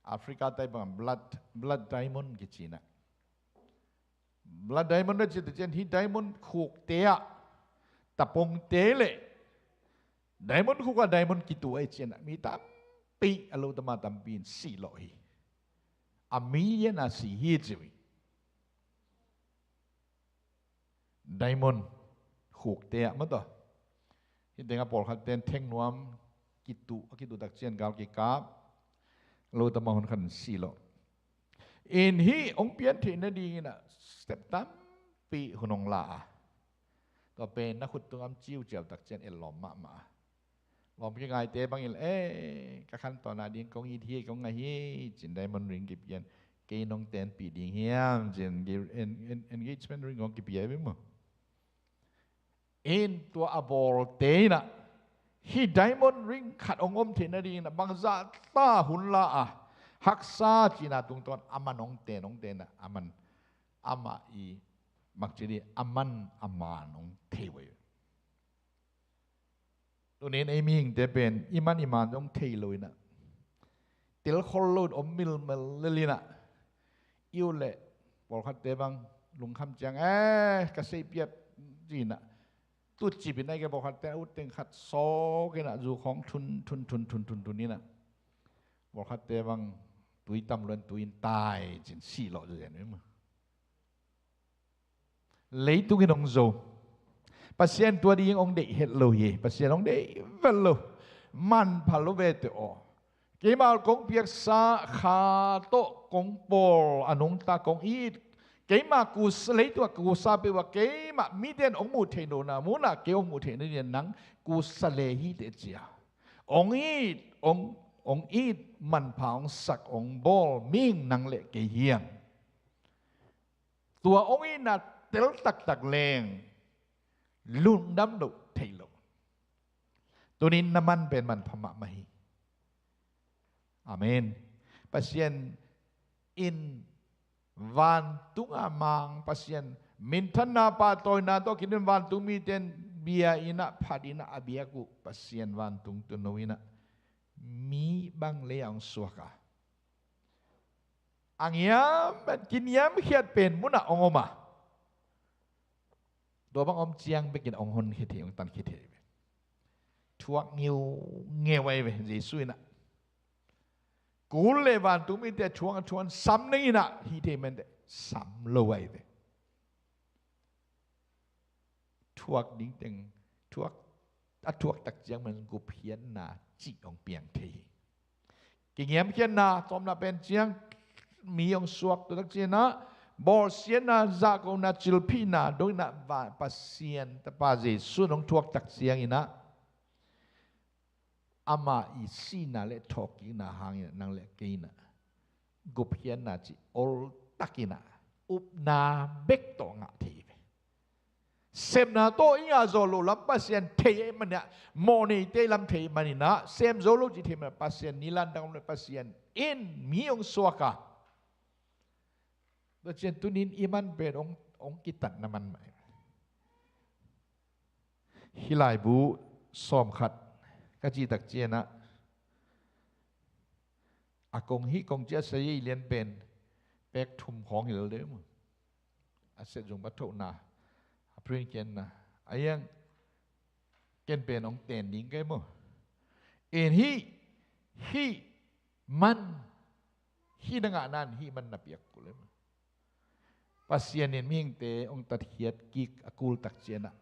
Africa tai bang blood, blood diamond kici inah. Blood diamond na cih tak cian hih diamond khukte ah, tapongte le diamond khuk ah diamond kituh ahih cian ah mi tampi, a lo tama tampi in sih lawh hi. A million a sih hi ci uh hi. Diamond khukte ah maw tawh. Hih teng ah pawlkhat ten theng nuam kituh, a kituh tak cian gal kikap, a lo tama hun khat in sih lawh. In hih hong pian theih nading inah step tampi hun hong la a, tua pen na khut tung a om ciuciau tak cian en lawm mahmah a, lawm kingaite bangin, eh, ka khantawn a ding kong it hi, kong ngah hi ci-in diamond ring kipian, kei nong tenpih ding hiam ci-in en, en, engagement ring hong kipia ve maw. In tua a bawlte inah hih diamond ring khat hong om theih nading inah bangzah ta hun la a, haksa cihna tungtawn a man hong ten, hong ten a, a man, amah i, bangci dih, a man a man hong thei uh hi. Tunin ei mihingte pen i man i man hong thei lo inah, tel khol lo in om milmel lel inah, i ut leh pawlkhatte bang lungkham ciang, eh, ka seihpiat ci inah, tutcip in ai kei, pawlkhatte a ut teng khat sawk inah zu khawng thun thun thun thun thun thun inah, pawlkhatte bang tui tam luan tui in tai ci-in sih lawh zen uh hi maw. Leitung in hong zo. Pasian tua ding hong deih het lo hi. Pasian hong deih vet lo. Manpha lo ve teh aw. Keimah kong piaksa kha tawh kong pawl a nungta kong it, keimah kusa, leitung a kusa peuh a keimah mite in hong muh theih lohna munah kei hong muh theih nading nang kusa le hi teh ci a, hong it, hong, hong it, manpha hong sak, hong bawl mihing nang le kei hi hang. Tua hong itna tel taktak leng lungdam loh theih loh. Tunin na man pen manpha mahmah hi. Amen. Pasian in vantung a mang Pasian, minthanna pahtawina tawh kidin vantung mite in bia inah phat inah a biak uh Pasian, vantung tuuno inah mi bang lei ah hong suak a, a ngiam, kiniamkhiat pen munah hong om a, tua bang om ciang bekin hong honkhia thei, hong tankhia thei ve. Thuak ngeungeu ai ve Jesu inah. Kul le vantung mite thuak, thuak sam ning inah hih thei menteh sam lo ai ve. Thuak ding teng thuak a thuak tak ciang man gupkhiatna cih hong piang thei hi. Kingiamkhiatna, tawpna pen ciang mi hong suak, tua tak ciangin ah bawlsiatna, zahkona, cilphihna, dongin ah va-, Pasian Tapa Jesuh in hong thuak tak ciangin ah ama i sihna le thawhkikna hangin ah nang le kei in ah gupkhiatna cih oltakin ah upna bek tawh ngah thei hi ve. Sepna tawh i ngah zawh loh lam Pasian thei ahih manin ah, mawhneite lam thei ahih manin ah, sem zo lo cih thei ahih manin ah, Pasian nilan dang om lo, Pasian in mi hong suak a, Pasian tunin i man pen hong, hong kitatna man mah hi. Hih laibu sawmkhat ka cih tak ciangin ah, a kong hih kong ciah sa ei lian pen pek thum khawng hi lo deuh maw. A set zung, a thohna, a print khiatna, a hiang ken pen hong ten ding ka hi maw. En hih, hih man, hih na ngahna in hih man na piak kul hi maw. Pasian in mihingte hong tatkhiat kik a kul tak ciangin ah,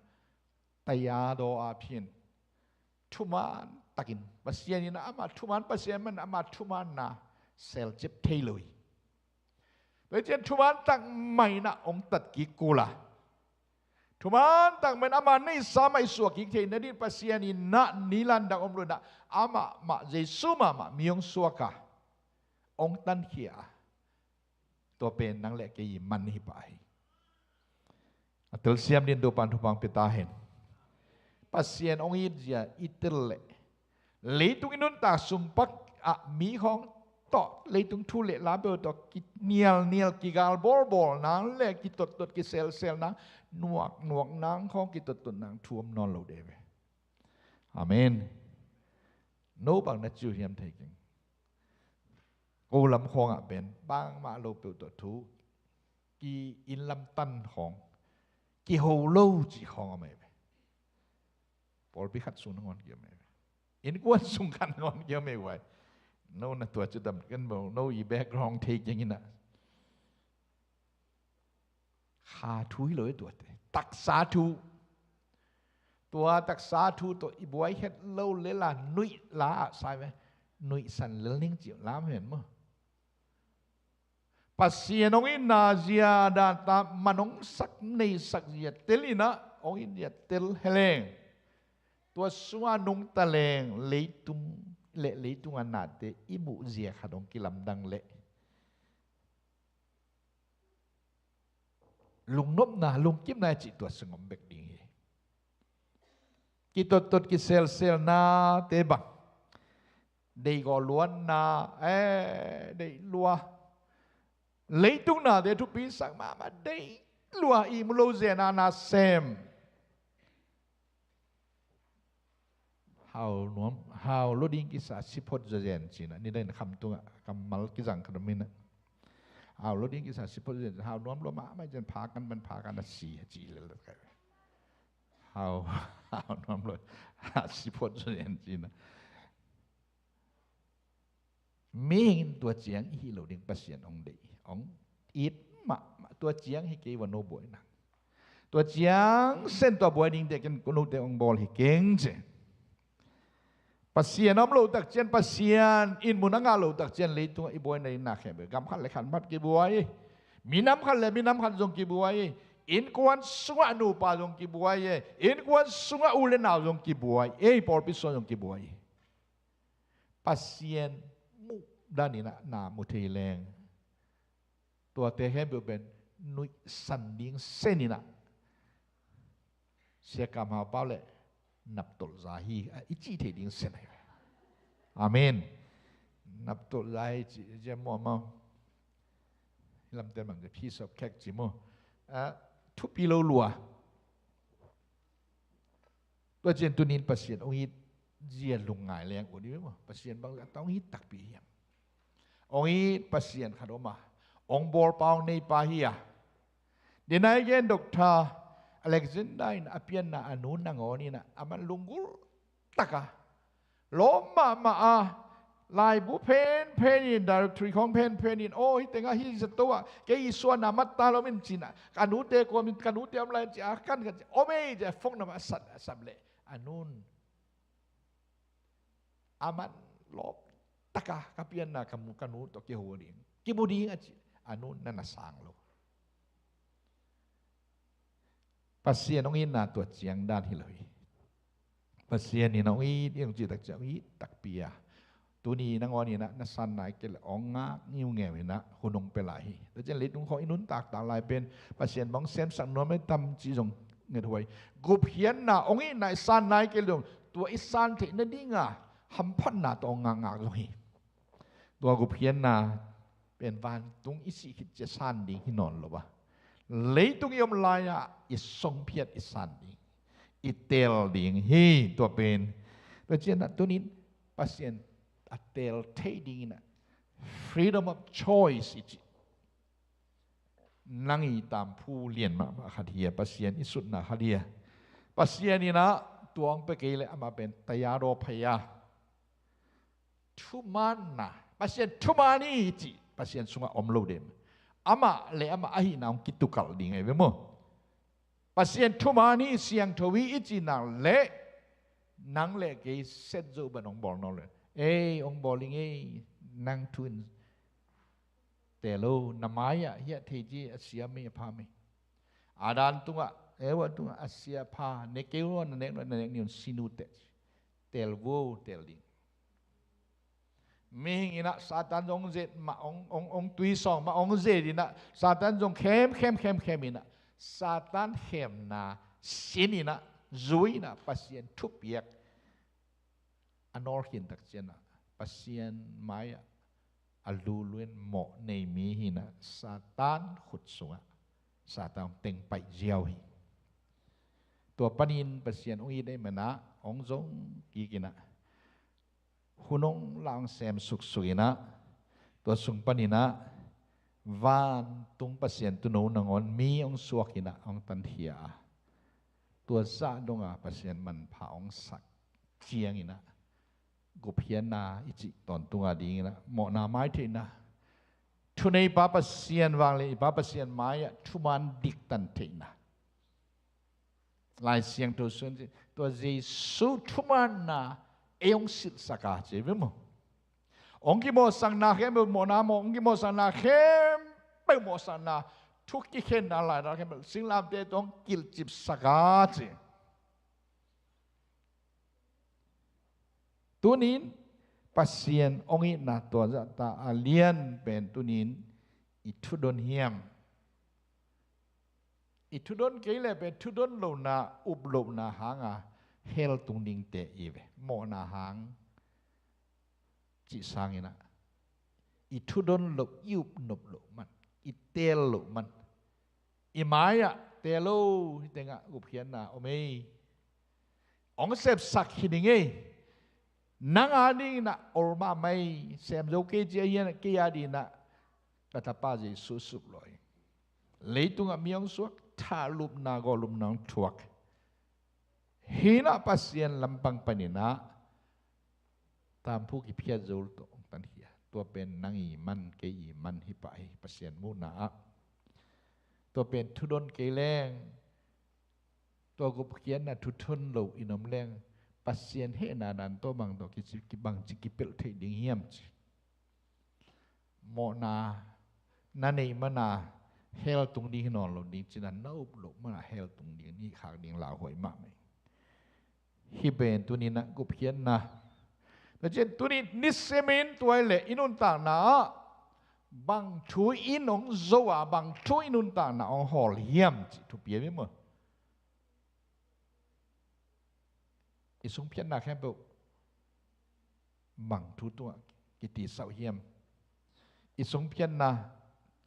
taya daw a phin thuman takin, Pasian in ah ama thuman Pasian man, ama thumanna selcep thei lo hi. Tua hi ciang thuman tak mah in ah hong tat kik kul a, thuman tak mah in ama neihsa mah i suah kik theihna dingin Pasian in ah nilan dang om lo in ah, amah mah, Jesuh mahmah mi hong suak a, hong tankhia a, tua pen nang le kei i man hi pah hi. A telsiam dingin Topa'n thupha hong pia ta hen. Pasian hong itzia i tel leh, leitung i nuntak sung pan ah mi khawng tawh, leitung thu le la bel tawh kinialnial, kigal bawlbawl nang le kitottot kiselsel nang, nuaknuak nang khawng, kitottot nang thu om nawn lo deuh ve. Amen. No bang na ci uh hiam thei keng. Ko lam khawngah pen bangmah lo peuh tawh thu, ki inn lam tan khawng, kiho lo cih khawng a mei ve. Pawlpi khat sung nangawn kia mei ve. Innkuan sung khat nangawn kia mei vai. No na tua ci tam ken bo, no i background thei keng in ah. Kha thu hi lo hi tuate. Taksa thu. Tua taksa thu tawh i buai het lo lel a, nuih la ah sai ve. Nuihsan lel ning cih lam hen maw. Pasian hong itna zia, dan ta man hong sak, neisak zia tel in ah, hong it zia tel hi leng, tua sungah nungta leng leitung le leitung a nate i muh zia khat hong kilamdang leh, lungnopna, lungkimna i cih tua sung om bek ding hi. Kitottot kiselselnate bang, deih gawh luanna, eh, deih lua, leitung nate thupisak mahmah, deih lua, ihmu lo zen a na sem. Hau nuam, hau lo ding kisa siphot zazen ci-in ah, nidang in Khamtung ah kammal kizang khat om in ah, hau lo ding kisa siphot zazen, hau nuam lua mahmah zen, pha kan man, pha kan a si, a ci lel kai. Hau, hau nuam lua, a siphot zazen ci-in ah. Mihing in tua ciang i hih loh ding Pasian hong deih, hong it mahmah. Tua ciang hi kei va, no buaina. Tua ciang sen tua buai dingte ken, ko note hong bawl hi keng ci. Pasian a om loh tak ciang, Pasian in mun a ngah loh tak ciang, leitungah i buaina ding na khempeuh, gam khat le khat mat kibuai hi. Minam khat le minam khat zong kibuai hi. Innkuan sungah nupa zong kibuai hi. Innkuan sungah u le nau zong kibuai hi. Pawlpi sung zong kibuai hi. Pasian muh dan in ah na mu thei leng, tuate khempeuh pen nuihsan ding sen in ah, Sia Kam Hau Pau le naptolh za hi, a, i cih thei ding sen ahi. Amen. Naptolh za hi cih, cih maw, maw. Lamte mang piece of cake ci maw. A, thupi lo lua. Tua ciang tuni-in Pasian hong it zia lungngai leng ut dih ve maw. Pasian bang zah ta hong it takpi hiam. Hong it Pasian khat om a, hong bawlpa, hong neipa hi a. Denai gen Doctor Alexander in a pianna a nu nangawn in ah, aman lunggulh tak a, lawm mahmah a, laibu phenphen in, directory khawng phenphen in, aw, hih tengah hih zato ah kei i suahna mat ta lo in ci-in ah, ka nute kuamin, ka nute om lai in ci a, kan kan ci, om ei ci a, phone number a sat, a sap leh a nu'n a man lawp taka ka pianna ka mu, ka nu tawh kiho ding, kimu ding a ci, a nu na na sang lo. Pasian hong itna tua ciang dan hi lo hi. Pasian in hong it, hong cih tak ciang hong it takpi a, tuni nangawn in ah na san nai kei leh hong ngak ngiungeu in ah hun hong pia lai hi. Tua ciang leitung khawng i nuntak tak lai pen Pasian bang hong semsak nuam hi tam cih zong ngethuai. Gupkhiatna hong itna i san nai kei leh zong tua i san theih nading a hamphatna tawh hong ngakngak zong hi. Tua gupkhiatna pen vantung i sih khit ciang san ding hi nawn lo a, leitung i om lai-ah i songphiat i san ding, i teel ding hi. Tua pen, tua ciang ah tunin Pasian a teel thei dingin ah freedom of choice i cih, nang i tamphu lian mahmah khat hi a, Pasian i sutna khat hi a. Pasian in ah tua hong pia kei leh amah pen tayado phaya, thumanna, Pasian thuman hi cih Pasian sungah om lo dem. Amah le amah ahihna hong kitukalh ding ahi ve maw. Pasian thuman hi, siangtho hi i cih nak leh nang le kei set zo ban hong bawl nawn lo. Ei, hong bawl ing ei, nang thu in teel o, na mai-ah hiah thei ci a sia mei a pha mei. Adam tungah, Eva tungah a sia a pha, ne kei lo, na nek lo, na nek ni un sin uh teh. Teel vo, teel ding. Mihing in ah Satan zong zet mah, hong, hong, hong tuisawng mah, hong zet in ah Satan zong khem, khem, khem, khem in ah Satan khemna sin in ah, zui in ah Pasian thupiak a nawlkhin tak ciang ah Pasian mai-ah a luluen mawh nei mi hi in ah Satan khut sungah Satan hong teng paih ziau hi. Tua panin Pasian hong it ahih man ah hong zong kik in ah hun hong la hong sem suksuk in ah, tua sung panin ah vantung Pasian tuuno nangawn mi hong suak in ah hong tankhia a, tua zah dong a Pasian manpha hong sak ciang in ah gupkhiatna i cih tawntung a ding in ah mawhna mai theihna, thuneipa Pasian vanglian i Pa Pasian mai-ah thuman diktan theihna. Lai Siangtho sung tua Jesu thumanna ei hong silhsak a ci ve maw. Hong kimawhsakna khempeuh mawhna maw, hong kimawhsakna khempeuh mawhsakna, thu kikhenna laidal khempeuh singlamteh tawh hong kilhcipsak a ci. Tunin Pasian hong itna tua zahta a lian pen tunin i thudon hiam? I thudon kei leh pen thudon lohna, up lohna hanga hell tung dingte i ve. Mawhna hang cih sangin ah i thudon loh, i up nop loh man, i teel loh man, i mai-ah teel lo, hih tengah gupkhiatna om ei. Hong sepsak hi ding ei. Nang a dingin ah ol mahmah ei, sem zo kei ci a hian ah kei a dingin ah ka tapa Jesu suk lo hi. Leitungah mi hong suak, thahlupna, gawhlupna hong thuak. Hi in ah Pasian lampang panin ah tamphu kiphiat zo tawh hong tankhia. Tua pen nang i man, kei i man hi pah hi Pasian muhna ah. Tua pen thudon kei leng, tua gupkhiatna thu thon lo in om leng, Pasian hehna dan tawh bang tawh kici, kibang ci kipelh theih ding hiam ci. Mawhna na neih mana hell tung ding hi nawn lo ding cih na, na up loh mana hell tung ding, nih khak ding lauhuai mahmah hi. Hih pen tuninah gupkhiatna. Tua cian tuni nisimin tua hi leh i nuntakna ah bang thu in hong zo a, bang thu i nuntakna hong hawl hiam cih thupi a mi maw? I sungphiatna khempeuh bang thu tungah kitisauh hiam? I sungphiatna,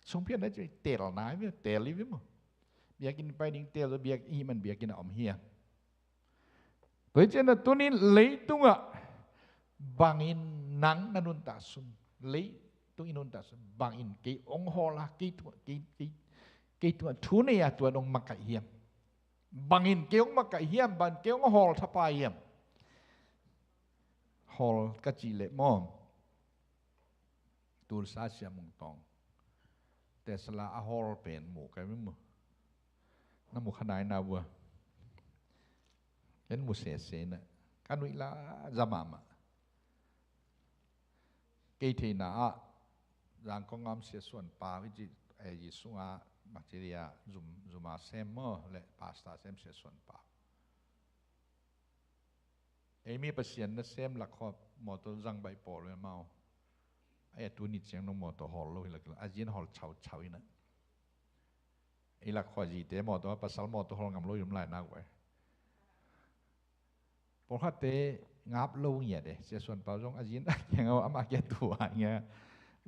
sungphiatna ci telna hi ve, tel hi ve maw? Biakinn pai ding tel, biak i hih man biakinn a om hiam? Tua hi cianah tunin leitungah bangin nang na nuntak sun, leitung i nuntak sun bangin kei hong hawl a, kei tungah, kei, kei, kei tungah thu nei a, tua hong makaih hiam? Bangin kei hong makaih hiam? Bangin kei hong hawl thapai hiam? Hawl ka cih leh maw, Tulsa Sia Mung Tawng Tesla a hawl pen mu ka mi maw? Na mu kha nai na vua? Ken mu sese na, ka nuih la za mahmah. Kei theihna ah Zangkong ngam siasuan pau i ci, eh, Jesu a, Bacteria zum, zuma sem maw le pastor sem siasuan pau. Ei mi Pasian na sem lak khawp mawtaw zang baih pawl ve mau. Ai a tuni ciang nong mawtaw hawl lo hi lak a zin hawl chau chau ina. Ei lak khawh zite mawtaw, pasal mawtaw hawl ngam lo i um lai nak ve. Pawlkhatte ngap lo ngiat e, siasuan pau zong a zin a kiang a, amah kia tua ngia.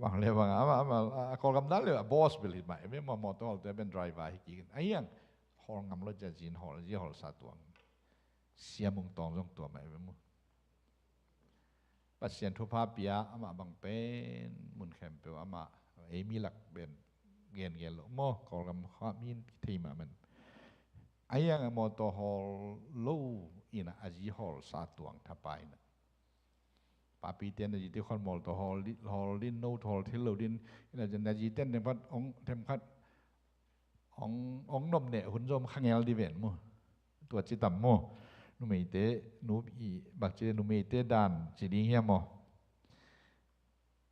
Bang le bang, amah, amah, a Kawlgam dan le a boss bel hi mai, me maw mawtaw hawlte ben driver hi kikin. A hiang, hawl ngam lo cia zin hawl, zi hawl sa tuang. Sia Mung Tawng zong tua mai ve mu. Pasian thupha pia amah bang pen mun khempeuh amah ei mi lak ben gen gen lo maw, Kawlgam kha min thei mah man. A hiang a mawtaw hawl lo ina a zi hawl sa tuang thapai na. Papi ten a zi te khon mawtaw hawl di, hawl din no hawl thil lo din ina zen a zi ten themkhat ong themkhat ong, ong nop neh hun zom khangel di ven mu. Tua ci tam mu. Numeite, nu i, bak ci numeite dan ci ding hiam maw.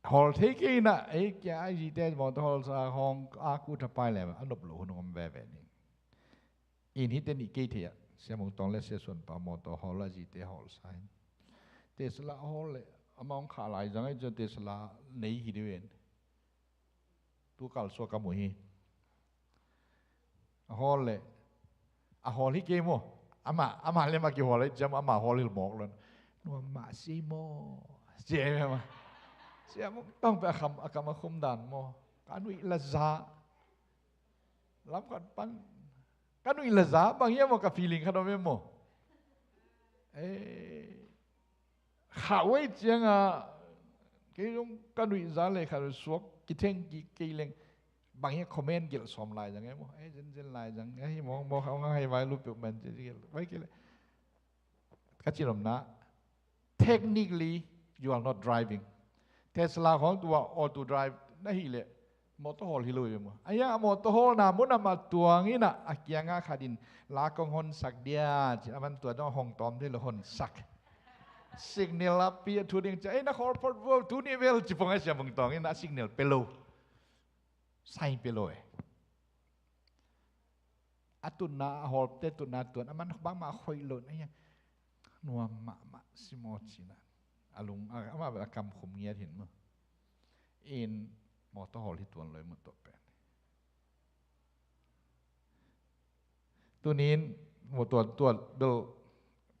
Hawl thei kei na, ei kia a zi te mawtaw hawl sa hong a ku thapai le, a nop lo hun om veve ni. In hite nih kei thei a, Sia Mung Tawng le siasuan pau mawtaw hawl a zi te hawl sa hin. Tesla hawl le, amah hong khah lai zang ai cia Tesla nei hi di ven. Tu kal suak ka mu hi. A hawl le, a hawl hi kei maw. Amah, amah le mah kihawl ai cia amah hawl hil mawk lon. Nuam mah si maw. Cia ai mah. Sia Mung Tawng pe a kam, a kam a khum dan maw. Ka nuih la za. Lam khat pan. Ka nuih la za, bang hiam maw ka feeling khat om em maw. Eh, khah wei ciang a, kei zong ka nuih za le khat suak, kitheng ki kei leng, bang hiam comment gelh sawm lai zang em maw. Eh, zen zen lai zang, eh, mawng mawng, hong hei vai lu peuh man ci gelh, vai kei le. Ka ci nopna, technically, you are not driving. Tesla khawng tua auto drive na hi le, mawtaw hawl hi lo hi maw. A hiang a mawtaw hawlna mun a mah tuang ina, a kianga khat in, la kong hon sak dia, ci a man tua dong hong tawm thei lo hon sak. Signal a pi a thu ding ci, ei na khawl phot vo, tuni vel ci pong a Sia Mung Tawng ina signal pe lo. Sai pe lo e. A tunna, a hawlte tunna tuan, a man bangmah a khoih lo na hiang. Nuam mahmah si maw cina. A lung, a, amah a kam khum ngiat hin maw. In mawtaw hawl hi tuan lo i maw tua pen. Tunin mawtaw tuat bel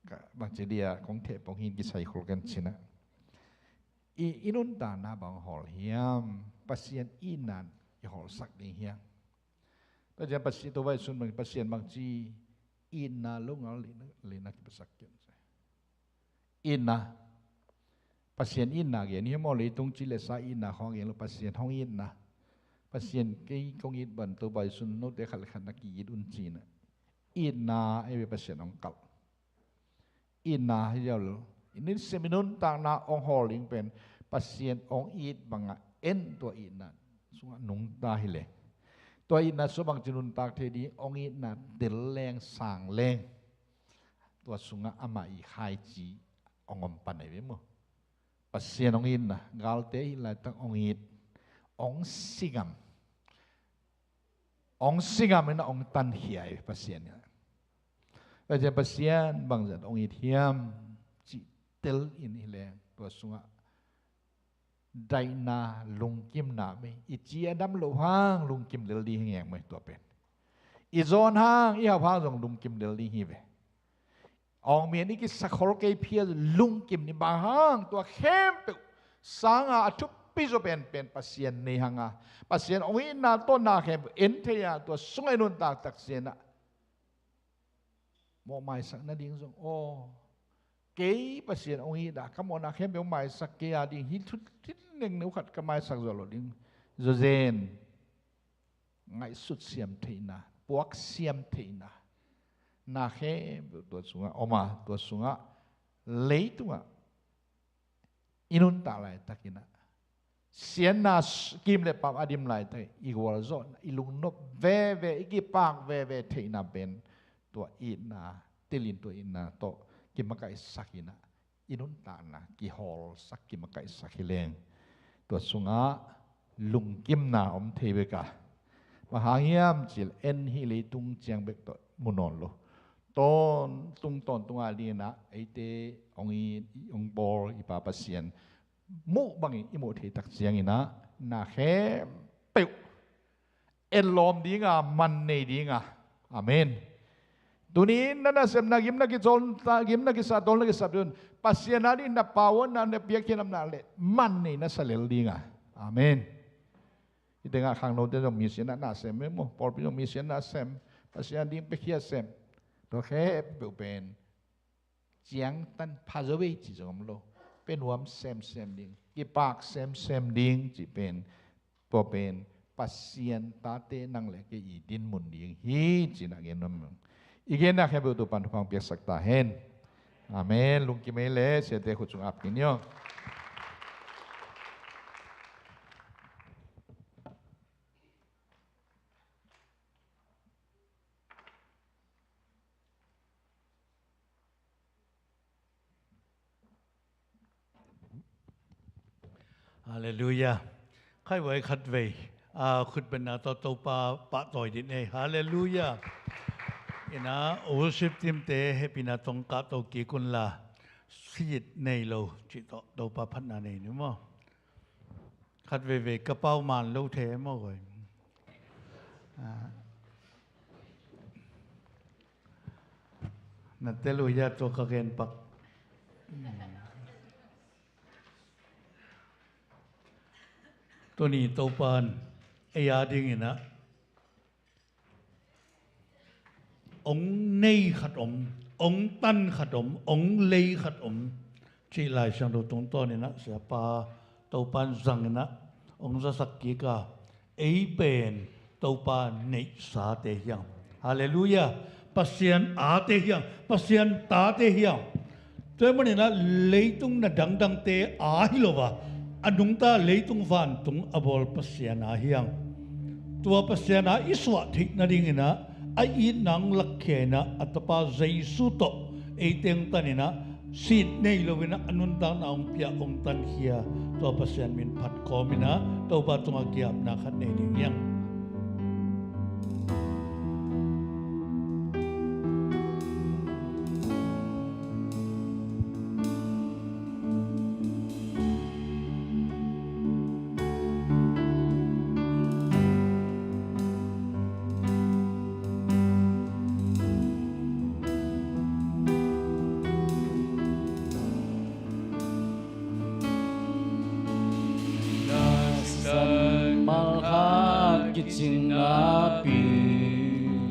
ka bang ci dia kong theh pong hin kisai khol kan cina. I, i nuntakna bang hawl hiam, Pasian i nan i hawlsak ding hiam. Pasian, Pasian, tua vai sun bang, Pasian bang ci, itna lo ngal lina, lina kipasak kian. Itna. Pasian itna gen hi maw, leitung ci le sa itna khawng gen lo, Pasian hong itna. Pasian kei kong it ban, tua vai sun note khat le khat na ki-it un cina. Itna, ei ve Pasian hong kalh. Itna hi ziau lo. I nisim i nuntakna hong hawl ding pen Pasian hong it bangah en tua itna sungah nungta hi le. Tua itna sungah bangci nuntak thei ding, hong itna tel leng sang leng. Tua sungah amah i khaici hong om pan ahi ve maw. Pasian hong itna, galte i laitak hong it, hong si ngam. Hong si ngam in a hong tankhia hi Pasian in. Pasian, Pasian bangzat hong it hiam cih tel in hi leng tua sungah daihna lungkimna mei i ci a dam loh hang lungkim lel ding hi ngeng mei tua pen. I zawn hang i hauh hang zong lungkim lel ding hi ve. Awng mian i kisakhol kei phia lungkim ni bang hang tua khempeuh sanga a thupi zaw penpen Pasian nei hanga Pasian hong itna tawh na khempeuh en thei a tua sungah i nuntak tak sianah mawh maisak nading zong aw kei Pasian hong itna ka mawhna khempeuh hong maisak kei a ding hi thut thin neng neu khat ka maisak zawh lo ding zawzen. Ngaihsut siam theihna, puak siam theihna, na khempeuh tua sungah om a, tua sungah leitungah i nuntak laitakinah sianna kim le pam a dim laitak i gualzawhna i lungnop veve i kipak veve theihna pen tua itna, tilin tua itna tawh kimakaihsakinah i nuntakna kihawlsak kimakaihsak hi leng. tua sungah lungkimna om thei bek a, bang hang hiam cih leh en hih leitung ciang bek tawh mu nawn lo. Tawntung tawntung a dingin ah eite hong i, hong bawl i Pa Pasian muh bangin i muh thei tak ciangin ah na khempeuh etlawm ding a, man nei ding a. Amen. Tuni in na nasepna, gimna kicawl, gimna kisa, tawlna kisa, tun Pasian a dingin na pauanna, na piakkhiatna om leh man nei na sa lel ding a. Amen. Hih tengah khangnote zong mission ah na sem e maw, pawlpi zong mission ah sem, Pasian ding piakhia sem. Tua khempeuh pen ciangtan pha zo ei cih zong om lo. Pia nuam semsem ding, kipak semsem ding cih pen, tua pen Pasian tate nang le kei i dinmun ding hi cih na gen nuam. I genna khempeuh Topa'n thupha hong piaksak ta hen. Amen. Lungkim ei leh siate khut sung ap kik ni aw. Halleluiah. Khatvei khatvei a khut bengna tawh Topa pahtawi dih ni ei. Halleluiah. Ina worship team te hehpihna tawh kahto kik un la, sit nei lo cih tawh Topa phatna nei ni maw. Khat veivei ka pau man lo thei maw koi. Ah. Na tel uh hia tua ka gen pak. Tuni Topa'n ei a dingin ah ong nei khat om, ong tan khat om, ong lei khat om. Cih Lai Siangtho tungtawnin ah Siapa Topa'n zangin ah ong zasak kik a, ei pen Topa neihsate hi hang. Halleluiah. Pasian ate hi hang, Pasian tate hi hang. Tua ahih manin ah leitung na dangdangte a hi lo a, a nungta leitung vantung a bawl Pasian a hi hang. Tua Pasian a i suah theih nadingin ah a itna hong lakkhia in ah a Tapa Jesu tawh eite hong tan in ah sit nei loin ah a nuntakna hong pia, hong tankhia tua Pasian min phat kawmin ah Topa tungah ki-apna khat nei ding hi hang. Na sisan malkhat kicing napi,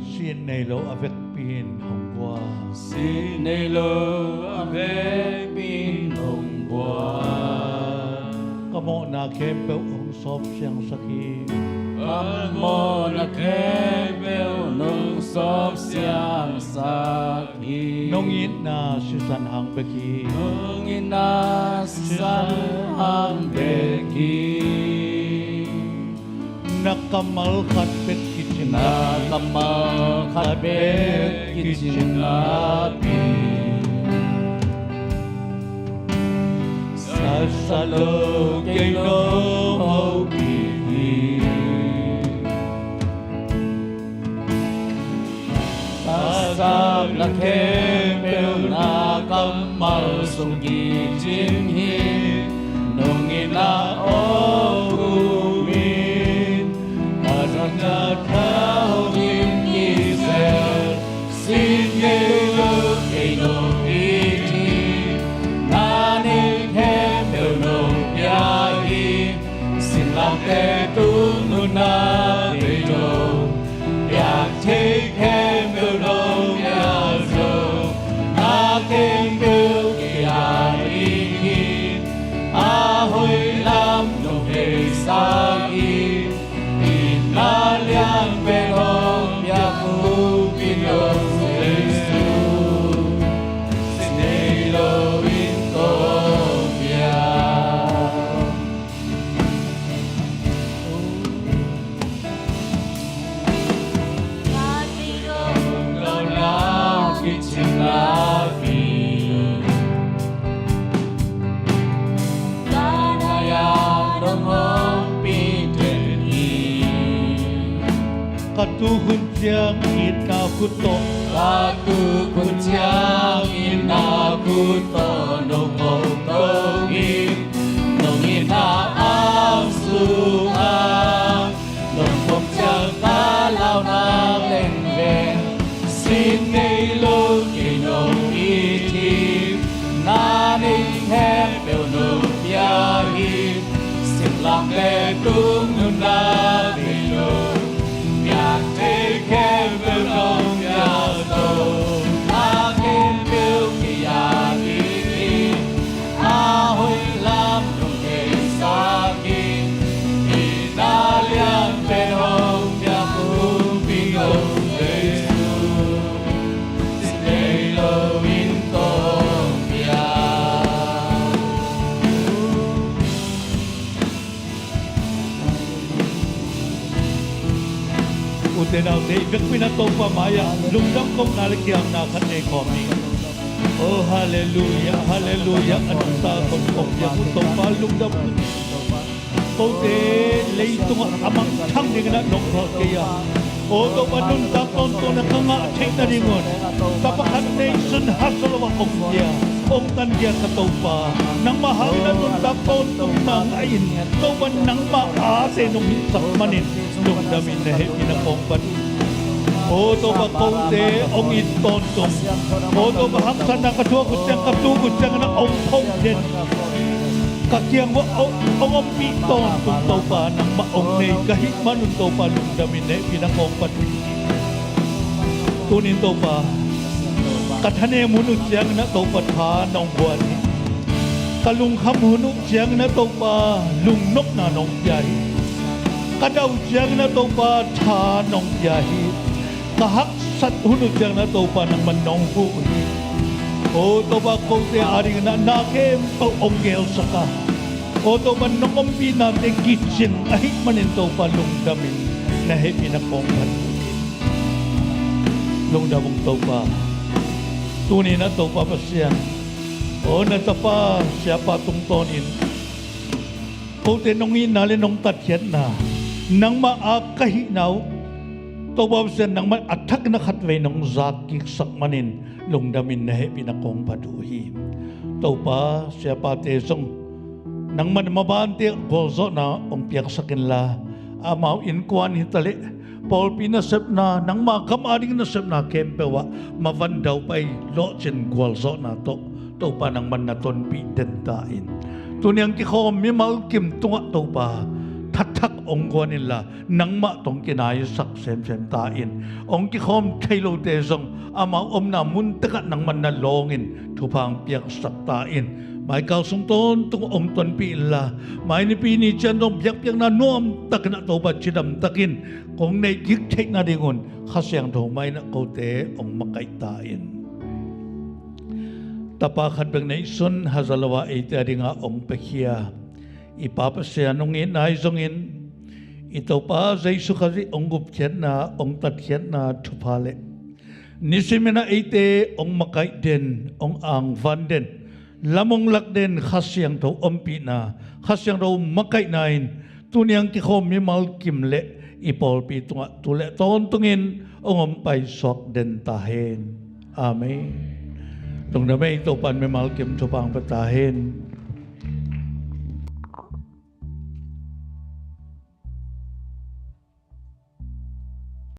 sit nei lo a vekpi in hong guan. Sit nei lo a vekpi in hong guan. Ka mawhna khempeuh hong sawp siangsak hi. Ka mawhna khempeuh nong sawp siangsak hi. Nong itna sisan hang bek hi. Nong itna sisan hang bek hi. Na kammal khat bek kicing, na kammal khat bek kicing napi, sasa lo kei nong hopih hi. Ka sapna khempeuh na kammal sung kicing hi. Nong itna aw kumin, ka zatna thaugim kisel. Sit nei lo kei nong it hi. Na neih khempeuh nong pia hi. Singlamteh tung nunna bei lo, piak thei khempeuh nong piak zo. Na khempeuh kei a it hi. A hoih lam nong veisak hi. Itna lianpen hong piak, hong piak lo Jesu. Sit nei lo in kong piak. Hong pi den hi. Ka tuk hun ciangin na khut tawh. Ka tuk hun ciangin na khut tawh nong hong ko hi. Nong itna ang sungah nong pom ciang ka lau nak leng leng. Sin nei lo kei nong it hi. Na nei khempeuh nong pia hi. Sik lam le tung nunna bei lo. Piak thei khempeuh nong pia zo. A khempeuh kei a it hi. A hoih lam nong theisak hi. Itna lianpen hong piak Kumpi ko Jesu. Sin nei lo in kong pia. Ute naute, i vekpi-in a Topa mai-ah lungdam kohna le kiamna khat nei khawm ni. Oh, halleluiah, halleluiah. A nungta kong kong piak uh Topa lungdam. Kote leitungah a mangthang dingin ah nong hal kei a. Oh Topa, nuntak tawntung na ka ngah theih nadingun tapa khat neisun hasoloh a ong pia, ong tanpia ka Topa, nangmah hangin a nuntak tawntung na ngah in, Topa nangmah ate nong hisak manin lungdamin na hehpihna kong phat. Oh Topa, kote ong it tawntung, oh Topa, haksatna ka thuak uh ciang, ka tuk uh ciangin a ong pho den, ka kiang uah ong, ong ompih tawntung Topa nangmah ong nei ka hih manun Topa lungdamin na hehpihna kong phat uh hi. Tunin Topa, ka thanem hun uh ciangin a Topa tha nong guan hi. Ka lungkham hun uh ciangin a Topa lungnopna nong pia hi. Ka dau ciangin a Topa tha nong pia hi. Ka haksat hun uh ciangin a Topa nangman nong huh hi. Oh Topa, kote adingin a na khempeuh ong gelsak a, oh Topa, nong ompihnate kicing ahih manin Topa lungdamin na hehpihna kong phat uh hi. Lungdam ung Topa. Tunin a Topa Pasian, oh na tapa siapa tungtawnin kote nong itna le nong tatkhiatna nangmah a ka hihna uh Topa Pasian nangmah a thakin a khatvei nong zak kiksak manin lungdamin na hehpihna kong phat uh hi. Topa, siapate zong nangman mabante gualzawhna hong piaksak inla, amau innkuan hitaleh pawlpi nasepna, nangma gam ading nasepna khempeuh ah mavan daupai lawhcin gualzawhna tawh Topa nangman na tonpih den ta in. Tuniang kikhawm mimal kim tungah Topa thathak hong guan inla, nangmah tawh hong kinaisak semsem ta in. Hong kikhawm thei lote zong amau omna mun tekah nangman na lawngin thupha hong piaksak ta in. Maikal sung tawntung hong tonpih inla, mai nipi ni cian zong biakpiakna nuamtakin a Topa cidamtakin kong neih kik theih nadingun Kha Siangtho mai-in a kote hong makaih ta in. Tapa khat bek neihsun haza lo a eite adingah hong piakhia i Pa Pasian, hong itna ahi zongin i Topa Jesu Khazih hong gupkhiatna, hong tatkhiatna thupha le nisimin a eite hong makaih den, hong angvan den, lam hong lak den Kha Siangtho ompihna, Kha Siangtho makaihna in tuniang kikhawm mimal kim le i pawlpi tungah tu le tawntungin hong om paisuak den ta hen. Amen. Lungdam ei, Topa'n mimal kim thupha hong pia ta hen.